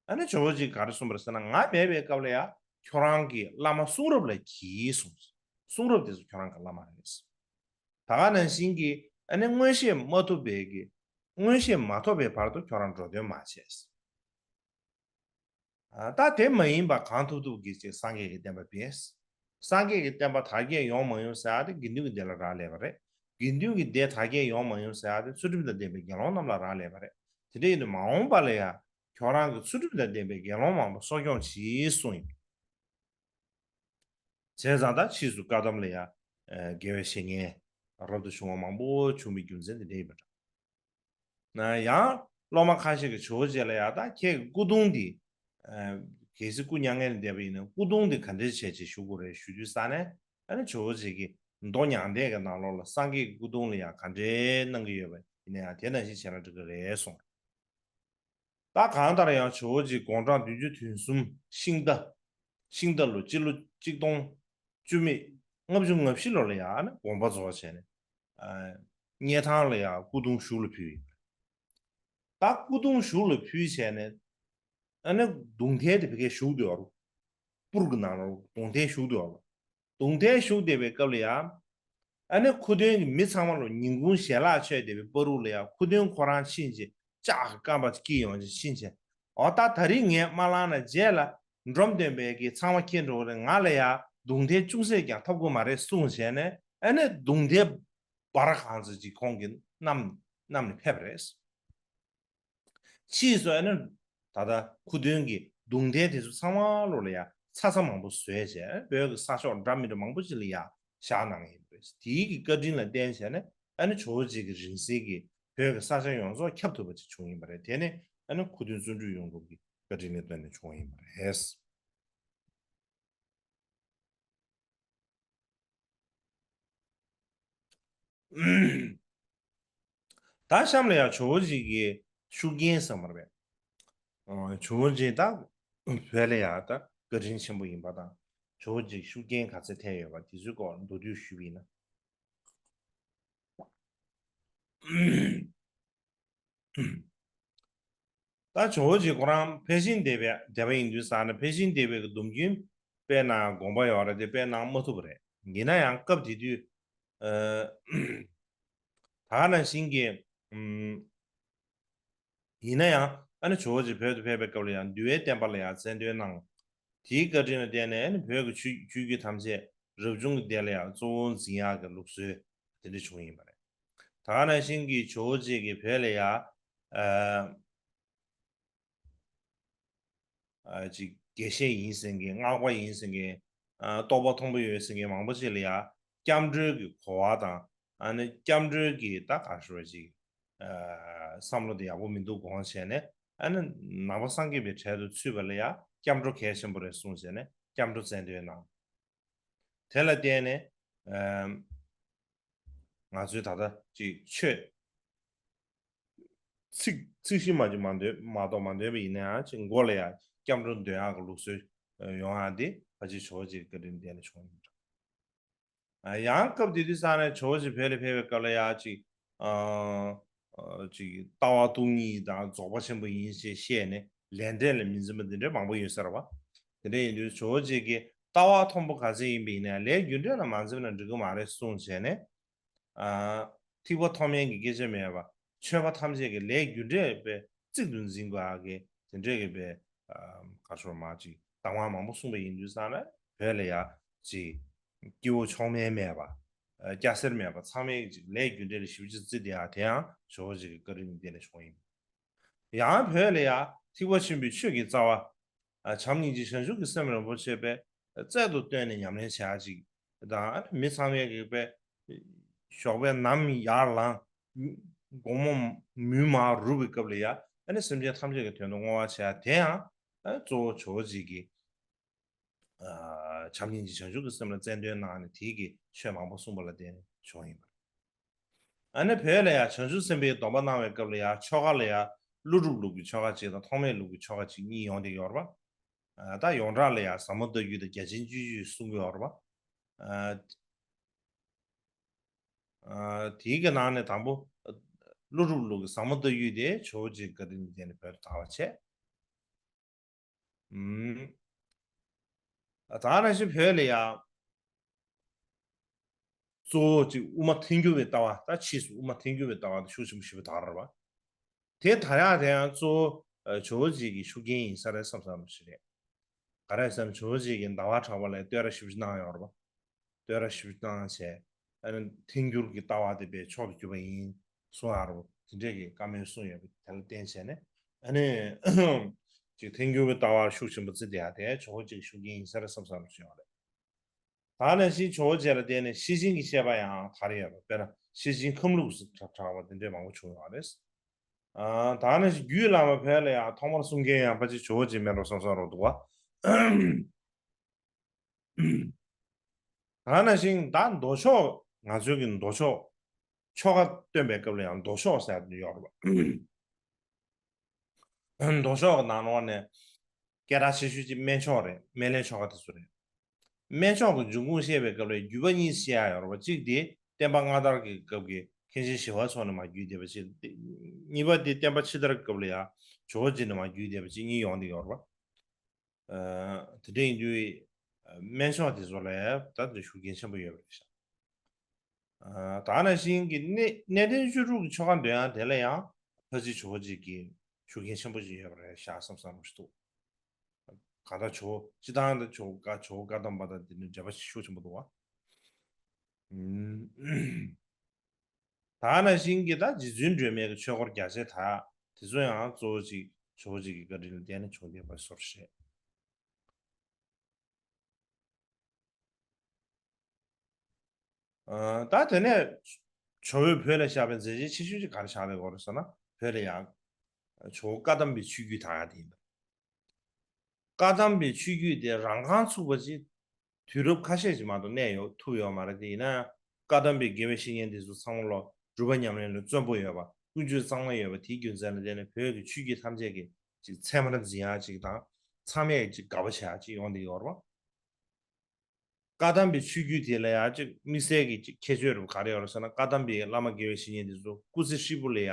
ཨ་ནི་ཇོ་བོ་རྗེས་ག་རེ་གསུངས་པ་རེད་ཟེར་ན། ང་མེད་པའི་སྐབས་ལ་ཡང་ཁྱོད་རང་གི་བླ་མ་གསུང་རབ་ལ་གྱིས་གསུངས། གསུང་རབ་དེ་ཚོ་ཁྱོད་རང་གི་བླ་མ་རེད། ད་ག་ནང་བཞིན་གྱི་ཨ་ནི་མངོན་ཤེས་མ་ཐོབ་པའི་གི་མངོན་ཤེས་མ་ཐོབ་པའི་བར་དུ་ཁྱོད་རང་འགྲོ་དོན་མ་བྱས། ཨ་ད་དེ་མ་ཡིན་པ་གང་ཐུབ་ཐུབ་ཀྱིས་ཅིག་སངས་རྒྱས་ཀྱི་བསྟན་པ་སྤེལ། སངས་རྒྱས་ཀྱི་བསྟན་པ་དར་རྒྱས་ཡོང་མ་ཡོང་ཟེར་ཡ་དེ་དགེ་འདུན་གྱི་སྡེ་ལ་རག་ལས་པ་རེད། དགེ་འདུན་གྱི་སྡེ་དར་རྒྱས་ཡོང་མ་ཡོང་ཟེར་ཡ་དེ་ཚུལ་ཁྲིམས་དང་ལྡན་པའི་དགེ་སློང་རྣམས་ལ་རག་ལས་པ་རེད། དེ་འདྲ་ཡིན་དུས་མ་འོངས་པ་ལ་ཡ་ཁྱོད་རང་གི་ཚུལ་ཁྲིམས་དང་ལྡན་པའི་དགེ་སློང་མང་པོ་གསོ་སྐྱོང་གྱིས་གསུངས་ཡིན། བྱས་ཙང་ད་ཕྱིས་སུ་བཀའ་གདམས་ལ་ཡ་དགེ་བའི་བཤེས་གཉེན་རབ་ཏུ་བྱུང་བ་མང་པོ་བྱུང་བའི་རྒྱུ་མཚན་དེ་འདྲ་ཡིན་པ་འདྲ། ན་ཡང་སློབ་མ་ཁ་ཤས་ཀྱིས་ཇོ་བོ་རྗེ་ལ་ཡ་ད་ཁྱེད་ཀྱི་སྐུ་གདུང་འདི། གལ་སྲིད་སྐུ་མྱ་ངན་ལས་འདས་པ་ཡིན་ན་སྐུ་གདུང་འདི་ག་འདྲས་བྱས་བྱས་བཞུགས་དགོས་རེད་ཞུ་དུས་ས་ནས་ཨ་ནི་ཇོ་བོ་རྗེ་གིས་མདོ་མྱང་འདས་ཀྱི་ནང་ལོགས་ལ་སངས་རྒྱས་ཀྱི་སྐུ་གདུང་ལ་ཡང་ག་འདྲས་གནང་གི་ཡོད་པ་ཡིན་ན་ཡང་དེ་ནང་བཞིན་བྱས་ན་འགྲིག་གི་རེད་གསུངས། ད་གང་ལྟར་ཡང་ཇོ་བོ་རྗེ་དགུང་གྲངས་བདུན་ཅུ་དོན་གསུམ་ཤིང་རྟ་ཤིང་རྟ་ལོ་སྤྱི་ལོ་གཅིག་སྟོང་བཅུ་མེད་ལྔ་བཅུ་ང་བཞི་ལོ་ལ་ཡང་ཨ་ནི་དགོངས་པ་རྫོགས་བྱས་ནས་སྙེ་ཐང་ལ་ཡང་སྐུ་གདུང་བཞུགས་ལ་ཕུལ་ཡོད། ད་སྐུ་གདུང་བཞུགས་ལ་ཕུལ་བྱས་ནས་ཨ་ནི་གདུང་ཐལ་དེ་བི་ཀའི་བཞུགས་འདུག་ཨ་རོ། སྤུར་གི་ནང་ལ་གདུང་ཐལ་བཞུགས་འདུག་ཨ་རོ། གདུང་ཐལ་བཞུགས་བསྡད་པའི་སྐབས་ལ་ཡང་། ཨ་ནི་ཁུ་སྟོན་གྱི་མི་ཚང་མ་ལ་ཉིན་གུང་ཞལ་ལག་མཆོད་བསྡད་པའི་བར་དུ་ལ་ཡང་ཁུ་སྟོན་ཁོ་རང་ཕྱིན་ཆད་ལྕགས་ཀྱི་རྐང་པ་དཀྲིས་ཡོང་ཅིག་ཕྱིན་ཆད། འོ་ད་ད་རིང་ངས་མ་བླངས་ན་རྗེས་ལ་འབྲོམ་སྟོན་པས་ཀྱི་ཚང་མ་ཁྱེར་འགྲོ་གི་རེད། ང་ལ་ཡང་གདུང་ཐལ་ཅུང་ཟད་ཀྱང་ཐོབ་ཀྱི་མ་རེད་གསུངས་བྱས་ནས་ཨ་ནི་གདུང་ཐལ་འབར་གང་ཚོད་ཅིག་ཁོང་གིས་བསྣམས་བསྣམས་ནས་ཕེབས་པ་རེད། ཕྱིས་སུ་ཨ་ནི་ད་ལྟ་ཁུ་སྟོན་གྱི་གདུང་ཐལ་དེ་ཚོ་ཚང་མ་ལོ་ལ་ཡ་ཚ་ཚ་མང་པོ་བཟོས་བྱས་བོད་ཀྱི་ས་ཕྱོགས་འདྲ་མི་འདྲ་མང་པོ་ཅིག་ལ་ཡ་བཞག་གནང་ཡིན་པ་རེད། དེའི་གི་བཀའ་དྲིན་ལ་བརྟེན་བྱས་ནས་ཨ་ནི་ཇོ་བོ་རྗེ་གི་རིང་བསྲེལ་གྱིས་བོད་ཀྱི་ས་ཆ་ཡོངས་རྫོགས་ཁྱབ་ཐུབ་པ་ཅིག་བྱུང་ཡིན་པ་རེད། དེ་ནས་ཨ་ནི་ཁུ་སྟོན་བརྩོན་འགྲུས་ཡོངས་གྲུབ་ཀྱི་བཀའ་དྲིན་ལ་བརྟེན་ནས་བྱུང་ཡིན་པ་རེད། ད་གཤམ་ལ་ཡང་ཇོ་བོ་རྗེ་གི་ཤུགས་རྐྱེན་ཟེར་མ་རེད་པས། ཇོ་བོ་རྗེ་ད་བོད་ལ་ཡང་ད་བཀའ་དྲིན་ཆེན་པོ་ཡིན་པ་དང་ཇོ་བོ་རྗེའི་ཤུགས་རྐྱེན་ག་ཚད་ཐེབས་ཡོད་པ་དེ་ཚོའི་སྐོར་མདོར་བསྡུས་ཞུས་པ་ཡིན་ན། ད་ཇོ་བོ་རྗེ་ཁོ་རང་ཕལ་ཆེར་འདས་པའི་འདས་པ་ཡིན་དུས་ཙང་ནས་ཕལ་ཆེར་འདས་པའི་གི་སྡོམ་རྒྱུན་དཔེ་གནང་དགོངས་པ་ཡོད་རེད་དེ་དཔེ་གནང་མ་ཐུབ་པ་རེད། ཡིན་ན་ཡང་སྐབས་དེ་དུས་ད་ག་ནང་བཞིན་གྱི་ཡིན་ན་ཡང་ཨ་ནི་ཇོ་བོ་རྗེ་བོད་དུ་ཕེབས་པའི་སྐབས་ལ་ཡང་འདུལ་བའི་བསྟན་པ་ལ་ཡང་རྩལ་འདོན་གནང་། དེའི་བཀའ་དྲིན་ལ་བརྟེན་ནས་ཨ་ནི་བོད་ཀྱི་ཆོས་ཆོས་བརྒྱུད་ཐམས་ཅད་རབ་བྱུང་གི་སྡེ་ལ་ཡང་གཙོ་བོ་འཛིན་ཡག་གི་ལུགས་སྲོལ་དེ་འདྲ་བྱུང་ཡིན་པ་རེད། ད་ག་ནང་བཞིན་གྱི་ཇོ་བོ་རྗེ་གིས་བོད་ལ་ཡང་ཨ་ཅིག་དགེ་བཤེས་ཡིན་ཟེར་མཁན་སྔགས་པ་ཡིན་ཟེར་མཁན་རྟོགས་པ་མཐོན་པོ་ཡོད་ཟེར་མཁན་མང་པོ་ཅིག་ལ་ཡང་སྐྱབས་འགྲོའི་གི་གོ་བ་དང་ཨ་ནི་སྐྱབས་འགྲོའི་གི་ད་ག་ཞུ་བ་ཅིག་བསམ་བློ་དེ་ཡག་པོ་མི་འདུག་དགོངས་བྱས་ནས་ཨ་ནི་ནང་པ་སངས་རྒྱས་པའི་གྲལ་དུ་ཚུད་པ་ལ་ཡང་སྐྱབས་འགྲོ་གལ་ཆེན་པོ་རེད་གསུངས་བྱས་ནས་སྐྱབས་འགྲོ་རྩལ་འདོན་གནང་། དེ་ལ་བརྟེན་ནས་ང་ཚོའི་ད་ལྟ་ཅིག་ཆོས་ཚིག་ཚིག་བཞི་མ་ཅིག་མ་འདོན་མ་གཏོགས་མ་འདོན་པ་ཡིན་ན་ཡང་ཅིག་མགོ་ལ་ཡང་སྐྱབས་འགྲོ་འདོན་ཡག་གི་ལུགས་སྲོལ་ཡོང་ཡག་འདི་ཕལ་ཆེར་ཇོ་བོ་རྗེ་གི་བཀའ་དྲིན་ལྡན་ནས་བྱུང་ཡིན། ཡང་སྐབས་དེ་དུས་ཙང་ནས་ཇོ་བོ་རྗེ་བོད་ལ་ཕེབས་པའི་སྐབས་ལ་ཡང་ཅིག་ཅིག་ལྟ་བ་སྟོང་ཉིད་དང་རྫོགས་པ་ཆེན་པོ་ཡིན་ཞེས་བཤད་ནས་ལས་འབྲས་ལ་མི་འཛེམ་པ་འདི་འདྲའི་མང་པོ་ཡོད་ས་རེད་བ། དེ་འདྲ་ཡིན་དུས་ཇོ་བོ་རྗེ་གི་ལྟ་བ་མཐོན་པོ་ག་ཚད་ཡིན་པ་ཡིན་ནའང་ལས་རྒྱུ་འབྲས་ལ་མ་འཛེམ་ན་འགྲིག་གི་མ་རེད་གསུངས་བྱས་ནས། ཨ། ཐེག་པ་ཐོགས་མེད་ཀྱི་སྐད་ཆ་མེད་པ། ཆོས་པ་ཐམས་ཅད་ཀྱི་ལས་རྒྱུ་འབྲས་པའི་གཙིག་ཏུ་འཛིན་དགོས་ཡག་གི་དེ་འདྲས་ཀྱི་པའི་ཨ། ག་ཤོར་མ་ཅིག་གདམས་ངག་མང་པོ་གསུངས་པ་ཡིན་དུས་ཙང་ནས་བོད་ལ་ཡ་ཅིག་སྐྱེ་བོ་མཆོག་དམན་མེད་པ། ཨ། སྐྱ་སེར་མེད་པ་ཚང་མས་ཅིག་ལས་རྒྱུ་འབྲས་ལ་ཞིབ་ཅིག་བརྩི་བསྡད་ཡག་དེའང་ཇོ་བོ་རྗེ་གི་བཀའ་དྲིན་ལ་བརྟེན་ནས་བྱུང་ཡིན། ཡང་བོད་ལ་ཡང་ཐེག་པ་ཆེན་པོའི་ཆོས་ཀྱི་རྩ་བ། བྱམས་སྙིང་རྗེ་བྱང་ཆུབ་ཀྱི་སེམས་རིན་པོ་ཆེ་པས་རྩལ་དུ་བཏོན་ནས་ཉམས་ལེན་བྱེད་ཡག་ཅིག་དང་མི་ཚང་མས་ཀྱི་པས་ཞོགས་པའི་ནམ་ཡར་ལངས་དགོང་མོ་མུན་མར་རུབ་པའི་སྐབས་ལ་ཡང་སེམས་ཅན་ཐམས་ཅད་ཀྱི་དོན་དུ་བསྔོ་བ་བྱེད་ཡག་དེ་ཡང་གཙོ་བོ་ཇོ་བོ་རྗེ་གིས། བྱམས་སྙིང་རྗེ་བྱང་ཆུབ་ཀྱི་སེམས་ལ་རྩལ་འདོན་གནང་ནས་དེའི་གི་ཆོས་མང་པོ་གསུངས་པ་ལ་བརྟེན་ནས་བྱུང་ཡིན་པ་རེད། ཨ་ནི་བོད་ལ་ཡང་བྱང་ཆུབ་སེམས་དཔའི་སྡོམ་པ་གནང་བའི་སྐབས་ལ་ཡང་ཆོ་ག་ལ་ཡང་ཀླུ་སྒྲུབ་ལུགས་ཀྱི་ཆོ་ག་གཅིག་དང་ཐོགས་མེད་ལུགས་ཀྱི་ཆོ་ག་གཅིག་གཉིས་ཡོང་བསྡད་ཡོད་རེད་པ། ད་ཡོངས་གྲགས་ལ་ཡང་ཟབ་མོ་ལྟ་བརྒྱུད་དང་རྒྱ་ཆེན་སྤྱོད་བརྒྱུད་གསུང་གི་ཡོད་རེད་པ། དེའི་གི་ནང་ནས་དང་པོ་ཀླུ་སྒྲུབ་ལུགས་ཀྱི་ཟབ་མོ་ལྟ་བརྒྱུད་དེ་ཇོ་བོ་རྗེའི་བཀའ་དྲིན་ལ་བརྟེན་ནས་བོད་དུ་དར་བ་བྱས། ད་ག་ནང་བཞིན་བོད་ལ་ཡང་གཙོ་བོ་གཅིག་དབུ་མ་ཐལ་འགྱུར་བའི་ལྟ་བ། ད་ཕྱིས་སུ་དབུ་མ་ཐལ་འགྱུར་བའི་ལྟ་བ་དེ་ཤུགས་ཆེན་པོ་ཞེ་པོ་དར་བ། དེ་དར་ཡག་དེ་ཡང་གཙོ་བོ་ཇོ་བོ་རྗེ་གི་ཤུགས་རྐྱེན་ཡིན་ས་རེད་བསམ་བསམ་ཞིག་རེད། ག་རེ་ཟེར་ན་ཇོ་བོ་རྗེ་གིས་ཟླ་བ་གྲགས་པ་ལ་བསྟོད་ར་ཞེ་པོ་ཅིག་གནང་ཡོད་རེད་པ། བསྟོད་ར་ཞེ་པོ་ཅིག་གནང་བྱས། ཨ་ནི་ཐལ་འགྱུར་གྱི་ལྟ་བ་དེ་དཔེ་མཆོག་ཏུ་གྱུར་པ་ཡིན་གསུང་ཡ་རོ། དེ་འདྲས་ཀྱི་བཀའ་མོལ་གསུངས་ཡོད་པ་དེ་ལ་བརྟེན་བྱས་ནས། ཨ་ནི་ཅིག་ཐལ་འགྱུར་གྱི་ལྟ་བ་ཤུགས་ཆེན་པོ་བརྩི་བསྡད་ཡ་དེ་ཇོ་བོ་རྗེ་གི་ཤུགས་རྐྱེན་ཡིན་ས་རེད་བསམ་བསམ་བྱུང་ཡོད་རེད། ད་ནང་བཞིན་ཇོ་བོ་རྗེ་ལ་བརྟེན་ནས་ཤེར་ཕྱིན་གྱི་བཤད་པ་ཡང་དར་ཡོད་པ། དཔེར་ན་ཤེར་ཕྱིན་ཁམས་ལུགས་སུ་གྲགས་པ་དེ་འདྲས་མང་པོ་བྱུང་ཡོད་རེད། ཨ། ད་ནང་བཞིན་རྒྱུད་བླ་མ་བོད་ལ་ཡང་ཐོག་མར་གསུང་མཁན་ཡང་ཕལ་ཆེར་ཇོ་བོ་རྗེ་མིན་འགྲོ་བསམ་བསམ་རོ་འདུག་བ། ད་ནང་བཞིན་ད་མདོ་ཕྱོགས། ང་ཚོའི་གི་མདོ་ཕྱོགས་ཆོ་ག་སྟོན་པའི་སྐབས་ལ་ཡང་མདོ་ཕྱོགས་ཟེར་ཡ་ཡོད་རེད་པ། མདོ་ཕྱོགས་ཀྱི་ནང་ལོགས་ནས་སྐད་གྲགས་ཆེ་ཤོས་ཅིག་སྨན་ཕྱོགས་རེད། སྨན་བླའི་ཆོ་ག་དེ་ཚོ་རེད། སྨན་ཕྱོགས་ཀྱི་འབྱུང་ཁུངས་བཤད་པའི་སྐབས་ལ་བརྒྱུད་པ་གཉིས་བཤད་ཡ་ཡོད་རེད་པ། གཅིག་དེ་བསྟན་པ་སྔ་དར་གྱི་སྐབས་ཀྱི་མཁན་ཆེན་ཞི་བ་འཚོ་ནས་མར་བརྒྱུད་བསྡད་པ་གཅིག་རེད། གཉིས་པ་དེ་བསྟན་པ་ཕྱི་དར་གྱི་སྐབས་ལ་ཡང་ཇོ་བོ་རྗེ་ནས་མར་བརྒྱུད་བསྡད་པ་གཅིག་གཉིས་ཡོང་བསྡད་ཡོད་རེད་པ། ཨ། དེ་འདྲ་ཡིན་དུས་སྨན་ཕྱོགས་དེ་ཚོ་ལ་ད་དེ་ཤུགས་རྐྱེན་ཆེན་པོ་ཡོད་པ་རེད་ཤག་ཨ། ད་ནང་བཞིན་གྱི་གནས་གནས་བརྟན་བཅུ་དྲུག་གི་ཆོ་ག་འདོན་ཡ་དེ་ལ་ཡང་ཕལ་ཆེར་ཇོ་བོ་རྗེ་གི་ཤུགས་རྐྱེན་ཆེན་པོ་ཞིག་ཡོད་པ་རེད་ཤག་བསམ་བསམ་ཞིག་འདུག་གང་ལྟར་ཇོ་བོ་སྤྱི་བཏང་དང་ཇོ་བོ་བཀའ་ཇོ་བོ་བཀའ་གདམས་པ་དང་དེ་ནི་འབྲེལ་བ་ཤུགས་ཆེན་པོ་འདུག་བ། ཨུམ། ད་ནང་བཞིན་གྱི་ད་རྗེ་བཙུན་སྒྲོལ་མའི་གི་ཆོས་སྐོར་རྒྱ་ཆེ་ད་དེ་ཚོ་ཡང་གཙོ་བོ་ཅིག་ཇོ་བོ་རྗེ་གི་བཀའ་དྲིན་ལ་བརྟེན་ནས་བྱུང་བསྡད་པ་སོར་བཤད། ཨ། ད་དེ་ནས་ཇོ་བོས་བོད་ལ་བཞག་པའི་མཛད་རྗེས་ཆེ་ཤོས་ཅིག་ག་རེ་བཞག་ཡོད་རེད་ཟེར་ན། བོད་ལ་ཡང་ཇོ་བོ་བཀའ་གདམས་པའི་ཆོས་བརྒྱུད་དར་ཡ་དེ་ཡིན་པ། བཀའ་གདམས་པའི་ཆོས་བརྒྱུད་དེ་རང་རྐང་ཚུགས་པ་ཅིག་དུས་རབས་ཁ་ཤས་ཅིག་མ་གཏོགས་གནས་ཡོད་ཐུབ་ཡོད་མ་རེད། དེ་ཡིན་ན་བཀའ་གདམས་པའི་དགེ་བའི་བཤེས་གཉེན་དེ་ཚོ་ཚང་མ་ལོ་སྒྲུབ་པ་ཉམས་ལེན་ལ་བརྩོན་པོ་ཡོད་པ། ཀུན་སྤྱོད་གཙང་མ་ཡོད་པ། དེའི་རྒྱུ་མཚན་ལ་བརྟེན་ནས་བོད་ཀྱི་ཆོས་བརྒྱུད་ཐམས་ཅད་ཀྱི་ཅིག་ཚད་མར་འཛིན་ཡ་ཅིག་དང་། ཚང་མས་ཅིག་དགའ་པོ་བྱེད་ཡ་ཅིག་ཡོང་བསྡད་ཡོད་རེད་པ། བཀའ་གདམས་པའི་ཆོས་བརྒྱུད་དེ་ལ་ཡང་ཅིག་དམིགས་བསལ་གྱི་ཅིག་ཁྱད་ཆོས་རུ་ག་རེ་ཡོད་རེད་ཟེར་ན། བཀའ་གདམས་པའི་བླ་མ་དགེ་བའི་བཤེས་གཉེན་དེ་ཚོ་སྐུ་ཚེ་ཧྲིལ་པོ་ལ་ཡང་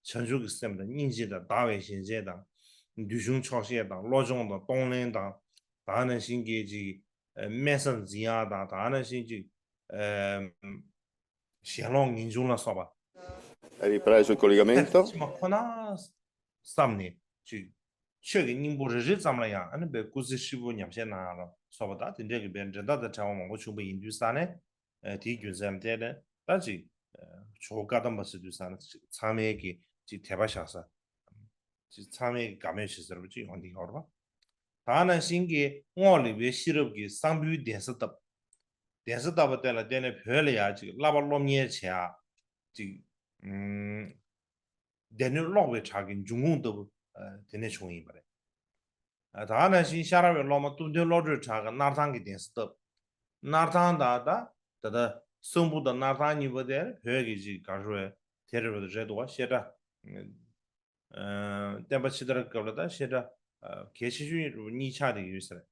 བྱང་ཆུབ་ཀྱི་སེམས་དང་། སྙིང་རྗེ་དང་། དག་པའི་ཞེན་ཆེན་དང་། འདོད་ཆུང་ཆོག་ཤེས་དང་། བློ་སྦྱོང་དང་། གཏོང་ལེན་དང་། ད་ནང་བཞིན་གྱི་ཅིག་ཨ། དམན་ས་འཛིན་ཡག་དང་། ད་ནང་བཞིན་ཅིག་ཨ། ཞེན་ལོག་ངེས་འབྱུང་ལ་སོགས་པ། Hai ripreso il collegamento? ཕྱི་མ་ཁོ་ན་བསམ་ནས་ཅིག་ཆོས་ཀྱི་སྙིང་པོ་རེ་རེ་ཙམ་ལ་ཡང་ཨ་ནི་དཔེ་སྐུ་ཚེ་ཧྲིལ་པོ་ཉམས་བཞེས་གནང་ཡག་ལ་སོགས་པ་དང་། དེ་འདྲའི་གི་དཔེ་འགྲན་ཟླ་དང་བྲལ་བ་མང་པོ་བྱུང་བ་ཡིན་དུས་ཙང་ནས། ཨ། དེའི་རྒྱུ་མཚན་ལ་བརྟེན་ནས་ད་ཅིག་ཨ། ཇོ་བོ་བཀའ་གདམས་པ་ཟེར་དུས་ཙང་ནས་ཅིག་ཚང་མས་ཀྱི་ཅིག་དད་པ་བཞག་ས། ཅིག་ཚང་མས་དགའ་མོས་བྱེད་ས་རུ་ཅིག་ཡོང་གི་ཡོད་རེད་པ། ད་ནང་བཞིན་གྱི་རྔོག་ལེགས་པའི་ཤེས་རབ་ཀྱི་གསང་ཕུའི་གདན་ས་བཏབ། གདན་ས་བཏབ་པ་དེ་ལ་བརྟེན་ནས་བོད་ལ་ཡང་ཅིག་བསླབ་པ་སློབ་གཉེར་བྱེད་ཡག་ཅིག་ཨུམ། སྡེ་སྣོད་གློག་པའི་བྲག་གི་འབྱུང་ཁུངས་ལྟ་བུ། ཨ། དེ་ནས་བྱུང་ཡིན་པ་རེད། ཨ། ད་ནང་བཞིན་ཤ་ར་བའི་སློབ་མ་གཏུམ་སྟོན་བློ་གྲོས་གྲགས་ཀྱིས་སྣར་ཐང་གི་གདན་ས་བཏབ། སྣར་ཐང་དང་ད་ད་ལྟ་གསང་ཕུ་དང་སྣར་ཐང་གཉིས་པོ་དེ་བོད་ཀྱི་ཅིག་ག་རེ་རེད། དེ་རེད་རེད་འདུག་བ། བཤད་གྲྭ། ཨ། བསྟན་པ་ཕྱི་དར་སྐབས་ལ་ད་བཤད་གྲྭ། ཨ། གལ་ཆེ་ཤོས་གཉིས་ཆགས་བསྡད་ཀྱི་ཡོད་ས་རེད།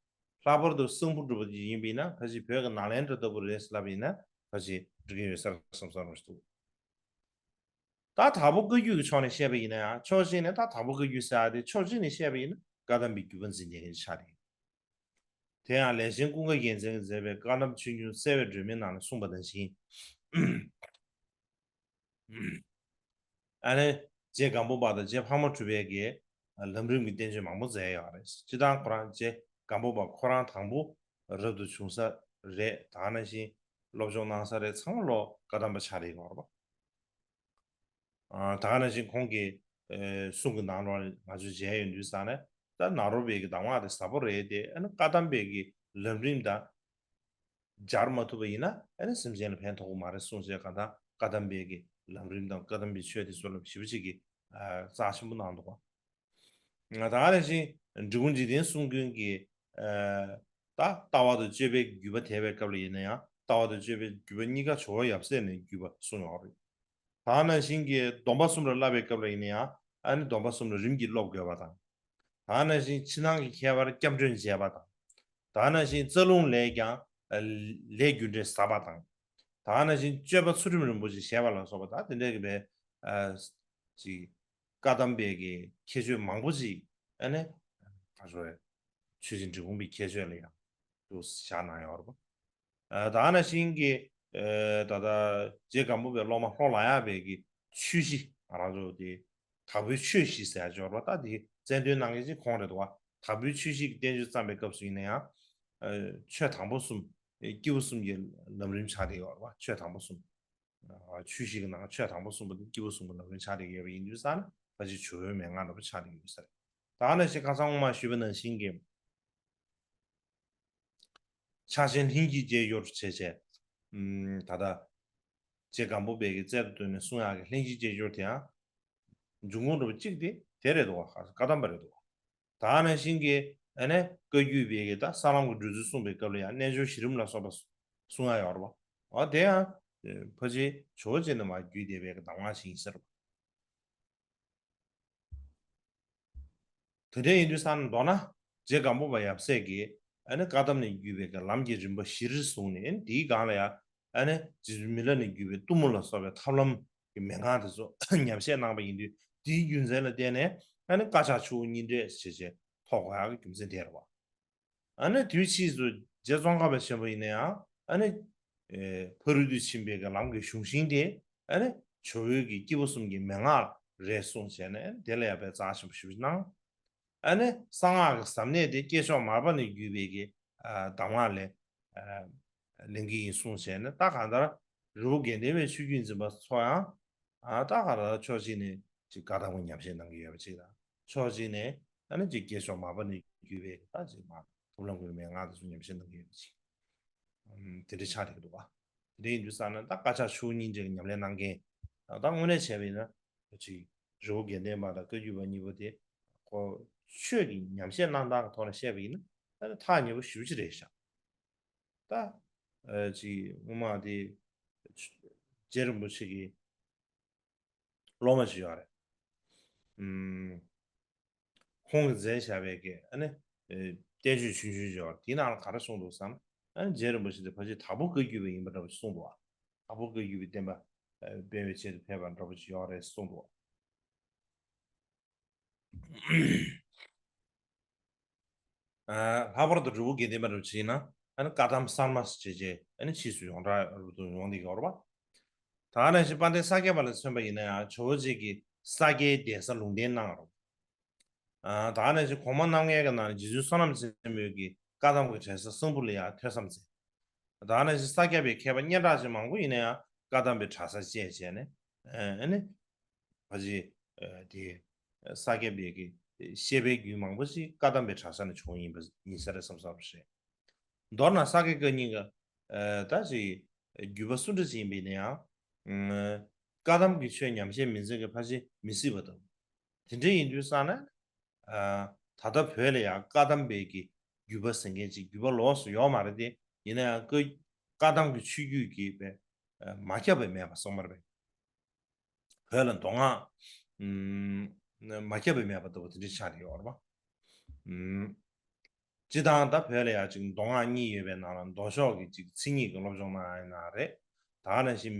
ལྷག་པར་དུ་གསང་ཕུ་གྲུབ་པ་ཅིག་ཡིན་པ་ཡིན་ན་ཕལ་ཆེར་བོད་ཀྱི་ནཱ་ལེནྡྲ་ལྟ་བུ་རེད་ཟེར་ལབ་པ་ཡིན་ན་ཕལ་ཆེར་འགྲིག་གི་ཡོད་ས་རེད་བསམ་བསམ་རེད་འདུག་ད་དྭགས་པོ་བཀའ་བརྒྱུད་ཀྱི་ཕྱོགས་ནས་བཤད་པ་ཡིན་ན་ཡང་། ཕྱོགས་གཅིག་ནས་ད་དྭགས་པོ་བཀའ་བརྒྱུད་ཟེར་ཡག་དེ་ཕྱོགས་གཅིག་ནས་བཤད་པ་ཡིན་ན་བཀའ་གདམས་པའི་བརྒྱུད་པ་འཛིན་མཁན་གྱི་ཆ་རེད། དེ་ཡང་ལས་ཆེན་ཀུན་དགའ་རྒྱལ་མཚན་གྱིས་མཛད་པའི་བཀའ་གདམས་ཆོས་འབྱུང་གསལ་བའི་སྒྲོན་མེའི་ནང་ལ་གསུངས་པ་ནང་བཞིན། ཨ་ནི་རྗེ་སྒམ་པོ་པ་དང་རྗེ་ཕག་མོ་གྲུ་པས་ཀྱིས་ལམ་རིམ་གྱི་བསྟན་བཅོས་མང་པོ་མཛད་ཡོད་རེད། སྤྱིར་བཏང་ཁོ་རང་རྗེ་སྒམ་པོ་པ་ཁོ་རང་དང་པོ་རབ་ཏུ་བྱུང་ས་རེད། ད་ནང་བཞིན་སློབ་སྦྱོང་གནང་ས་རེད། ཚང་མ་ལོ་བཀའ་གདམས་པ་ཆགས་བསྡད་ཡོད་རེད་པ། ཨ། ད་ག་ནང་བཞིན་ཁོང་གི་ཨ། གསུང་གི་ནང་ལོགས་ང་ཚོས་མཇལ་ཡོང་དུས་ཙང་ནས། ད་ནཱ་རོ་པའི་གི་གདམས་ངག་དེ་ཟབ་པོ་རེད་དེ། ཨ་ནི་བཀའ་གདམས་པའི་གི་ལམ་རིམ་དང་སྦྱར་མ་ཐུབ་པ་ཡིན་ན་ཨ་ནི་སེམས་ཅན་ལ་ཕན་ཐོགས་ཀྱི་མ་རེད་གསུངས་བྱས། གང་ལྟར་བཀའ་གདམས་པའི་གི་ལམ་རིམ་དང་བཀའ་གདམས་པའི་ཆོས་དེ་ཚོ་ལ་ཞེ་པོ་ཅིག་གི་ཨ། རྩ་ཆེན་པོ་གནང་འདུག་ག་ད་ག་ནང་བཞིན་འབྲི་གུང་འཇིག་རྟེན་གསུམ་མགོན་གྱི་ཨ། ད་ལྟ་བ་དང་སྤྱོད་པའི་བརྒྱུད་པ་དེད་པའི་སྐབས་ལ་ཡིན་ན་ཡང་། ལྟ་བ་དང་སྤྱོད་པའི་བརྒྱུད་པ་གཉིས་ཀ་ཇོ་བོ་ཡབ་སྲས་ནས་བརྒྱུད་པ་གསུངས་ཡོད་རེད། ད་ག་ནང་བཞིན་གྱི་སྡོམ་པ་གསུམ་ལ་བསླབ་པའི་སྐབས་ལ་ཡིན་ན་ཡང་། ཨ་ནི་སྡོམ་པ་གསུམ་ལ་རིམ་གྱིས་སློབ་དགོས་པ་དང་། ད་ག་ནང་བཞིན་ཕྱི་ནང་གི་ཁྱད་པར་སྐྱབས་འགྲོས་འབྱེད་པ་དང་། ད་ག་ནང་བཞིན་རྩ་རླུང་ལས་ཀྱང་ལས་རྒྱུ་འབྲས་ཟབ་པ་དང་། ད་ག་ནང་བཞིན་སྤྱོད་པ་ཚུལ་ཁྲིམས་རིན་པོ་ཆེ་བཞེས་པ་ལ་སོགས་པ། ད་དེ་འདྲའི་གི་བའི་ཨ། ཅིག་བཀའ་གདམས་པའི་གི་ཁྱད་ཆོས་མང་པོ་ཅིག་ཨ་ནི་ག་རེ་ཟེར། ཆོས་རྗེ་འབྲི་གུང་པའི་ཁྱད་ཆོས་ལ་ཡང་དུ་བཞག་གནང་ཡོད་རེད་པ། ཨ། ད་ག་ནང་བཞིན་གྱི་ཨ། ད་ལྟ་རྗེ་སྒམ་པོ་པའི་སློབ་མ་ལྷོ་ལ་ཡག་པའི་གི་ཆོས་གཞི། ང་རང་ཚོ་དེ་དྭགས་པོའི་ཆོས་གཞི་ཟེར་ཡག་ཅིག་ཡོད་རེད་པ། ད་དེ་རྩལ་འདོན་གནང་མཁན་ཅིག་ཁོང་རེད་འདུག་ག་དྭགས་པོའི་ཆོས་བཤད་ཀྱི་བསྟན་བཅོས་བརྩམས་པའི་སྐབས་སུ་ཡིན་ན་ཡང་། ཆོས་དང་པོ་གསུམ། སྐྱེས་བུ་གསུམ་གྱི་ལམ་རིམ་ཆགས་བསྡད་ཡོད་རེད་བ། ཆོས་དང་པོ་གསུམ། ཆོས་བཤད་ཀྱི་ནང་ཆོས་དང་པོ་གསུམ་པོ་དེ་སྐྱེས་བུ་གསུམ་གྱི་ལམ་རིམ་ཆགས་བསྡད་ཡོད་པ་ཡིན་དུས་ཙང་ན་ཕལ་ཆེར་ཇོ་བོའི་མན་ངག་འདྲ་པོ་ཆགས་བསྡད་ཡོད་ས་རེད། ད་ག་ནང་བཞིན་ཁ་སང་སྔོན་མ་ཞུས་པ་ནང་བཞིན་གྱི། ཕྱག་ཆེན་ལྷུན་གྱིས་རྒྱས་གྱུར་བྱས་བྱས། ཨུམ། ད་ལྟ། རྗེ་སྒམ་པོ་པའི་གི་རྩལ་དུ་བཏོན་ནས་གསུང་ཡག་གི་ལྷུན་གྱིས་རྒྱས་གྱུར་དེའང་། འབྱུང་ཁུངས་འདྲ་པོ་གཅིག་དེ་དེ་རེད་འདུག་བ། བཀའ་གདམས་པ་རེད་འདུག་བ། ད་ག་ནང་བཞིན་གྱི་ཨ་ནི་བཀའ་བརྒྱུད་པའི་གི་ད་ས་ལམ་གྱི་སྒྲོལ་འཛིན་གསུངས་པའི་སྐབས་ལ་ཡང་རྣལ་འབྱོར་གཞི་རིམ་ལ་སོགས་པ་གསུང་ཡག་ཡོད་རེད་བ། འོ་དེ་ཡང་། ཕལ་ཆེར་ཇོ་བོ་རྗེ་ནས་མར་བརྒྱུད་བསྡད་པའི་གི་གདམས་ངག་ཅིག་ཡིན་ས་རེད་བ། དེ་འདྲ་ཡིན་དུས་ཙང་ན་མདོར་ན། རྗེ་སྒམ་པོ་པ་ཡབ་སྲས་ཀྱིས་ཨ་ནི་བཀའ་གདམས་ནས་བརྒྱུད་པའི་གི་ལམ་གྱི་རིམ་པ་གཞིར་བཟུང་ནས། ཨ་ནི་དེའི་སྒང་ལ་ཡང་ཨ་ནི་རྗེ་བཙུན་མི་ལ་ནས་བརྒྱུད་པའི་གཏུམ་མོ་ལ་སོགས་པའི་ཐབས་ལམ་གྱི་མན་ངག་དེ་ཚོ་ཉམས་བཞེས་གནང་པ་ཡིན་དུས། དེའི་རྒྱུ་མཚན་ལ་བརྟེན་ནས་ཨ་ནི་བཀའ་ཕྱག་ཆུ་བོ་གཉིས་འདྲེས་བྱས་བྱས་ཐོབ་དགོས་ཡག་གི་རྒྱུ་མཚན་དེ་རེད་བ། ཨ་ནི་དུས་ཕྱིས་སུ་རྗེ་ཙོང་ཁ་པ་ཆེན་པོ་ཡིན་ན་ཡང་ཨ་ནི། ཨེ། ཕ་རོལ་ཏུ་ཕྱིན་པའི་གི་ལམ་གྱི་གཞུང་ཤིང་དེ་ཨ་ནི་ཇོ་བོའི་གི་སྐྱེས་བུ་གསུམ་གྱི་མན་ངག་རེད་གསུངས་བྱས་ནས། ཨ་ནི་དེ་ལ་ཡང་དཔེ་རྩ་ཆེན་པོ་ཞེ་པོ་ཅིག་གནང་། ཨ་ནི་གསང་སྔགས་ཀྱི་ཟབ་གནད་དེ་སྐྱེས་མཆོག་མར་པ་ནས་བརྒྱུད་པའི་གི། ཨ། གདམས་ངག་ལས། ཨ། ལེན་གྱི་ཡིན་གསུངས་བྱས་ནས། ད་གང་ལྟར་རི་བོ་དགེ་ལྡན་པའི་ཆོས་བརྒྱུད་འཛིན་པ་ཚོ་ཡང་། ཨ། ད་གང་ལྟར་ཕྱོགས་གཅིག་ནས་ཅིག་བཀའ་གདམས་ཀྱི་ཉམས་བཞེས་གནང་གི་ཡོད་པ་ཅིག་དང་། ཕྱོགས་གཅིག་ནས་ཨ་ནི་ཅིག་སྐྱེས་མཆོག་མར་པ་ནས་བརྒྱུད་པའི་ད་ཅིག་མར་ཐུབ་ལམ་གྱི་མན་ངག་དེ་ཚོ་ཉམས་བཞེས་གནང་གི་ཡོད་པ་ཅིག། ཨམ། དེ་འདྲ་ཆགས་བསྡད་ཀྱི་འདུག་ག། དེ་འདྲ་ཡིན་དུས་ཙང་ན་ད་བཀའ་ཕྱག་ཆུ་བོ་གཉིས་འདྲེས་ཀྱི་ཉམས་ལེན་གནང་མཁན། ད་དངོས་གནས་བྱས་པ་ཡིན་ན། ཅིག་རི་བོ་དགེ་ལྡན་པ་དང་བཀའ་བརྒྱུད་པ་གཉིས་པོ་དེ། ཁོ་ཆོས་ཀྱི་ཉམས་བཞེས་གནང་སྟངས་ཀྱི་ཐོག་ནས་བཤད་པ་ཡིན་ན་ཨ་ནི་ཐག་ཉེ་པོ་ཞེ་པོ་ཅིག་རེད་ཤག། ད། ཨ། ཅིག་སྔོན་མ་དེ། རྗེ་རིན་པོ་ཆེ་གི་སློབ་མ་ཅིག་ཡོད་རེད། ཨུམ། ཁོང་གིས་མཛད་བཞག་པའི་གི་ཨ་ནི། ཨེ། བསྟན་བཅོས་ཆུང་ཆུང་ཅིག་ཡོད་རེད། དེའི་ནང་ལ་ག་རེ་གསུངས་འདུག་ཟེར་ན། ཨ་ནི་རྗེ་རིན་པོ་ཆེ་དེ་ཕལ་ཆེར་དྭགས་པོ་བཀའ་བརྒྱུད་པ་ཡིན་པ་འདྲ་པོ་ཞིག་གསུངས་འདུག་བ། དྭགས་པོ་བཀའ་བརྒྱུད་པའི་བསྟན་པ། ཨེ། སྤེལ་བའི་ཆེད་དུ་ཕེབས་པ་འདྲ་པོ་ཅིག་ཡོད་རེད་གསུངས་འདུག་བ། ཨ། ལྷག་པར་དུ་རི་བོ་དགེ་ལྡན་པ་འདྲ་པོ་བྱས་ན་ཨ་ནི་བཀའ་གདམས་གསར་མ་ཞིག་བྱས་རྗེས་ཨ་ནི་ཕྱིས་སུ་ཡོངས་གྲགས་རུ་དུ་ཡོང་བསྡད་ཡོད་རེད་བ། ད་ག་ནང་བཞིན་དཔལ་ལྡན་ས་སྐྱ་པ་ལ་མཚོན་པ་ཡིན་ན་ཡང་ཇོ་བོ་རྗེ་གིས་ས་སྐྱའི་གདན་ས་ལུང་བསྟན་གནང་རོགས། ཨ། ད་ག་ནང་བཞིན་གོང་མ་རྣམ་ལྔའི་གི་ནང་ནས་རྗེ་བཙུན་བསོད་ནམས་ཆེན་མོས་ཀྱི་བཀའ་གདམས་ཀྱི་གྲྭ་ས་གསང་ཕུ་ལ་ཡང་ཐོས་བསམ་མཛད། ད་ག་ནང་བཞིན་ས་སྐྱ་པའི་མཁས་པ་སྙན་གྲགས་ཅན་མང་པོ་ཡིན་ན་ཡང་བཀའ་གདམས་པའི་གྲྭ་ས་བཅས་བྱས་ནས། ཨ་ནི། ཕལ་ཆེར། ཨ། དེ། ས་སྐྱ་པའི་གི་བཤད་པའི་རྒྱུན་མང་པོ་ཞིག་བཀའ་གདམས་པའི་གྲྭ་ས་ནས་བྱུང་ཡིན་པ་ཡིན་ས་རེད་བསམ་བསམ་རེད། མདོར་ན་ས་སྐྱ་བཀའ་རྙིང་གི། ཨ། ད་ཅིག་བརྒྱུད་པ་སུ་འདྲ་ཅིག་ཡིན་པ་ཡིན་ན་ཡང་། ཨ། བཀའ་གདམས་ཀྱི་ཆོས་ཉམས་བཞེས་མི་མཛད་མཁན་ཕལ་ཆེར་མི་སྲིད་པ་དང་། དེ་འདྲ་ཡིན་དུས་ཙང་ན། ཨ། ད་ལྟ་བོད་ལ་ཡང་བཀའ་གདམས་པའི་གི་བརྒྱུད་པ་ཟེར་མཁན་ཅིག་བརྒྱུད་པ་ལོགས་སུ་ཡོད་མ་རེད་དེ། ཡིན་ན་ཡང་བཀའ། བཀའ་གདམས་ཀྱི་ཆོས་བརྒྱུད་ཀྱི་པའི། ཨ། མ་ཁྱབ་པ་མེད་པ་གསུངས་པ་རེད། བོད་ལ་མདོ་སྔགས། ཨུམ། མ་ཁྱབ་པ་མེད་པ་ལྟ་བུ་དེ་འདྲ་ཆགས་ཀྱི་ཡོད་རེད་པ། ཨུམ། སྤྱིར་བཏང་ད་བོད་ལ་ཡང་ཅིག་མདོ་སྔགས་གཉིས་ཡོད་པའི་ནང་ལ་མདོ་ཕྱོགས་ཀྱི་ཅིག་མཚན་ཉིད་ཀྱི་སློབ་སྦྱོང་གནང་ཡ་ཡིན་ན་རེད། ད་ག་ནང་བཞིན་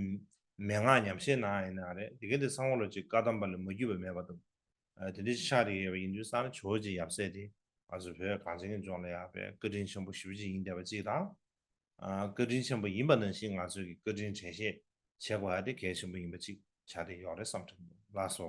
མན་ངག་ཉམས་བཞེས་གནང་ཡ་ཡིན་ན་རེད། དེ་ག་དེ་ཚང་མ་ལ་ཅིག་བཀའ་གདམས་པ་ལས་མ་བརྒྱུད་པ་མེད་པ་དང་། ཨ། དེ་འདྲ་ཆགས་ཀྱི་ཡོད་པ་ཡིན་དུས་ཙང་ན་ཇོ་བོ་རྗེ་ཡབ་སྲས་དེ་ང་ཚོ་བོད་གངས་ཅན་གྱི་ལྗོངས་ལ་ཡང་དཔེ་བཀའ་དྲིན་ཆེན་པོ་ཞེ་པོ་ཅིག་ཡིན་བསྡད་པ་ཅིག་དང་། ཨ། བཀའ་དྲིན་ཆེན་པོ་ཡིན་པ་ནང་བཞིན་ང་ཚོས་ཀྱི་བཀའ་དྲིན་དྲན་ཤེས་བྱེད་དགོས་ཡ་དེ་གལ་ཆེན་པོ་ཡིན་པ་ཅིག་ཆགས་བསྡད་ཡོད་རེད་བསམ་དྲན་འདུག། ལགས་སོ།